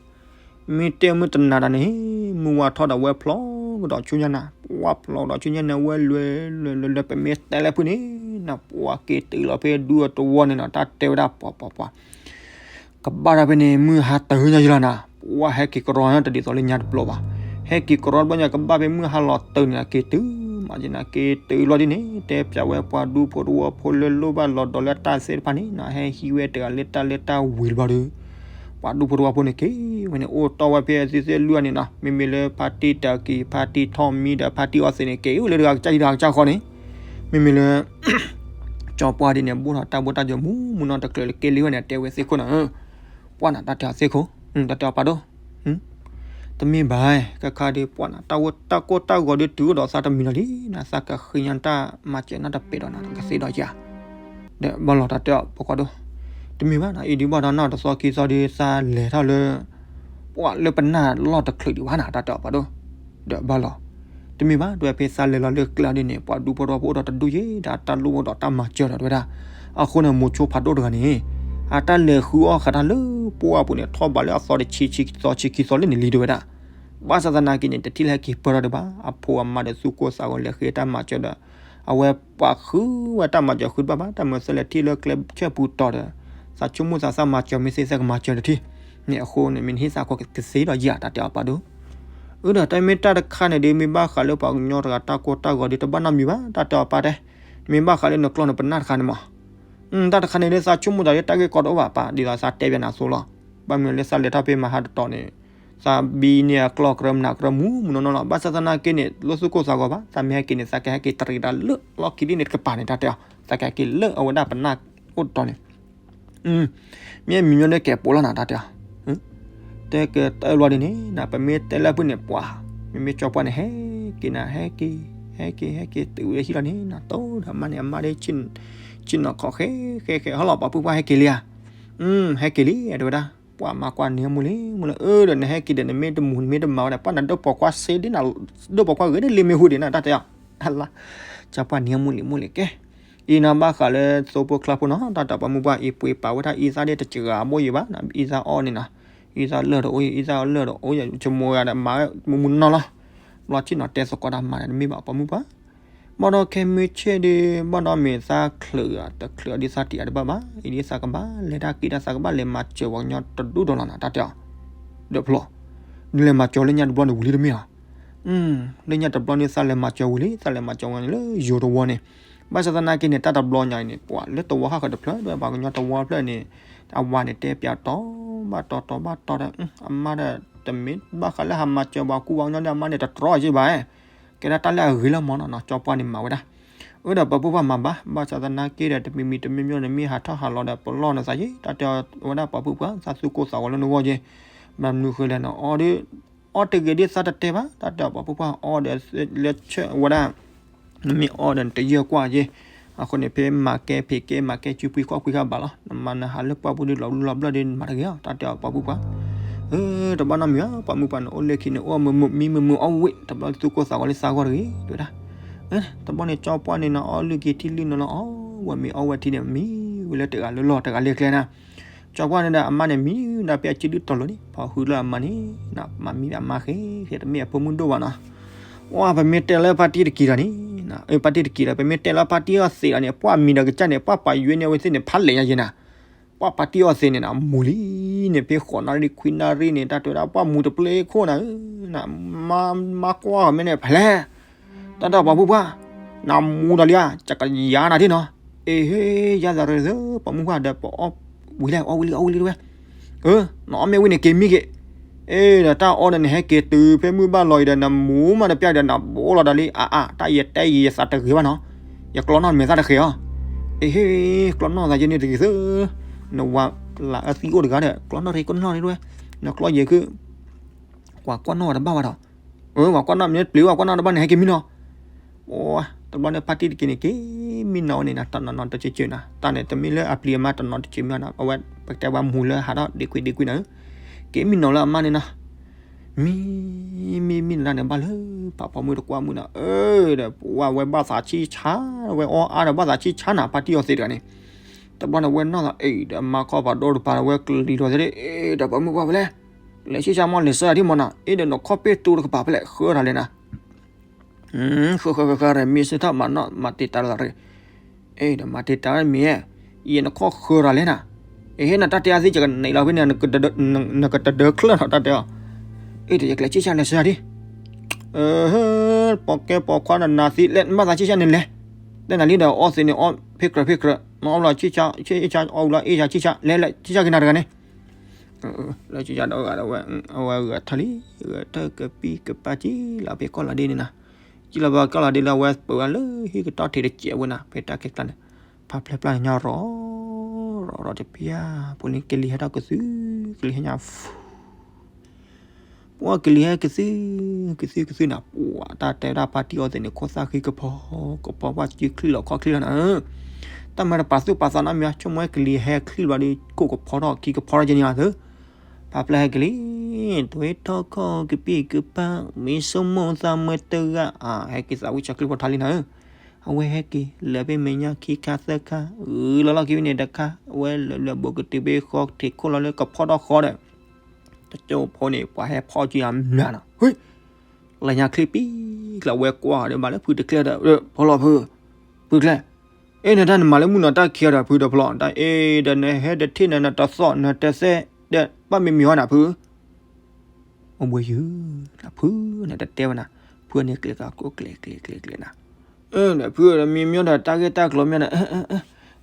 မ့ၢ်တဲမုၢ်တနၤဒီးန့ၣ်, မုၢ်ဝါထီၣ်ဒီးဝဲဖျိကဒီးဆူညါနၤ, ပှၤဖျိကဒီးဆူညါန့ၣ် ဝဲလွဲၢ်လွဲၢ်လွဲၢ်လွဲၢ် ပမ့ၢ်တဲလၢဖုန့ၣ်နၤ, ပှၤက့ၤတုၤလီၤဖဲဒူအတဝီန့ၣ်နီၤ, တၢ်တဲဝဲဒၣ်ပှၤပှၤပှၤ, ကဘၣ်တၢ်ဖဲန့ၣ် မုၢ်ဟါတၢ်ဟၢညါယလီၤနၤ, ပှၤဟဲက့ၤကရီတဒ်သိးလၢညါတဘျီဘၣ်, ဟဲက့ၤကရီတဘျီညါ ကဘၣ်ဖဲမုၢ်ဟါလီၤတၢ်န့ၣ် က့ၤတုၤ, မၤက့ၤနၤက့ၤတုၤလီၤဒ်န့ၣ်, တဲပၠးဝဲပှၤဒူဖိတဝီဖိလၢလိၣ်ဘၣ်လီၤဒီးလၢတၢ်သ့ၣ်တဖၣ်န့ၣ်နီၤ, ဟဲဟံးဝဲတဂၤလၢတၢ်လၢတၢ်ဝံၤတဘျီဒီး ပှၤဒူဖိတဝီဖိန့ၣ်က့ၤဝဲန့ၣ် အိၣ်တီၢ်ဝဲဖဲသ့ၣ်သ့ၣ်လွံၢ်န့ၣ်နီၤ, မ့မ့ၢ်လၢဖါတံၢ်တၢ်ကံၤ ဖါတံၢ်ထီၣ်မံဒီး ဖါတံၢ်အီသံးန့ၣ် က့ၤအိၣ်လၢတဂၤကစၢ်ယတဂၤကစၢ်ဃီန့ၣ်, မ့မ့ၢ်လၢ ကၠီပှၢ်ဒ်န့ၣ် ဘိၣ်ထီၣ်တၢ်ဘိၣ်တၢ်ယိာ်မူးမူးနီၤ တကျၢၤလၢကဲလံဝဲန့ၣ် တဲဝဲသ့ၣ်ခိၣ်နၤ, ပှၢ်နၤတၢ်တဲအီၤသ့ၣ်ခိၣ်, တၢ်တဲအီၤပာ်ဒိၣ် တမ့ၢ်ဘၣ်, ကခါဒုးပှၢ်နၤ တၢ်ဝဲတၢ်ကိၢ်တၢ်ဂီၤဒုးတုၤအိၣ်ဒီးသးတမံၤလီၤလံနၤ, သးကဃ့ညါတၢ်မၤစၢၤနီတပ့ၤဒီးနၤ ကသ့ဒီးယၤ, ဒီးဘၣ်လီၤတၢ်တဲအီၤ ပကွၢ်ဒိၣ်, တမ့ၢ်ဘၣ်နီၤ အံၤဒုးဘၣ်ဒီးနီၢ်တသီခံသီဒုး သးလဲၤထီၣ်လၢ ပှၤလၢပနၢ်လီၢ်တချုးဒံးဘၣ်နီၤ တၢ်တဲအီၤပာ်ဒိၣ်, ဒီးဘၣ်လီၤ. တမ့ၢ်ဘၣ် တဲဖဲသးလဲၤလီၤလၢကျဲဒ်န့ၣ် ပှၤဒူဖိထီဖိအိၣ်ဒီးတဒူၣ်ယဲ ဒီးတၢ်လိၣ်အိၣ်ဒီးတၢ်မၤစၢၤဒီးတဲဝဲဒၣ်. အဃိန့ၣ် မိၤဆိဖးဒိၣ်တဂၤန့ၣ် အတၢ်လဲၤဃုအီၣ်ဃာ်တၢ်လၢပှၢ်ပူၤန့ၣ် ထီၣ်ဘးလၢအသီတဆံ သီဆံခံသီလၢန့ၣ်လံတဲဝဲဒၣ်. ဘၣ်ဆၣ်သနာ်က့န့ၣ် တထံၣ်လၢဟဲက့ၤပၢၢ်ထီၣ်ဒံးဘၣ် အဖိအမါဒီးသူၣ်ကိၢ်သးဂီၤလဲၤဃ့တၢ်မၤစၢၤဒီး အဝဲပှၤဃုဝဲတၢ်မၤစၢၤဃုတဘၣ်ဘၣ် တၢ်မၤစၢၤလဲၤထံၣ်လၢကျဲဆၢပူၤတီၤဒီး သးဆိကမိၣ်သးသၣ်မၤစၢၤမ့ၢ်သ့သၢကမၤစၢၤတထံၣ်န့ၣ် အဃိန့ၣ် မ့ၢ်နဟ့ၣ်သးခီကသ့ဒီးယၤတၢ်တဲအီၤပာ်ဒိၣ်. အၢ ဒီးတၢ်မ့ၢ်တၢ်တခါန့ၣ်ဒုး မ့ၢ်ဘၣ်ဃးလၢပှၤကညီတဂၤတၢ်ကိၢ်တၢ်ဂီၤဒုး တဘၣ်နီတမံၤဘၣ် တၢ်တဲအီၤပာ်တဲ. မ့ၢ်ဘၣ်ဃးလၢနကျီၢ်နပနၢ်တခါန့ၣ်မး တၢ်တခါန့ၣ်ဒုး သးဆိကမိၣ်သးလၢတၢ်ဂ့ၢ်ကီတအိၣ်ဘၣ်ပာ် ဒ်သိးသးတဲဘၣ်နၤအသိးလီၤ. ဘၣ်မနုၤလၢသးလဲၤထီၣ်ဖဲမဟါတတီၤန့ၣ် သးဘံန့ၢ်အကျီၢ်ကရၢမနၤကရၢမူးမူးနီၢ်နီၢ်လီၤ. ဘၣ်ဆၣ်သနာ်က့န့ၣ် လၢသူၣ်ကိၢ်သးဂီၤဘၣ် သးမ့ၢ်ဟဲက့ၤန့ၣ် သးကဟဲက့ၤတရံးတၢ်လၢလီၢ်ခံဒ်န့ၣ်တကပၤန့ၣ် တၢ်တဲအီၤ သးကဟဲက့ၤလၢအဝဲဒၣ်ပနၢ်အိၣ်တတီၤန့ၣ် မ့ၢ်မံၤညီဒီးကဲးပိာ်လီၤနၤ တၢ်တဲအီၤ တဲကတၢၢ်လီၤဒ်န့ၣ် နပမ့ၢ်တဲလၢဖုၣ်န့ၣ် ပှၤ မ့မ့ၢ်ကၠီပှၢ်န့ၣ် ဟဲက့ၤနၤ ဟဲက့ၤ ဟဲက့ၤ ဟဲက့ၤ တုၤဝဲဟံၣ်လီၤန့ၣ် နတိၢ်ဒီးအမါန့ၣ် အမါဒ် ဆ့ၣ်နီၤခီၣ်ဃဲဃဲဃဲ ဟီလီၤ ပှၤဖုၣ်ပှၢ် ဟဲက့ၤလံဧါ. ဟဲက့ၤလံ တဲဝဲဒၣ်. ပှၤမၤကွၢ်န့ၢ်မူလံ မူလၢ အၢ ဒီးနဟဲက့ၤဒီး နမ့ၢ်တမူ နမ့ၢ်တမၤဝဲဒီး ပှၤနဒိၣ်ပိာ်ခွါစ့ဒ်န ဒိၣ်ပိာ်ခွါဂ့ၤဒ်လံမ့ၢ်ဟူဒံးနၤ တၢ်တဲအီၤ အလါ ကၠီပှၢ်န့ၢ်မူလံ မူလံ ကဲ အံၤနီၤ ဘၣ်ဃးလၢသိဖိချါဖိနီၤ တၢ်တဲပှၤမုၢ်ပှၢ် အံၤပှ့ၤပာ်ဝဲဒၣ် အံသၣ်ဒ်တစှၤဘိယံၤဘၣ် အံသၣ်အီၣ်န့ၣ်နီၤ အံသၣ်လၢာ်တအိၣ် အံသၣ်လၢာ်တအိၣ် ယဆိကမိၣ်ဂၤဒီး မၤမူမူနီၢ်နီၢ်လီၤ. ဘျီဆ့ၣ်နီၤတဲသကိးတၢ်မၤဒီး တမ့ၢ်ဘၣ်ပှၤမုၢ်ပှၢ် ဘၣ်ဒီးခဲမုၢ်ဆ့ၣ်ဒုး ဘၣ်ဒီးမ့ၢ်သးချုးအီၤ တချုးအီၤဒ်သးတံာ်အီၤတဘၣ်ဘၣ် အံၤဒ်သးကဘၣ်လဲၤတၢ်က့ၤတၢ် သးကဘၣ်လဲၤမၤစၢၤပှၤကညီတဒူၣ်ဒီးလီၤနၤ တၢ်တဲအီၤ ဒီးဖျိ နလဲၤမၤစၢၤလၢညါတဘျီန့ၣ်ဝံၤလံတမ့ၢ်ဧါ. လၢညါတဘျီန့ၣ် သးလဲၤမၤစၢၤဝံၤလံ သးလဲၤမၤစၢၤဝံၤန့ၣ်လၢယိၤတဝီန့ၣ် ဘၣ်ဆၣ်သနာ်က့န့ၣ် တၢ်တဘျီညါအံၤန့ၣ် ပှၤလၢတဝီဟးဃၢၤတဖျၢၣ်ဒီး ပှၤကညီတဝီဖျၢၣ်န့ၣ် အဝၤန့ၣ်တဲပျးတီဘၣ်တီတီဘၣ်တီဒီး အမါဒီး တမ့ၢ်ဘၣ်ဃးလၢဟးမၤစၢၤပှၤကူပှၤကညီဒီး အမါန့ၣ်တတြီယ့ၢ်ဘၣ် ကဲဒၣ်တၢ်လၢအဂ့ၤလၢမီၢ်နီၤ ကၠီပှၢ်န့ၣ်မၤဝဲဒၣ် အၢ ဒီးပှၤဖုၣ်ပှၢ်မၤဘၣ် ဘၣ်ဆၣ်သနာ်က့ဒီး တမံၤမံၤတမံၤမံၤန့ၣ် မ့ၢ်ဟးထီၣ်ဟးလီၤဒီး ပလီၢ်နသးယ့ၢ် တၢ်တဲအီၤဝဲဒၣ်ပှၤဖုၣ်ပှၢ် သးသူၣ်ကိၢ်သးဂီၤလၢနဂီၢ်ယ့ၢ် မနုၤဃိလဲၣ်နီၤ အီဒုး အီတဂ့ၤဒ်သးတတဲဘၣ် တၢ်တဲအီၤပှၤဖုၣ်ပှၢ် အီဒီးလဲၤဆၢဝဲဒၣ် နမ့ၢ်အီဒီးနတယၢၢ်ကွၢ်ယ့ၢ် အဃိန့ၣ် ဖဲမၤကဲဖံးကဲမၤကဲစုပှံၤခီၣ်ပှံၤခါဘၣ်လီၤ နမၤနဟးလၢပှၢ်ပူၤဒုးလီၤဘျၢလီၤဘျၢဒုးနမၤတဂ့ၤအီၤ တၢ်တဲအီၤပှၤဖုၣ်ပှၢ် အၢ တဘၣ်နီတမံၤဘၣ် ပှၤမုၢ်ပှၢ်န့ၣ် အိၣ်လၢခံန့ၣ် အိၣ်မုာ်မုာ်မံမုာ်မုာ်အီၣ်ဝံၣ် တဘျီသူၣ်ကိၢ်သးဂီၤလၢသးဂီၢ်တဂ့ၤ တဲဝဲဒၣ် တဘျီန့ၣ် ကၠီပှၢ်န့ၣ်နီၤ အီလုၢ်က့ၤထံလုၢ်နီၤလီၤ အီဝဲမ့ၢ်အီဝဲထံန့ၣ် မံဝဲလၢတဂၤလၢလီၢ်တဂၤလၢကျဲနၤ ကၠီပှၢ်န့ၣ်ဒီး အမါန့ၣ်မံဒၣ်ဖဲအစုဒုၣ်တီၤလိၤန့ၣ် ပှၤဃုလၢအမါန့ၣ် မၤမံဒီးအမါဃဲဃဲ တမ့ၢ်အဖိမုၣ်ဒိၣ်ဘၣ်နီၤ အိ ပမ့ၢ်တဲလၢဖါတံၢ်တက့ၤဒီးန့ၣ် ဖါတံၢ်တက့ၤဒီး ပမ့ၢ်တဲလၢဖါတံၢ်အီၣ်သံးဒီးန့ၣ် ပှၤမံဒီးကစၢ်န့ၣ် ပှၤပာ်ယွဲန့ၢ်အဝဲသ့ၣ်န့ၣ် ဖးလဲၢ်ညါယဲနၤ ပှၤဖါတံၢ်အီၣ်သံးန့ၣ် နမူလံန့ၣ် ဖဲဃိးနၣ်ရံၣ်ခွံနၣ်ရံၣ်န့ၣ် တၢ်တဲဝဲဒၣ် ပှၤမူတပျ့ခိၣ်နၤ မၤကွၢ်မ့ၢ်န့ၣ် ဖဲလဲၣ် တၢ်တဲပှၤဖုၣ်ပှၢ် နမူဒီးလံဧါ ကကယၤနၤဒ်နီၤ အ့ဟ့ ယၤသးရ့သၢ ပှၤမုၢ်ပှၢ်ဒီး ပအီၣ်ဝံၤလဲၣ် အီၣ်ဝံၤလံ အီၣ်ဝံၤလံတဝဲ အၢ နအီၣ်မ့ၢ်ဝံၤန့ၣ် က့ၤမံက့ၤ အ့ ဒီးတၢ်အီၣ်ဒီးနဟဲက့ၤတုၤဖဲမုၢ်ဘၣ်လီၤအံၤဒီး နမူမးတပျၢ်ဒီး နဘိလီၤဒီးလံ အါအါ တၢ်ယတဲယသးတဂ့ၤဘၣ်နီၤ ယကျီနီၢ်မဲာ်သၣ်တဃဲၤအီၤ အ့ဟ့ ကျီနီၢ်သးယဲန့ၣ်တဂ့ၤသၢ နဝၤလၢအသံအိၣ်တဂၤဒီး ကျီနီၢ်ရ့ကျီနီၢ်ရ့တဝဲ နကျီယဲၤခု ကွၢ်ကွၢ်နီၢ်ဝဲတဘၣ်ဘၣ်ဒီး အၢ ဝၤကွၢ်နီၢ်မ့ၢ်ပျံၤဝဲ ကွၢ်နီၢ်တဘၣ်န့ၣ် ဟဲက့ၤမံနီၤ တဘျီန့ၣ် ဖါတံၢ်တက့ၤန့ၣ် က့ၤမံနီၤဝဲန့ၣ်နၤ တနီၤနီၤတစဲးစဲးနၤ တၢ်န့ၣ် တမ့ၢ်လၢအပျံၤအမါတနီၤတစဲးမံနီၤ အဝဲ ပကတဲဝဲမူလၢဟးထီၣ်ဒ့ကွံာ်ဒ့ကွံာ်နၤ က့ၤမံနီၤလၢအမါန့ၣ်နီၤ မံ မံ မံနၤန့ၣ် ဘၣ်လၢ ပှၤပိာ်မုၣ်တကွၢ်မုၣ်နၤ အၢ ဒီး ပှၤဝဲဘၣ်သးဆံၣ်ဆါ ဝဲအီၣ်အါဒီးဘၣ်သးဆံၣ်ဆါနၤ ဖါတံၢ်အီၣ်သံးတဂၤန့ၣ် တဘျီန့ၣ် ဝဲနီၢ်သးအံၤ ဒီးမၤခီၣ်ဖးဒိၣ်တပၤဒီး ဝဲကလံၤထီၣ်သ့ၣ် အ့ ဒီးပှၤမုၢ်ပှၢ်ဖဲလဲၣ် လဲၤဆံၣ်ဆါမီၢ်လဲၤဆၢဒၣ်ဒ်မီၢ်နၤ အ့ ဒီးနခီၣ်ပ့ၢ်တူတကပၤဖဲလဲၣ် ဃၢတၢ်လဲၣ်နၤ ဃၢဃၢဃၢဃၢ မ့ၢ်စ့ၢ်ထီၣ်မၤနီၣ် မၤတံာ်တာ်လီၤရ့ၣ် အ့ ဒီးမၤတံာ်တာ်မ့ၢ် ယနခီၣ်ဃၢတၢ်လဲၣ်နၤ အ့ ဟ့ၣ်နတၢ်တဲအါသ့ၣ် ယကနံၤလီၤဖဲန့ၣ် နကတဒၢချၢၣ်ထီၣ်တၢ်တဲအီၤ အ့ ဒီးယကလဲၤဆံၣ်ဆါလဲၤဆၢဒၣ်ဒ် ပိာ်ကဲပိာ်ခွါနနၤသံလဲၣ် နဘၣ်သးဆံၣ်ဆါန့ၣ်လဲၤ တဲနၤလံဒီး အီၣ်သ့န့ၣ် အီၣ်ဖ့ကြၢးဖ့ကြၢး နအီၣ်ဘျီဆံၣ်ဆါ ဆံၣ်ဆါ အီၣ်ဝံၤလီၤ အ့ၣ်ဆါဆံၣ်ဆါ လဲၤလဲၤဆံၣ်ဆါက့ၤနၤတဂၤန့ၣ် လၢဆံၣ်ဆါဒီးဂၤဒီးဝဲ အဝဲဂဲၤထီၣ်လံ ဂဲၤထီၣ်ကပံၤကပၤကံလီၤဖဲကီၢ်လီၤဒ့န့ၣ်နၤ ကံလီၤဘၣ်ကီၢ်လီၤဒ့လၢအဝဲပၢဝဲလၢဟံၣ်ကတီၢ်ထံးတစဲးဝဲနၤ ဖဲတၢ်ခဲကျါန့ၣ် ဖးဖျဲးပျၢ်န့ၣ်ညါရီၤ ရီၤရီၤတပျၢ် ဖိလံၤကလံၤဟဲထီၣ်ကသု ကလံၤဟဲညါ ပှၤကလံၤဟဲကသု ကသုကသုနၤ ပှၤတၢ်တဲဝဲဒၣ်ဖါတံၢ်အီၣ်သ့ၣ်န့ၣ် ခိၣ်သၣ်ဃံကဖီ ကဖီပှၢ်စုချံလီၤခီၣ်ချံလီၤနၤဧၢ တၢ်မၤတပာ်သူၣ်ပာ်သးနီတမံၤ ဆိကမိၣ်ဟဲက့ၤလံ ဟဲချံလီၤဒီး ကိၣ်ကဖီထီၣ်ခံကဖီထီၣ်ကဲန့ၣ်လီၤသု. ဖါပျဲၢ်ဟဲက့ၤလံ, သွ့ထီၣ်ခီၣ်ကပံာ်ကပၤ မ့ၢ်ဆိကမိၣ်သးမွဲတဂၤ ဟဲက့ၤသးဝံၣ်ဆီချံဖီထီၣ်လံနၤဧၢ. အဝဲဟဲက့ၤလၢာ်ဖဲမဲာ်ညါခံခါသၢခါ, ဂုာ်လီၤလီၢ်ခံဖဲန့ၣ်တခါ, အဝဲလၢာ်လၢာ်ဘိးကတုၤဖဲဃီထံးခိၣ်လီၤလၢကဖီထီၣ်ဃီဒီး တကၠိဖိန့ၣ် ပှၤဟဲဖီၣ်ကံအမျးနီၤ, ဟ့, လၢညါချံပံၤကျၢၤ ဝဲကွၢ်ဒီးဘၣ်လၢဖုတကျဲဒီး ဖီလီၤဖု, ဖုတကျဲ, အ့ၣ်နတၢ်နမၤလၢမုၢ်နီၤတၢ်ခံးဒီးဖုဒီးဖီလီၤ, တၢ်အ့ၣ်ဒီးနဟဲတထံၣ်နၤနတသီၣ်နတသဲဒီး ဘၣ်မ့ၢ်မံၤဟီနၤဖု အိၣ်ဘှံးယုၤ, နဖုန့ၣ်တတဲဝဲနၤ, ဖုန့ၣ်ကျဲၤသးကိးကျဲၤကျဲၤကျဲၤကျဲၤနၤ, ဒီးဖုဒီးမံမံဒီးတၢ်ဂ့ၢ်တၢ်ကျိၤမံဒီး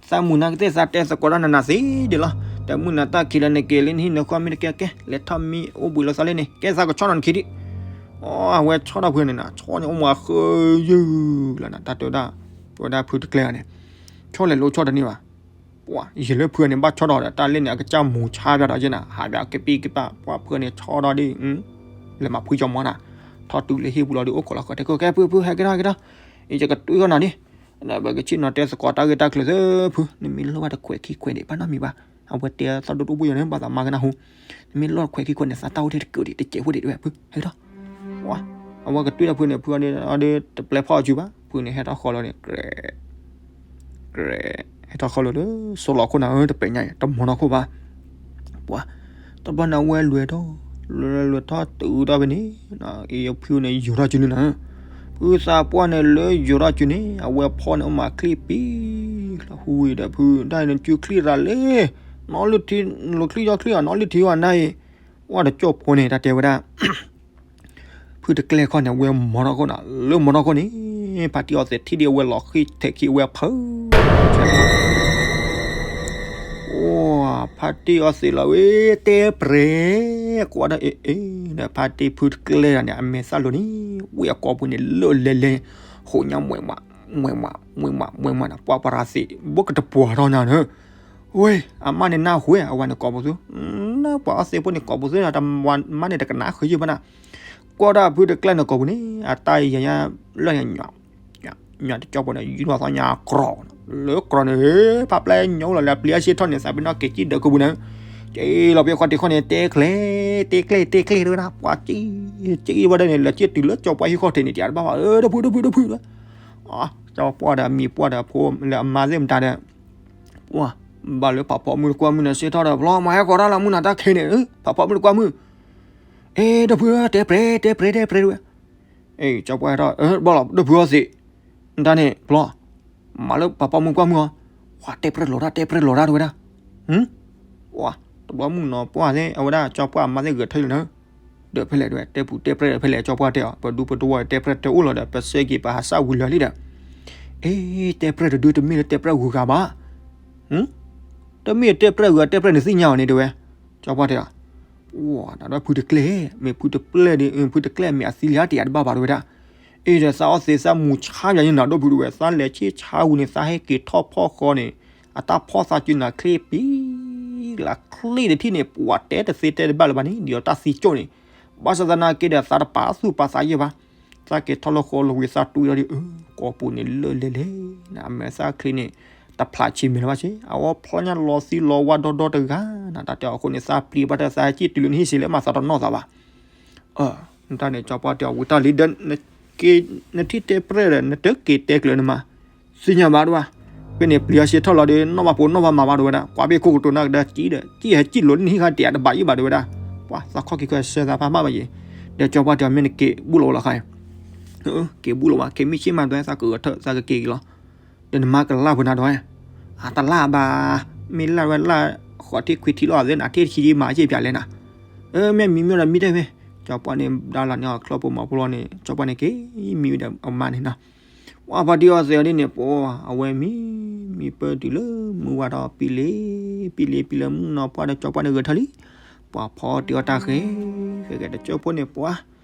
သးမုာ်နၤကသ့ၣ်သးတဲသကိးတၢ်နနၤသ့ဒ်လီၤ, တမုာ်နၤတၢ်ခံးလၢနက့ၤလၢနဟံၣ်နဃီမ့ၢ်တကဲကဲ လဲၤထီၣ်မံအိၣ်ဘှံးလိာ်သးလၢန့ၣ် ကဲသးကဆီနီၤနခံဒံး, အဝဲဆီထီၣ်ဖုန့ၣ်နၤ ဆီန့ၣ်အိၣ်မးဃုယုၤလီၤနၤ တၢ်တဲဝဲဒၣ်, တဲဝဲဒၣ်ဖုတကျဲၤန့ၣ်, ဆီလဲၤလိဆီတန့ၢ်ဘၣ် ပှၤယလၢဖုန့ၣ် ဘၣ်ဆီထီၣ်ဒီး တၢ်လၢန့ၣ် အကစၢ်မူၤဆါပၠးဒီးယဲနၤ ဟးပၠးကပံာ်ကပၤ ပှၤဖုန့ၣ်ဆီထီၣ်ဒ် လဲၤမၤဖှံကၠီမီနၤ, ထီၣ်တုၤလၢဟံၣ်ပူၤလီၤဒီး အိၣ်ခိးလီၤဃီတဲခိၣ် ကဲဖုဖု ဟဲက့ၤထီၣ်က့ၤထီၣ်, ယကတွံၢ်ဃီနၤဒ်, ပကဆ့ၣ်နီၤတဲသကိးတၢ်ဂ့ၢ်တၢ်ကျိၤသ့ဖု, နမ့ၢ်လိၣ်ဘၣ်တခွဲးခံခွဲးန့ၣ် ဘၣ်နီတမံၤဘၣ်, အဝဲတဲသီၣ်ဒိၣ်ဒိၣ်ဘိၣ်ယိာ်န့ၣ် ဘၣ်သးမါကနၢ်ဟူ, နမ့ၢ်လိၣ်တခွဲးခံခွဲးန့ၣ် သးတၢ်အိၣ်ထဲတကၢးဒံး တစဲးဖိဒံးတဝဲဖု ဟဲက့ၤထီၣ် ဝါ, အဝဲကတွံၢ်တၢ်ဖုန့ၣ် ဖုအီၤဒီးတပျဲဖီၣ်အီၤစုဘၣ်, ဖုန့ၣ်ဟဲထီၣ်ဃီလီၤန့ၣ် ကြဲ, ကြဲ, ဟဲထီၣ်ဃီလီၤဒီး စိလီၤခိၣ်နၤဧၢ တပဲာ်ညါအံၤ တမီၤနီၢ်ခိၣ်ဘၣ်, ပှၤ, တဘျီန့ၣ်အဝဲလွဲၤထီၣ်, လွဲၤထီၣ်တုၤထီၣ်ဖဲန့ၣ်, အံၤဖုန့ၣ် ယိၤထီၣ်စုန့ၣ်နၤ, ဖုသးပှၢ်န့ၣ်လၢယိၤထီၣ်စုန့ၣ် အဝဲဖီန့ၣ်အိၣ်မးချံပံၤ, လီၤဟူဝံၤဒီးဖု တၢ်အံၤနစုချံရၤလဲၣ်, နီၢ်လၢထံ, လီၤချံယီၤချံအီၤ နီၢ်လၢထံအီၤနၤအံၤ, ဝဲတကၠိၢ်ဖိန့ၣ် တၢ်တဲဝဲဒၣ် ဖုတကျဲခီန့ၣ် အဝဲမီၤထီၣ်ခိၣ်နၤ, လၢမီၤထီၣ်ခိၣ်န့ၣ် ဖါတံၢ်အီသံးထံၣ်ဒံးအဝဲလီၤဃံၢ်ထဲးခံအဝဲဖု ဖါတံၢ်အီသံးလီၤဝဲ တဲပြဲၤ, ကွၢ်ဒီးအ့ၣ်အ့ၣ်ဒီး ဖါတံၢ်ဖုတကျဲဒီးန့ၣ် အမဲာ်သၣ်လိၤန့ၣ် ဝံၣ်အကိာ်ပူၤန့ၣ် လၢလဲၤလဲၤ, ဟိးညါမွဲးမး, မွဲးမး, မွဲးမး, မွဲးမးန့ၣ် ပှၤပရၤသံး ဘိကတပှၤထီၣ်နၤန့ၣ် ဝဲ, အမါန့ၣ်နၢ်ဟူဝဲ အဝဲန့ၣ်ကိာ်ပူၤသု, ပှၤအီသံးဖိန့ၣ်ကိာ်ပူၤသု တမါန့ၣ်တကနၣ်ဃုယုၢ်ဘၣ်နၤ, ကွၢ်ဒၣ်ဖုတကျဲန့ၣ်ကိာ်ပူၤန့ၣ် အတၢ်ယၤညါလၢညါ, ညါတကၠီပူၤန့ၣ် ယူၤလီၤသီညါကြီ, လၢကြီန့ၣ် ဖါပျဲၢ်ညိလီၤလၢပျံၤအဆ့ထီၣ်န့ၣ် သးပ့ၤနီၣ်က့ၤကံၣ်ဒၢးကပူၤန့ၣ်, က့ၤလီၤပှဲၤဃီတံၢ်ခီန့ၣ် တဲကျဲ, တဲကျဲ, တဲကျဲတဝဲဒၣ် ပှၤက့ၤ, က့ၤဝဲဒၣ်န့ၣ် လဲၤက့ၤတုၤလၢကၠီပှၢ်ဟံၣ်ခီၣ်ထံးန့ၣ် တၢ်တဘၣ်ဘၣ်, ဒီပုၢ် ဒီပုၢ် ဒီပုၢ် ကၠီပှၢ်ဒီးမံၤပှၢ်ဒီးဖိလၢအမါသ့ၣ်မတၤဒီး ပှၤ, ဘၣ်လၢဖးဖီမုၢ်တကွၢ်မုၢ်န့ၣ် စ့ထီၣ်ဒီး ဖျီ မၤဟဲဃီၤတၢ်လီၤ မုၢ်နၤတၢ်ခဲန့ၣ်, ဖးဖီမုၢ်တကွၢ်မုၢ်, အဲ ဒီပုၢ် တဲပြဲ တဲပြဲ တဲပြဲ တဝဲ, အဲ ကၠီပှၢ်ဟဲထီၣ် ဘၣ်လီၤ ဒီပုၢ်အီသံး, နတၢ်န့ၣ် ဖျီ, မၤလၢဖးဖီမုၢ်တကွၢ်မုၢ်အီၤ, ပှၤတဲပြဲလီၤတၢ် တဲပြဲလီၤတၢ် တဝဲဒၣ် ပှၤ, တဘျီမုၢ်နီၤပှၢ်သ့ၣ် အဝဲဒၣ်ကၠီပှၢ်အမါသ့ၣ်ဂဲၤထၢၣ်လံနၤ, ဒီးဖဲလဲၣ်တဝဲ တဲပူၤတဲပြဲဒီးဖဲလဲၣ် ကၠီပှၢ်တဲအီၤ ပဒူပတဝီၤတဲပြဲတဲအိၣ်လီၤဒီး ပစဲက့ၤပဟးစၢ်ဝံၤလၢာ်လံဒီး, အ့ တဲပြဲတဒု တမ့ၢ်လၢတဲပြဲဂုၤဂၤဘၣ်, တမ့ၢ်တဲပြဲဂုၤဂၤ တဲပြဲနသ့ၣ်ညါအီၤန့ၣ်တဝဲ, ကၠီပှၢ်တဲအီၤ, ဝဲ တၢ်ဒီးဖုတကျဲ, မ့ၢ်ဖုတကျဲဒီး ဖုတကျဲမ့ၢ်အသံလံဧါ တယၤတဘၣ်ဘၣ်တဝဲဒၣ်, အ့ ဒီးသးအီသံးသးမူၤဆါယၤန့ၣ်နၤ ဒီပုၢ်တဝဲ သးလဲၤဆ့ဆါဝံၤန့ၣ် သးဟဲက့ၤထီၣ်ဖီၣ်ဃီန့ၣ်, အတၢ်ဖီၣ်သးစုနၤချ့ပံၤ, လၢချ့တထံၣ်န့ၣ် ပှၤတဲတသ့တဲတဘၣ်လၢၤဘၣ်န့ၣ် ဒ်အီၤတၢ်သံကၠိၣ်န့ၣ်, ဘၣ်ဆၣ်သနာ်က့ဒီး သးတပာ်သူၣ်ပာ်သးယဲၢ်ဘၣ်, သးက့ၤထီၣ်လၢဃီလီၤဝံၤ သးတူၢ်ဒီး ကိာ်ပူၤန့ၣ်လၢလဲၤလဲၤ, အမဲာ်သၣ်ချံန့ၣ် တဖျးဆံးမဲာ်လၢၤဘၣ်ဆ့, အဝဲဖျီညါလီၤသံလီၤဝါဒီဒီတဂၤ, နတၢ်တဲအီၤအဃိန့ၣ် သးပျံၤဘၣ်တၢ်သးဟဲကံၣ်တုၤလၢနဟံၣ်စ့လဲၣ် မၤသးတနီၣ်သးဘၣ် နတၢ်န့ၣ် ကၠီပှၢ်တဲအီၤ ဝံၤတၢ်လံဒီး နထံၣ်တဲပြဲဒီး နတက့ၤတဲကျၢၤနမါ, သ့ၣ်ညါဘၣ်တဝဲ, ဖဲန့ၣ်ပျံၤအီၤစ့ထီၣ်လီၤဒီး နီၣ်ဘၣ်ဖိနီၣ်ဘၣ်မၤဘၣ်တဝဲဒၣ်, ကွၢ်ဘ့ၣ်ခိၣ်ကတိၤနၢ်ကဒါကံၣ်ဒီး ကံၣ်ဟဲကံၣ်လိာ်လၢနဟံၣ်ခါတယၤတဘၣ်ယံၣ်ဘၣ်တဝဲဒၣ်, ပှၤသးခီၣ်က့ၤခီဆၢသးဖးမၣ်ဘၣ်ယံၤ, ဒီးကၠီပှၢ်တဲအီၤ မ့ၢ်နက့ၤဘူၣ်လီၤဝဲလီၤခါအံၤ, က့ၤဘူၣ်လီၤဝဲ က့ၤမ့ၢ်ဆ့ၣ်မၤဒွဲသးကဂဲၤထၢၣ်သးကက့ၤက့ၤလီၤ ဒီးနမါကလၢ်ပှဲၤနၤဒီး, အတလၢ်ဘၣ်, မ့ၢ်လၢ်ဝဲလၢ်, ဃိးထံၣ်ခွံထံၣ်လီၤသ့ၣ်နၤ ထံၣ်တဆံဒ်မၤယ့ၢ်ပၠးလဲၣ်နၤ, အၢ မ့ၢ်မံမ့ၢ်ဒီးမံတၢ်မ့ၢ်, ကၠီပှၢ်န့ၣ် ဒါလီၤန့ၢ်အီၤချီၣ်ဖိမီၤဖိလီၤန့ၣ် ကၠီပှၢ်န့ၣ်က့ၤမံဝဲဒီးအမါန့ၣ်နီၤ, ပှၤဖါတံၢ်အီသံးအီၤဒ်န့ၣ် ပှၤ အဝဲမံ, မံပၢၢ်တုၤလၢမုၢ်ဝါထီၣ် ပံလ့, ပံလ့ပံလၢမုၢ်နီၤပှၢ်ဒီးကၠီပှၢ်န့ၣ်ဂဲၤထၢၣ်လံ, ပှၤဖီတ့ၢ်အီၤတၢ်ဃဲ, ဃဲဃဲတကၠိဖိန့ၣ်ပှၤ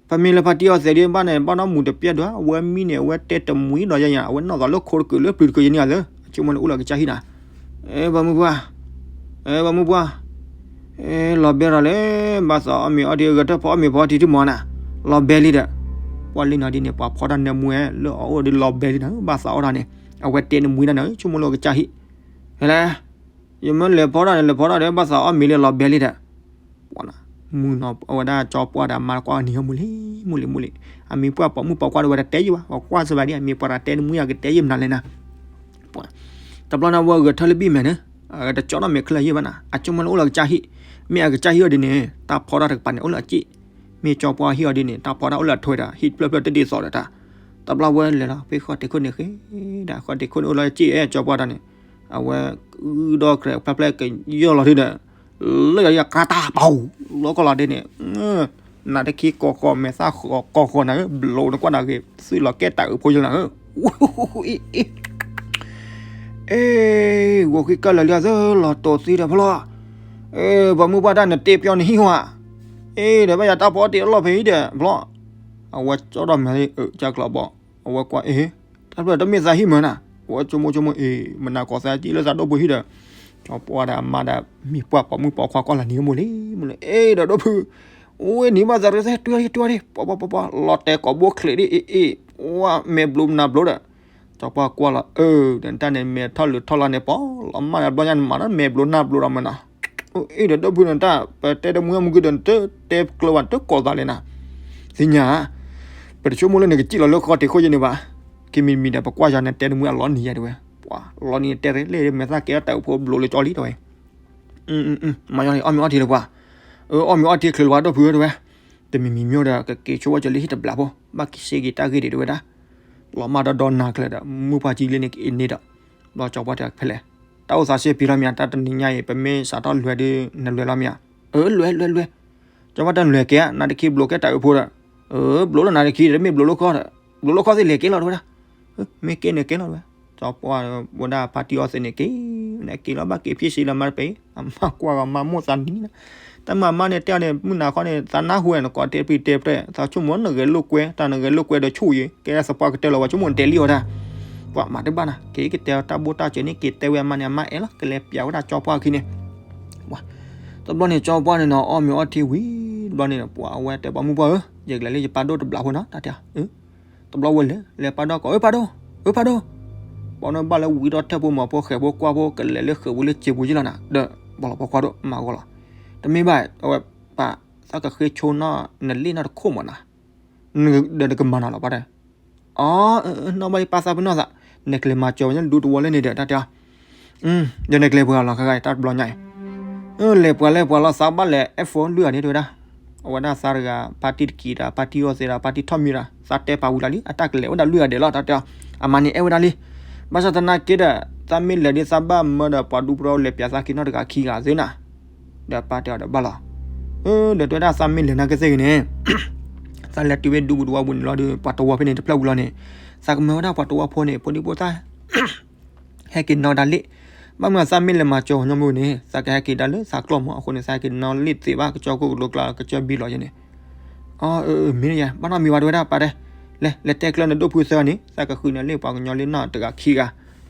ပမ့ၢ်လၢဖါတံၢ်အီသံးဒ်ဘၣ်န့ၣ် ဘၣ်နီၢ်မူးတပျဲၢ်ဒွး အဝဲမံန့ၣ် အဝဲတဲတမှံဒီးယၤညါ အဝဲနီၣ်သးလၢခိတကုာ်လၢပျုၤတကုာ်ယဲၢ်န့ၣ်လီၤ, အဆိကမိၣ်န့ၣ်အိၣ်လၢကစၢ်ဟံၣ်နၤ, အဲ ပှၤမုၢ်ပှၢ်, အဲ ပှၤမုၢ်ပှၢ်, အဲ လီၤဘဲထီၣ်လဲၣ်, ဘၣ်သးအီၣ်မ့ၤအီထံ ဂဲၤထၢၣ်ဖီအီၣ်မ့ၤဖီအီထံတမီၤနၤ, လီၤဘဲလံဒီး, ပှၤလံနီၤဒ်န့ၣ် ပှၤဖီတၢ်နၢမူဝဲလၢအအိၣ်ဒီးလီၤဘဲလံနၤ ဘၣ်သးအီၣ်တၢ်န့ၣ် အဝဲတဲနမှံဒၣ်န့ၣ် ဆိကမိၣ်လၢအကစၢ်ဟံၣ်, ဟဲလဲၣ်, ယမ့ၢ်လဲၤဖီတၢ်န့ၣ် လဲၤဖီတၢ်ဒီး ဘၣ်သးအီၣ်မ့ၤလံလီၤဘဲလံဒီး, ပှၤနီၤ, မုၢ်နီၤ အဝဲဒၣ်ကၠီပှၢ်ဒီးအမါကွၢ်နံၤဟီမူလံ မူလံ မူလံ, အမံၤပှၢ်ပိာ်မုၣ်ပိာ်ခွါဒီးဝဲတတဲယံာ်ဘၣ်, ပှၤကွၢ်စဘၣ်ဒံး အမံၤပှၢ်တတဲနမှံအကတဲယံာ်မနုၤလဲၣ်နၤ, ပှၤ, တဘျီန့ၣ်ဝဲဂဲၤထၢၣ်လၢဘံၣ်မဲာ်န့ၣ်, အတကၠီနီၣ်မဲာ်ချၢယံာ်ဘၣ်နၤ အဆိကမိၣ်လၢအိၣ်လၢကစၢ်ဟံၣ်, မ့ၢ်အကစၢ်ဟံၣ်အီၤဒ်န့ၣ် တၢ်ဖီတၢ်တကပၤန့ၣ် အိၣ်လၢအစ့ၣ်, မ့ၢ်ကၠီပှၢ်ဟံၣ်အီၤဒ်န့ၣ် တၢ်ဖီတၢ်အိၣ်လၢအထွဲဒီး ဟံၣ်တဖျၢၣ်ဖျၢၣ်တဒ်သိးဒီးတၢ်, တဘျီဝဲလဲၤလီၤ ဖဲဃီတ့ၢ်ခိၣ်န့ၣ်ဃ့, ဒီးဃီတ့ၢ်ခိၣ်န့ၣ်အိၣ်လၢအစ့ၣ် အဲၣ်ကၠီပှၢ်တၢ်န့ၣ်, အဝဲ, အုဒီၣ်ကြဲးဖျါဖျါကယီၢ်လီၤဒုဒီး, လၢယၤယၤကြၢးတၢ်ပီၤ, လီၤကီၢ်လီၤဒ်န့ၣ်, နၤတခံကီၢ်ဃီမဲာ်သၣ်ဃီကီၢ်ဃီနၤဧၢ ဘျိးနကွၢ်နၤဂ့ၤ သုးလီၤကဲတၢ်အုးဖိယလီၤဧၢ, အ့, ဂီၤဃံကၢလၢာ်လံအသၢလီၤတိာ်သံဒီးဖျီ, ပှၤမုၢ်ပှၢ်တၢ်နတ့ပျီနဟံၣ်ဝါ, အ့ ဒီးဘၣ်ယၤတၢ်ဖီတ့အလီၢ်ဖဲအံၤဒီးဖျီ, အဝဲကၠီဒီးမဲာ်လံအုးကၢ်ကျီဘီ, အဝဲကွၢ်အ့, တၢ်ဖျၢၣ်တမ့ၢ်သးဟံၣ်မၢနၤ, အဝဲဆိကမိၣ်ဆိကမိၣ်အ့, မနၤကီၢ်သးကံလၢသးဒိၣ်ဖုဟံၣ်ဒီး, ကၠီပှၢ်ဒီးအမါဒီးမံၤပှၢ်ပိာ်မုၣ်ပိာ်ခွါကွၢ်လၢနံၤကမိၣ်လံ, မ့ၢ်လၢအ့ဒီးဒိၣ်ဖု, အိၣ်နံၤဘၣ်သးရ့သ့ၣ် တွံၢ်အီၤတွံၢ်အီၤဒံး ပှၤပှၤပှၤပှၤ လီၤတဲာ်ကိာ်ဘိချံးဒံးအ့အ့, ဝဲမဲာ်ဘျိးနၢ်ဘျိးဒီး, ကၠီပှၢ်ကွၢ်လီၤအၢ, ဒီးတၢ်န့ၣ်မဲာ်ထီၣ်လုာ်ထီၣ်လီၤန့ၣ် ပီလီၤမၢ်ဒီးဘျီညါန့ၣ်မၤနီၣ်မဲာ်ဘျိးနၢ်ဘျိးဒီးမၢနၤ အ့ဒီးဒိၣ်ဖုန့ၣ်တၢ် ပတဲတမုာ်မုာ်ကဒီး နတတဲကျၢၤဘၣ် နတကိးသးလဲၣ်နၤ, သ့ၣ်ညါ, ပတဆိကမိၣ်လၢနကစံၣ်လီၤလၢဃီတ့ၢ်ခိၣ်ယဲန့ၣ်ဘၣ်, ခံမံၤမံၤဒီးပကွၢ်ယၤနတဲတမုာ်အလီၤနံၤယဲတဲဝဲ, ပှၤလီၤနံၤတဲရ့လဲၣ် မဲာ်သၣ်ကဲထီၣ်တၢ်အိၣ်ဖိဘျိးလၢကၠီလံတဲဝဲ, မၤညီန့ၣ် အီၣ်မ့ၤအီထံလၢပှၤ, အီၣ်မ့ၤအီထံချုးလၢပှၤဒိၣ်ဖုတဲဝဲ, တမံၤမံၤမ့ၢ်ဒီး ကက့ၤဆိဝဲကလံဟံၣ်တဘျီဖိ ဘၣ်က့ၤစ့က့ၤတၢ်ဂ့ၢ်ဒံးတဲဝဲဒၣ်, လီၤမၢ်ဒီးဒီနၤကျၢၤဒီး မုၢ်ပှၢ်ကံလ့န့ၣ်က့ၤန့ၣ်ဒီး, ဘျီကၠီပှၢ်တဲဖဲလဲၣ်, တၢ်အိၣ်သးစ့ပံၤလီၤမ့ၢ် တၢ်တနံၤညါအံၤ ပမ့ၢ်စးထီၣ်လွဲၤဒီး နလွဲၤလီၤမ့ၢ်ဧါ, အၢ လွဲၤလွဲၤလွဲၤ, ကၠီပှၢ်တၢ်နလွဲၤက့ၤဧါ နၤတခံဘျိးကဲတၢ်အုးဖိဒီး, အၢ ဘျိးလၢနၤတခံ တမ့ၢ်ဘျိးလၢဃီဒီး, ဘျိးလၢဃီသ့ၣ်လဲၤက့ၤလီၤတဲဝဲဒၣ်, မ့ၢ်က့ၤန့ၣ်က့ၤလီၤတဲဝဲ, ကၠီပှၢ်ဝဲဒၣ်ဖါတံၢ်အီသံးန့ၣ်က့ၤ, နက့ၤလီၤဘၣ်က့ၤဖံးစံးလီၤမၤတပဲ, အမါကွၢ်ဂီၤမါမိၣ်သးနံၤ, တၢ်မၤမါန့ၣ်တဲအီၤန့ၣ် မုၢ်နၤခီန့ၣ် သးနၢ်ဟူဝဲန့ၣ် ကိးတဲပျံၤတဲပျဲၢ် သးဆိကမိၣ်နဂဲၤလိာ်ကွဲ တၢ်နဂဲၤလိာ်ကွဲဒီးဆူၣ်ယံၤ ကဲသပှၢ်ကတၢၢ်လီၤ ပှၤဆိကမိၣ်နတဲလံအီၤဒၣ်, ပှၤမၤတဘၣ်နၤ က့ၤကတဲတၢ်ဘိၣ်တၢ်စၢၤန့ၣ် က့ၤတဲဝဲအမါန့ၣ် အမါအဲၣ်လီၤ ကလဲၤပျးဝဲဒၣ်ကၠီပှၢ်အခံန့ၣ် တဘျီန့ၣ် ကၠီပှၢ်န့ၣ်နီၤ အီၣ်မ့ၤအီထံဝံၤ တဘျီန့ၣ် ပှၤအဝဲတဲပှၤမုၢ်ပှၢ်ဧၢ, ယကလဲၤလၢယပၢ်ဒိၣ်တဘျီဖိနီၤ တၢ်တဲ, တဘျီဝဲလဲၤ လဲၤပၢ်ဒိၣ်ကိး အၢ ပၢ်ဒိၣ်, အၢ ပၢ်ဒိၣ်, ပှၤန့ၣ်ဘၣ်လၢဝံၤဒီးထၢၣ်ဖိမၤဖိဃဲၤဖိကွၢ်ဖိ ကလဲၤလၢဃုာ်ပူၤလၢစံာ်ပူၤယ့ၢ်လီၤနၤ ဒီး ပှၤလီၤပှၤကွၢ်ဒိၣ်မၤဂီၢ်လီၤ, တမ့ၢ်ဘၣ် အဝဲပၢ် သးကဃ့ဆိနီၣ်နလ့ၣ်နီၢ်တခိၣ်မးနၤ, ဒီးနကမၤနၤလီၤပှၤတဲ အီ နီၣ်ဘၣ်ယပၢ်သးပ့ၤနီၣ်သး, နကလဲၤမၤစၢၤဝဲညါဒူတဝီလၢန့ၣ်ဒီး တၢ်တဲအီၤ, ဒီးနကလဲၤပှဲၤလီၤ ခဲခါအံၤ တၢ်တဘျီညါအံၤ, လဲၤပှဲၤလဲၤပှဲၤလီၤ သးဘၣ်လဲၤအဲၣ်ဖိလွံၢ်ဂၤန့ၣ် တဲဝဲဒၣ်, အဝဲဒၣ်သးတဂၤ ဖါတံၢ်တကံၤဒီး ဖါတံၢ်အီၣ်သံးဒီး ဖါတံၢ်ထီၣ်မံဒီး သးတဲပာ်ဝံၤလီၤလံ အတၢ်ကလဲၤဝဲဒၣ်လွံၢ်ဂၤဒဲးလီၤ တၢ်တဲအီၤ, အမါန့ၣ်အဲၣ်ဝဲဒၣ်လံ, ဘၣ်ဆၣ်သနာ်က့ဒီး သးမ့ၢ်လဲၤဒ်သးဘၣ်မၢဒီး ပှၤဒူပဒီလဲၤပျးသးက့ၤနီၣ်တဂၤခံဂၤသ့နၤ, ဒီးပၢ်တဲအီၤဒီးဘၣ်လီၤ, ဒီးတဲဝဲဒၣ်သးမ့ၢ်လဲၤနာ်က့သ့ၣ်ဂ့ၤန့ၣ် သးလဲၤတုၤဝဲဒူပူၤတဝီပူၤန့ၣ်လီၤဒီး ပှၤတဝီဖဲန့ၣ်တဖျၢၣ်ဝံၤလီၤန့ၣ်, သးကမၢဝဲဒၣ်ပှၤတဝီဖိန့ၣ် ဖိဒံဖိသၣ် ဟဲက့ၤနီၣ်တၢ်လ့ၣ်, ဘၣ်မနုၤသးမ့ၢ်လဲၤမၤစၢၤညီမုၢ်န့ၣ် သးကဟဲက့ၤဒၣ်လၢသးကျီၢ်မး အဃိန့ၣ် သးဟဲက့ၤနီၣ်လ့ၣ်သ့ဘၣ် ကစၢၢ်ခိၣ်ကလိကျါ ကစၢၢ်ဘံလီၤယဲန့ၣ်, အၢ မ့ၢ်ယါ ဘၣ်နီတမံၤဘၣ် တဲဝဲဒၣ်ပၢ်တဲ, လဲၤ လဲၤတဲကျၢၤနဒိၣ်ဖုသၢဂၤန့ၣ် သးကဃုန့ၢ်လ့ၣ်ပှၤကညီလၢနီၢ်တဂၤခံဂၤ,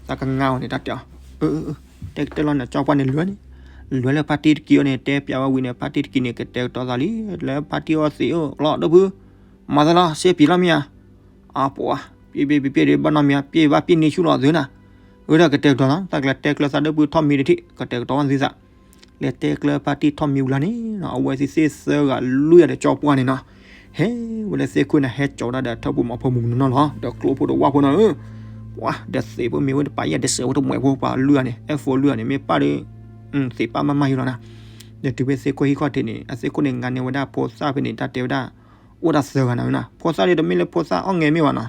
သးကငါအီၤန့ၣ် တၢ်တဲအီၤ, တဲကတၢၢ်လီၤန့ၣ် ကၠီပှၢ်န့ၣ်လွဲန့ၣ်, လွဲလၢဖါတံၢ်တကံၤအီၤန့ၣ် တဲပျးဝဲဝံၤန့ၣ် ဖါတံၢ်တကံၤန့ၣ် ကတဲာ်ကတီၤသးလံ, လၢဖါတံၢ်အီၣ်သံးအိၣ်လီၤ ဒိၣ်ဖု မၤသးလီၤ စ့ပံၤလီၤမ့ၢ်ဧါ, အပှၤ ပျ့ၢ်ပျ့ၢ်ပျ့ၢ်ပျ့ၢ်ဒ်ဘၣ်နီတမံၤ ပျ့ၢ်ဘၣ်ပျ့ၢ်န့ၢ်ဆူၣ်လီၤသုနၤ, အဝဲဒၣ်ကတဲာ်ကတီၤသး သးကလဲၤတဲကျၢၤသးဒိၣ်ဖုထီၣ်မံတထံၣ် ကတဲာ်ကတီၤဝဲသုသး, လဲၤတဲကျၢၤဖါတံၢ်ထီၣ်မံဝံၤလီၤန့ၣ်နီၤ အဝဲသ့ၣ်သ့ၣ်သၢဂၤလွံၢ်ဂၤဒီးကၠီပှၢ်န့ၣ်နီၤ, ဟဲဝဲလၢသ့ၣ်ခိၣ်န့ၣ် ဟဲကၠီဝဲဒၣ်ဒီးထၢၣ်ပူၤမီၤဖိမုၢ်နီၤလီၤ ဒီးကျိဖိတဝၢ်ဖိနီၤဧၢ, ပှၤဒီးသ့ၣ်ဖိမ့ၢ်ဝဲတပာ်ယဲၢ်တစဲးဖိတမှဲးဖိပှၤလွံၢ်ဂၤန့ၣ် အဲၣ်ဖိလွံၢ်ဂၤန့ၣ် မ့ၢ်ပၢ်ဒီး သ့ၣ်ပၢ်မးမးယံၤလီၤနၤ, ဒီးတုၤဖဲသ့ၣ်ခိၣ်ဟံၣ်ခီၣ်ထံးန့ၣ် အသ့ၣ်ခိၣ်န့ၣ် ငါန့ၢ်ဝဲဒၣ်ဖိသၣ်ဖဲန့ၣ် တၢ်တဲဝဲဒၣ် အိၣ်ဒၣ်သၢဂၤနၤဧၢနၤ ဖိသၣ်ဒီးတမ့ၢ်လၢဖိသၣ်အီၣ်ငဲမ့ၢ်ဘၣ်နီၤ,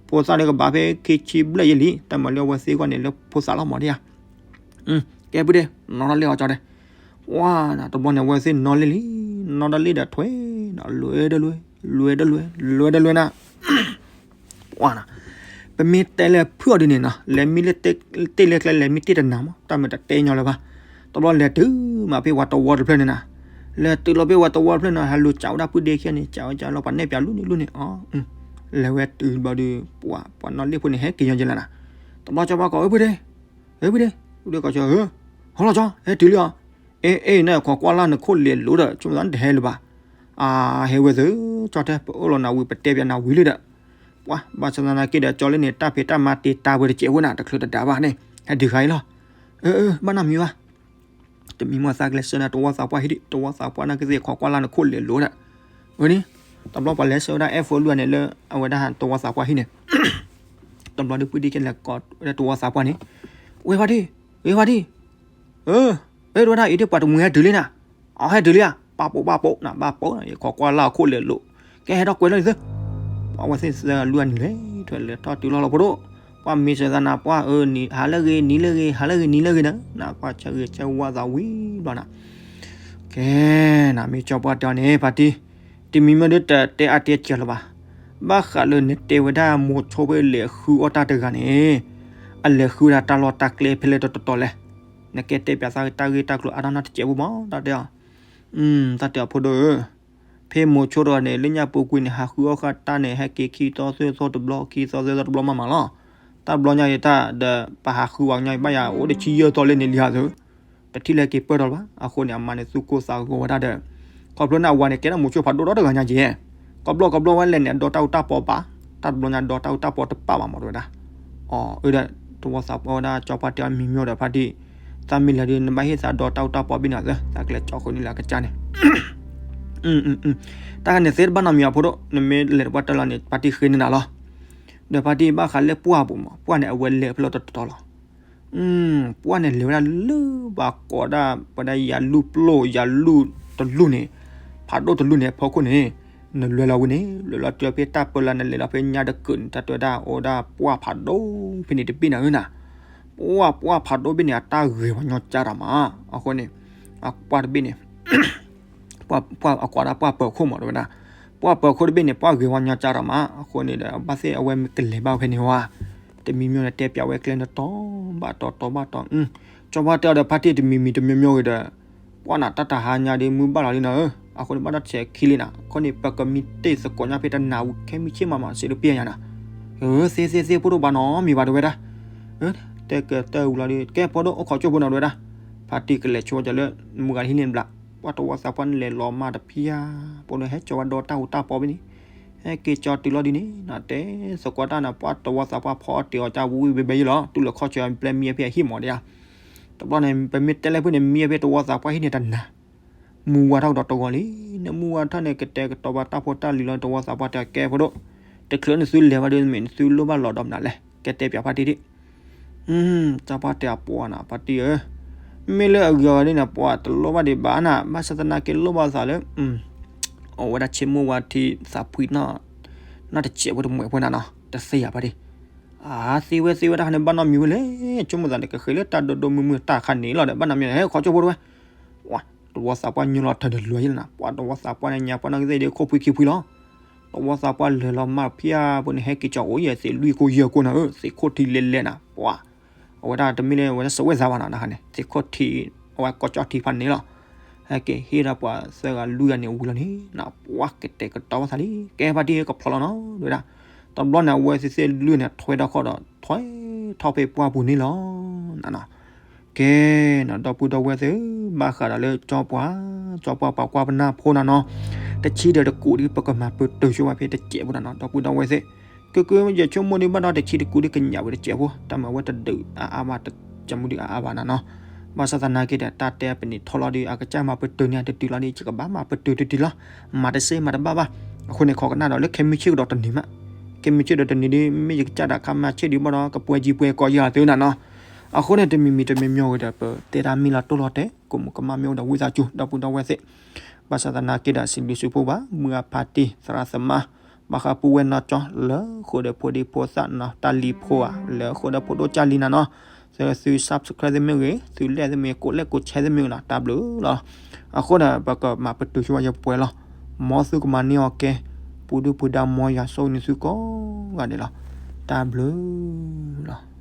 ဖိသၣ်ဒီးကဘၣ်ဖဲခံဆံဘျဲၣ်ယဲၢ်လံ တၢ်မၤလၢအဝဲသ့ၣ်ဂီၢ်န့ၣ် လၢဖိသၣ်လီၤမးဒံဧါ, ကဲပုၢ်ဒ့ နီၣ်ထီၣ်လ့ၣ်အီၤကၠီဒဲး, ပှၤနၤ တဘျီန့ၣ် အဝဲသ့ၣ်နီၣ်လ့ၣ်လံ, နီၣ်ထီၣ်လ့ၣ်ဒီးထွဲနီၤ လွဲဒီးလွဲ လွဲဒီးလွဲ လွဲဒီးလွဲနၤ ပှၤနၤ, ပမ့ၢ်တဲလၢဖုၣ်အီၤဒ်န့ၣ်နီၤ လဲၤမံလၢတ့ၢ်လၢကျဲ လဲၤမံတ့ၢ်တနၤမး တၢ်မ့ၢ်တတဲညီလၢၤဘၣ်, တဘျီလဲၤတုၤမးဖဲပှၤတဝီတဖျၢၣ်န့ၣ်နၤ, လဲၤတုၤလီၤဖဲပှၤတဝီတဖျၢၣ်န့ၣ် ဟဲလူၤစးဝဲဒၣ်ပုၢ်ဒ့ခံဂၤန့ၣ် စးဝဲစးလီၤပှၤနဲၣ်ပၠးလူန့ၣ်လူန့ၣ်အီၤ, လဲၤဝဲတုၤဘျီဒီး ပှၤပှၤနီၣ်လ့ၣ်ဖိန့ၣ် ဟဲက့ၤညီက့ၤလၢနၤ, တဘျီကၠီပှၢ်ကိး ပုၢ်ဒ့ ပုၢ်ဒ့ ပုၢ်ဒ့ကီၢ်ကၠီဧၢ, ဟီလီၤကၠီ ဟဲတုၤလံအီၤ, အ့ အ့ နခိးကွၢ်လၢ်နခိၣ်လဲၤလိၤဒီး ဆိကမိၣ်သးနတဟဲလၢၤဘၣ်, အဟဲဝဲသ့ၣ် ကၠီတဲ ပအိၣ်လီၤနၤဝံၤ ပတဲပၠးနၤဝံၤလံဒီး, ပ ပှၤဘၣ်ဆၣ်သနာ်က့ဒီး ကၠီလၢန့ၣ် တၢ်ဖံးတၢ်မၤတ့ၢ်တၢ်ဝဲတစဲးဖိနၤ တချုးတဒါဘၣ်န့ၣ် ဟဲဒုးဃာ်အံၤလီၤ. အၢ အၢ ဘၣ်နီတမံၤဘၣ်. တမံၤမီၢ်သးကလဲၤဆှၢဒၣ်တဝီသးပှၢ်ဟံၣ်ဒံး တဝီသးပှၢ်န့ၣ်ကသ့ၣ်ခိးကွၢ်လၢ်နခိၣ်လဲၤလိၤဒၣ်. ဝဲန့ၣ် တဘျီပှၤလဲၤဆှၢဝဲဒၣ်အဲၣ်ဖိလွံၢ်န့ၣ်လၢ အဝဲဒၣ်တဝီသးပှၢ်ဟံၣ်န့ၣ် တဘျီဒုးပှံၢ်ဒံးကလဲၤကိးဝဲဒၣ်တဝီသးပှၢ်န့ၣ် ဝဲဖါတံၢ် ဝဲဖါတံၢ် အၢ အၢ တဝဲဒၣ်အံၤဒ်ပှၤတမှံၤဟဲတုၤလံနၤ, အီဟဲတုၤလံဧါ, ပာ်ပိာ်ပာ်ပိာ်နၤ ဘၣ်ပိာ်နၤ ယခိးကွၢ်လၢ်အခိၣ်လဲၤလိၤ, ကဲဟဲထီၣ်ကွဲးလီၤနသု, ပှၤဝဲသ့ၣ်သၢဂၤလွံၢ်ဂၤန့ၣ်လဲၤထွဲလဲၤထီၣ်တုၤလီၤလီၤဖိဒိၣ်, ပှၤမ့ၢ်စၢၤသးနၤ ပှၤအၢ နံၤဟးလၢဂ့ၤ နံၤလၢဂ့ၤ ဟးလၢဂ့ၤ နံၤလၢဂ့ၤနၤ, နပှၤဆၢဂ့ၤဆၢဝါသးဝံၤဘျီနၤ, ကဲ နမ့ၢ်ကၠီပှၢ်တဲအီၤန့ၣ် ဖါတံၢ်, တမံၤမ့ၢ်ဒ်တတဲအါတဲစှၤလၢၤဘၣ်, ဘၣ်ဃးလၢနတဲဝဲဒၣ်မိၤဆိဖဲလဲၤဃုအီၣ်တၢ်တဂၤန့ၣ်, အလဲၤဃုဒၣ်တၢ်လီၢ်တၢ်ကျဲဖဲလဲၣ်တတီၤလဲၣ်, နကဲတဲပၠးသးတၢ်ဂ့ၢ်တၢ်ကျိၤအါထီၣ်နီတစဲးဖိမး တၢ်တဲအီၤ, တၢ်တဲအီၤဖိဒိၣ်ဧၢ, ဖဲမိၤဆိတဂၤန့ၣ် လၢညါပူၤကွံာ်န့ၣ် ဟးဃုအီၣ်ဃာ်တၢ်န့ၣ် ဟဲက့ၤခံသီသၢသီတဘျီ ခံသီသၢသီတဘျီမးမးလီၤ, တၢ်ဘျီညါအံၤတၢ်ဒီး ပဟးဃုဝဲညါအံၤ ဘၣ်ယၤအိၣ်တဆံယဲၢ်သီလၢန့ၣ်လံဧါသု တထံၣ်လၢက့ၤပၢၢ်ထီၣ်လၢၤဘၣ်, အဃိန့ၣ် အမါန့ၣ်သူၣ်ကိၢ်သးဂီၤဝဲဒၣ်ဒီး, ခီဖျိန့ၣ်အဝၤန့ၣ် ကဲဒၣ်မိၤဆိဖးဒိၣ်ဒီတဂၤညါက့ၤ, ကီဘျီကီဘျီဝဲလဲၣ်န့ၣ် အဒီတၢ်အူတၢ်ပီပာ်, တၢ်တဘျီညါဒီတၢ်အူတၢ်ပီတပာ်ဘၣ်မးတဝဲဒၣ်, အီၤ အၢဒီး တဝီသးပှၢ်ဝဲဒၣ် ကၠီပှၢ်တဲအီၤမံၤမံၤဒီးဖါတံၢ်, သးမ့ၢ်လဲၤဒီး နဘၣ်ဟ့ၣ်သးဒီတၢ်အူတၢ်ပီဘ့ၣ်န့ၣ်သၢ သးကလဲၤကၠီဃုာ်န့ၢ်လၢအကစၢ်န့ၣ် တၢ်ဂၤန့ၣ်သ့တဘၣ်နီတမံၤအဖိဒိၣ် နမ့ၢ်လဲၤတပှၢ်တၢၢ်လီၤန့ၣ် ပှၤတံၢ်ဃ့န့ၢ်နၤလီၤ, ဒီးဖါတံၢ်ဘၣ်ဃးလၢပှၢ်အပူၤမး ပှၢ်န့ၣ်အဝဲလဲၤဖဲလဲၣ်တတီၤလီၤ, ပှၢ်န့ၣ်လဲၤဝဲဒၣ်လၢဘၣ်ကိးဒၣ် ပဝဲဒၣ်ယၤလူၢ်ပျိၢ် ယၤလူၢ်တလူၢ်န့ၣ်, ဖးဒိၣ်တလူၢ်န့ၣ် အဖီခိၣ်န့ၣ်, နလွဲလီၤဝဲန့ၣ် လွဲလီၤတုၤဖဲတၢ်ပၢလၢနလဲၤလီၤဖဲညါတကုာ်န့ၣ် တၢ်တဲဝဲဒၣ်အိၣ်ဒၣ်ပှၢ်ဖးဒိၣ်ဖဲန့ၣ်တဘ့ၣ်နၤဧၢနၤ, ပှၢ်ပှၢ်ဖးဒိၣ်ဘ့ၣ်န့ၣ် အတၢ်ဂ့ၤဝဲညီကၢ်တၢ်မး, အဃိန့ၣ်, အပှၢ်တဘ့ၣ်န့ၣ် ပှၢ်အကွၢ်ဒၣ်ပှၢ်ပၢၤခိၣ်မးတဝဲဒၣ်, ပှၢ်ပၢၤခိၣ်တဘ့ၣ်န့ၣ် ပှၢ်ဂ့ၤဝဲညီကၢ်တၢ်မး, အဃိန့ၣ်ဒီး ဘၣ်သ့ၣ်အဝဲမ့ၢ်ကလဲၤဘၣ်ဖဲန့ၣ်ဝဲ, တမံၤမံၤန့ၣ်တဲပၠးဝဲကျဲန့ၣ်တီၤဘၣ်တီၤတီၤဘၣ်တီၤ, ကၠီပှၢ်တဲအီၤဒီးဖါတံၢ်တမံၤမံၤတမံၤမံၤဂ့ၤဒီး, ပှၢ်နၤတၢ်တဟါညါဒ်မုၢ်ဘၣ်လီၤလံနၤဧၢ, အဃိန့ၣ်ဘၣ်ဒီးဆဲးခံလံနၤ, အဃိန့ၣ် ပကမံတ့ၢ်သကိးညါဖဲတနၤဝံၤ ခဲမုၢ်ဆ့ၣ်မးမးစံးတပျဲညါနၤ, အၢ သ့သ့သ့ဖိဒိၣ်ဘၣ်နီတမံၤဘၣ်တဝဲဒၣ် တဲကတၢၢ်ဝံၤလီၤဒီး ကဲဖိဒိၣ်အိၣ်ခိးကၠိဖိနီၤတဝဲဒၣ်, ဖါတံၢ်ကလဲၤဆိကၠီလၢ မုၢ်ဂၤဟံးန့ၢ်ဘျး, ပှၢ်တဝီသးပှၢ်န့ၣ်လဲၤလီၤမၢ်တဖံးဧါ, ဖိဒိၣ်ဟဲကၠီဝဲဒီတၢ်အူတၢ်ပီဘ့ၣ်န့ၣ်, ဟဲက့ၤကၠီတုၤလီၤဒ်န့ၣ် နတဲသကိးတၢ်န့ၣ် ပှၢ်တဝီသးပှၢ်ဖီအီၣ်တ့ၢ်အီၣ်ကၠၢ်ဝံၤဝံၤဘဲဘဲယဲလီၤ, တူၢ်လိာ်ခီၣ်ဆၢပျဲမံအဖဲအဟံၣ်မးဒ်ဧါ, တဘျီန့ၣ် ပမ့ၢ်တဲလၢဖုန့ၣ် မံအဖဲတဝီသးပှၢ်ဟံၣ်န့ၣ်တနၤ မူဝါထီၣ်ကဒီးတဂီၤလံ, နမူဝါထီၣ်န့ၣ် ကတဲာ်ကတီၤဘၣ်တၢ်ဖိတၢ်လံၤလီၤ, တဝီသးပှၢ်တဲကဲဖိဒိၣ်, တချုးနသုလဲၤဘၣ်ဒီး မ့ၢ်နသုလိၣ်ဘၣ်လီၤဒီးမနုၤလဲၣ်, ကတဲပၠးဖါတံၢ်ဒံး, ကၠီပှၢ်တဲအပှၤနၤ ဖါတံၢ်ဧၢ, မ့ၢ်လၢအဂ့ၤအဂီၢ်ဒ်န့ၣ် ပှၤတလိၣ်ဘၣ်ဒံးဘၣ်နၤ, ဘၣ်ဆၣ်သနာ်က့လိၣ်ဘၣ်သးလၢ အဝဲဒၣ်ဆ့မိၢ်ဝါထံသးဖှံနီၢ်, နီၢ်တစဲးဖိတမှဲးဖိနၤနီၤ, တသ့ဧါဖါတံၢ်, အါ သ့ဝဲသ့ဝဲတၢ်ခါန့ၣ် ဘၣ်နီတမံၤဝဲလဲၣ်, ဆိကမိၣ်သးန့ၣ် ကဃ့လၢတၢ်ဒိၣ်ဒိၣ်မုၢ်မုၢ်တၢ်ခါန့ၣ်လီၤဒီး ဘၣ်နီတမံၤန့ၣ် ဟဲခိးကၠိဖိတဝဲ, ပှၤတဝီသးပှၢ်ညိလီၤထၢၣ်တလွဲၤယဲလီၤနၤ, ပှၤတဝီသးပှၢ်န့ၣ် ညါပှၢ်နီၢ်ကသ့ၣ်ဒ်ခိၣ်ဖှံခံဖှံလီၤ, တဝီသးပှၢ်လဲၤလီၤမၢ်ဖံးဧါ ဖိန့ၣ် ဟဲက့ၤကၠီအိၣ်ယဲၢ်သ့ၣ်လွံၢ်ကိၢ်ယဲၢ်ကိၢ်နၤဧၢ, သ့ၣ်ခိၣ်ထံလဲၤလဲၤနၤ, ပှၤ အဝဲဒၣ်တမ့ၢ်လၢအဝဲဒၣ်စဝဲသးဘၣ်နီၤ တၢ်ခါန့ၣ် သ့ၣ်ခိၣ်ထံ, အဝဲကိးကၠီထံဖးန့ၣ်လီၤ, ဟဲက့ၤဟ့ၣ်ဒီးပှၤသၢဂၤလွံၢ်ဂၤန့ၣ်ဝံၤလီၤန့ၣ်, ပှၤကတဲာ်ကတီၤဘၣ်သးလံ, ကဲဖါတံၢ်ကဖျီလီၤနီၤ တဝဲဒၣ်, တဘျီန့ၣ် အဝဲသ့ၣ်သ့ၣ်လွံၢ်န့ၣ် ထွဲထီၣ်ခီၣ်ဒီး ထွဲထီၣ်ဖဲပှၢ်ပူၤန့ၣ်လီၤ, နနီၤ ကဲနီၤ ဒီပုၢ်ဒီဝဲၢ်သ့ၣ်ဧၢ, ဘၣ်ဃးဒီးလၢကၠီပှၢ်, ကၠီပှၢ်ပှၤကွၢ်ပနၢ်ဖိနၤနီၤ, တဆံဒီးတကူးဒ်ပကမၤပတုာ်ဆိဝဲဖဲတစဲးဖိနၤနီၤ ဒီပုၢ်ဒီဝဲၢ်သ့ၣ်, ကဲကဲယဆိကမိၣ်ဒ်ဘၣ်ဒီးတဆံတကူးဒ်ကညးဝဲတစဲးဖိ, တၢ်မၤဝဲတဒုးအါအါဘၣ်, တမုာ်ဒုးအါအါဘၣ်နၤနီၤ, ဘၣ်ဆၣ်သနာ်က့ဒီး တၢ်တဲပနံာ်ထီလီၤဒ် အကစၢ်မၤပတုာ်န့ၢ်တတုၤလီၤဒ် ယကဘၣ်မၤပတုာ်တတုၤလီၤ, မၤတစ့မၤတဘၣ်ဘၣ်, အဃိန့ၣ် ခိးကနၣ်ဒီးလၢခဲမုၢ်ဆ့ၣ်ကဒီးတနံၤမး, ခဲမုၢ်ဆ့ၣ်ဒီးတနံၤဒ် မ့ၢ်ယကစၢ်ဒီးခါမၤဆ့ၣ်ဒ်ဘၣ်ဒီး ကပှဲၤကံပှဲၤကီးယၤသုနၤနီၤ, အဃိန့ၣ် တမံၤမံၤတမံၤမံၤဂ့ၤဒီး ပတဲတၢ်မ့ၢ်လီၤတိၢ်လီၤတဲာ် ကမူးကမၣ်မ့ၢ်အိၣ်ဒီးဝံသးစူၤ ဒီပုၢ်ဒီဝဲၢ်သ့ၣ်, ဘၣ်ဆၣ်သနာ်က့ဒီး စံးဘျုးစံးဖှိၣ်ဘၣ် မုၢ်အဖါတံၢ် သရၣ်သမါ ဘၣ်ဃးပုၢ်ဝဲၢ်နီၢ်ကၠီ လၢဃိာ်ဒီးဖိဒံဖိသၣ်နီၤ တၢ်လံၤဖိဧါ လၢဃိာ်ဒီးဖိဒိၣ်ကၢ်လံနၤနီၤ, သု subscribe သ့ၣ်မ့ၢ်ဂ့ၤ သု like သ့ၣ်မ့ၢ်ဂ့ၤ ကိး like ကိး share သ့ၣ်မ့ၢ်ဂ့ၤနီၤ တၢ်ဘျုးလီၤ, အဃိဒီး ပကမၤပတုာ်ဆိဝဲယပှဲၤလီၤ, မ်သုကမၤန့ၢ်အီၤကဲ ပူၤဒုၣ်ပူၤဒါ မ်ယွၤဆိၣ်ဂ့ၤနသုကိးဂၤဒဲးလီၤ, တၢ်ဘျုးလီၤ.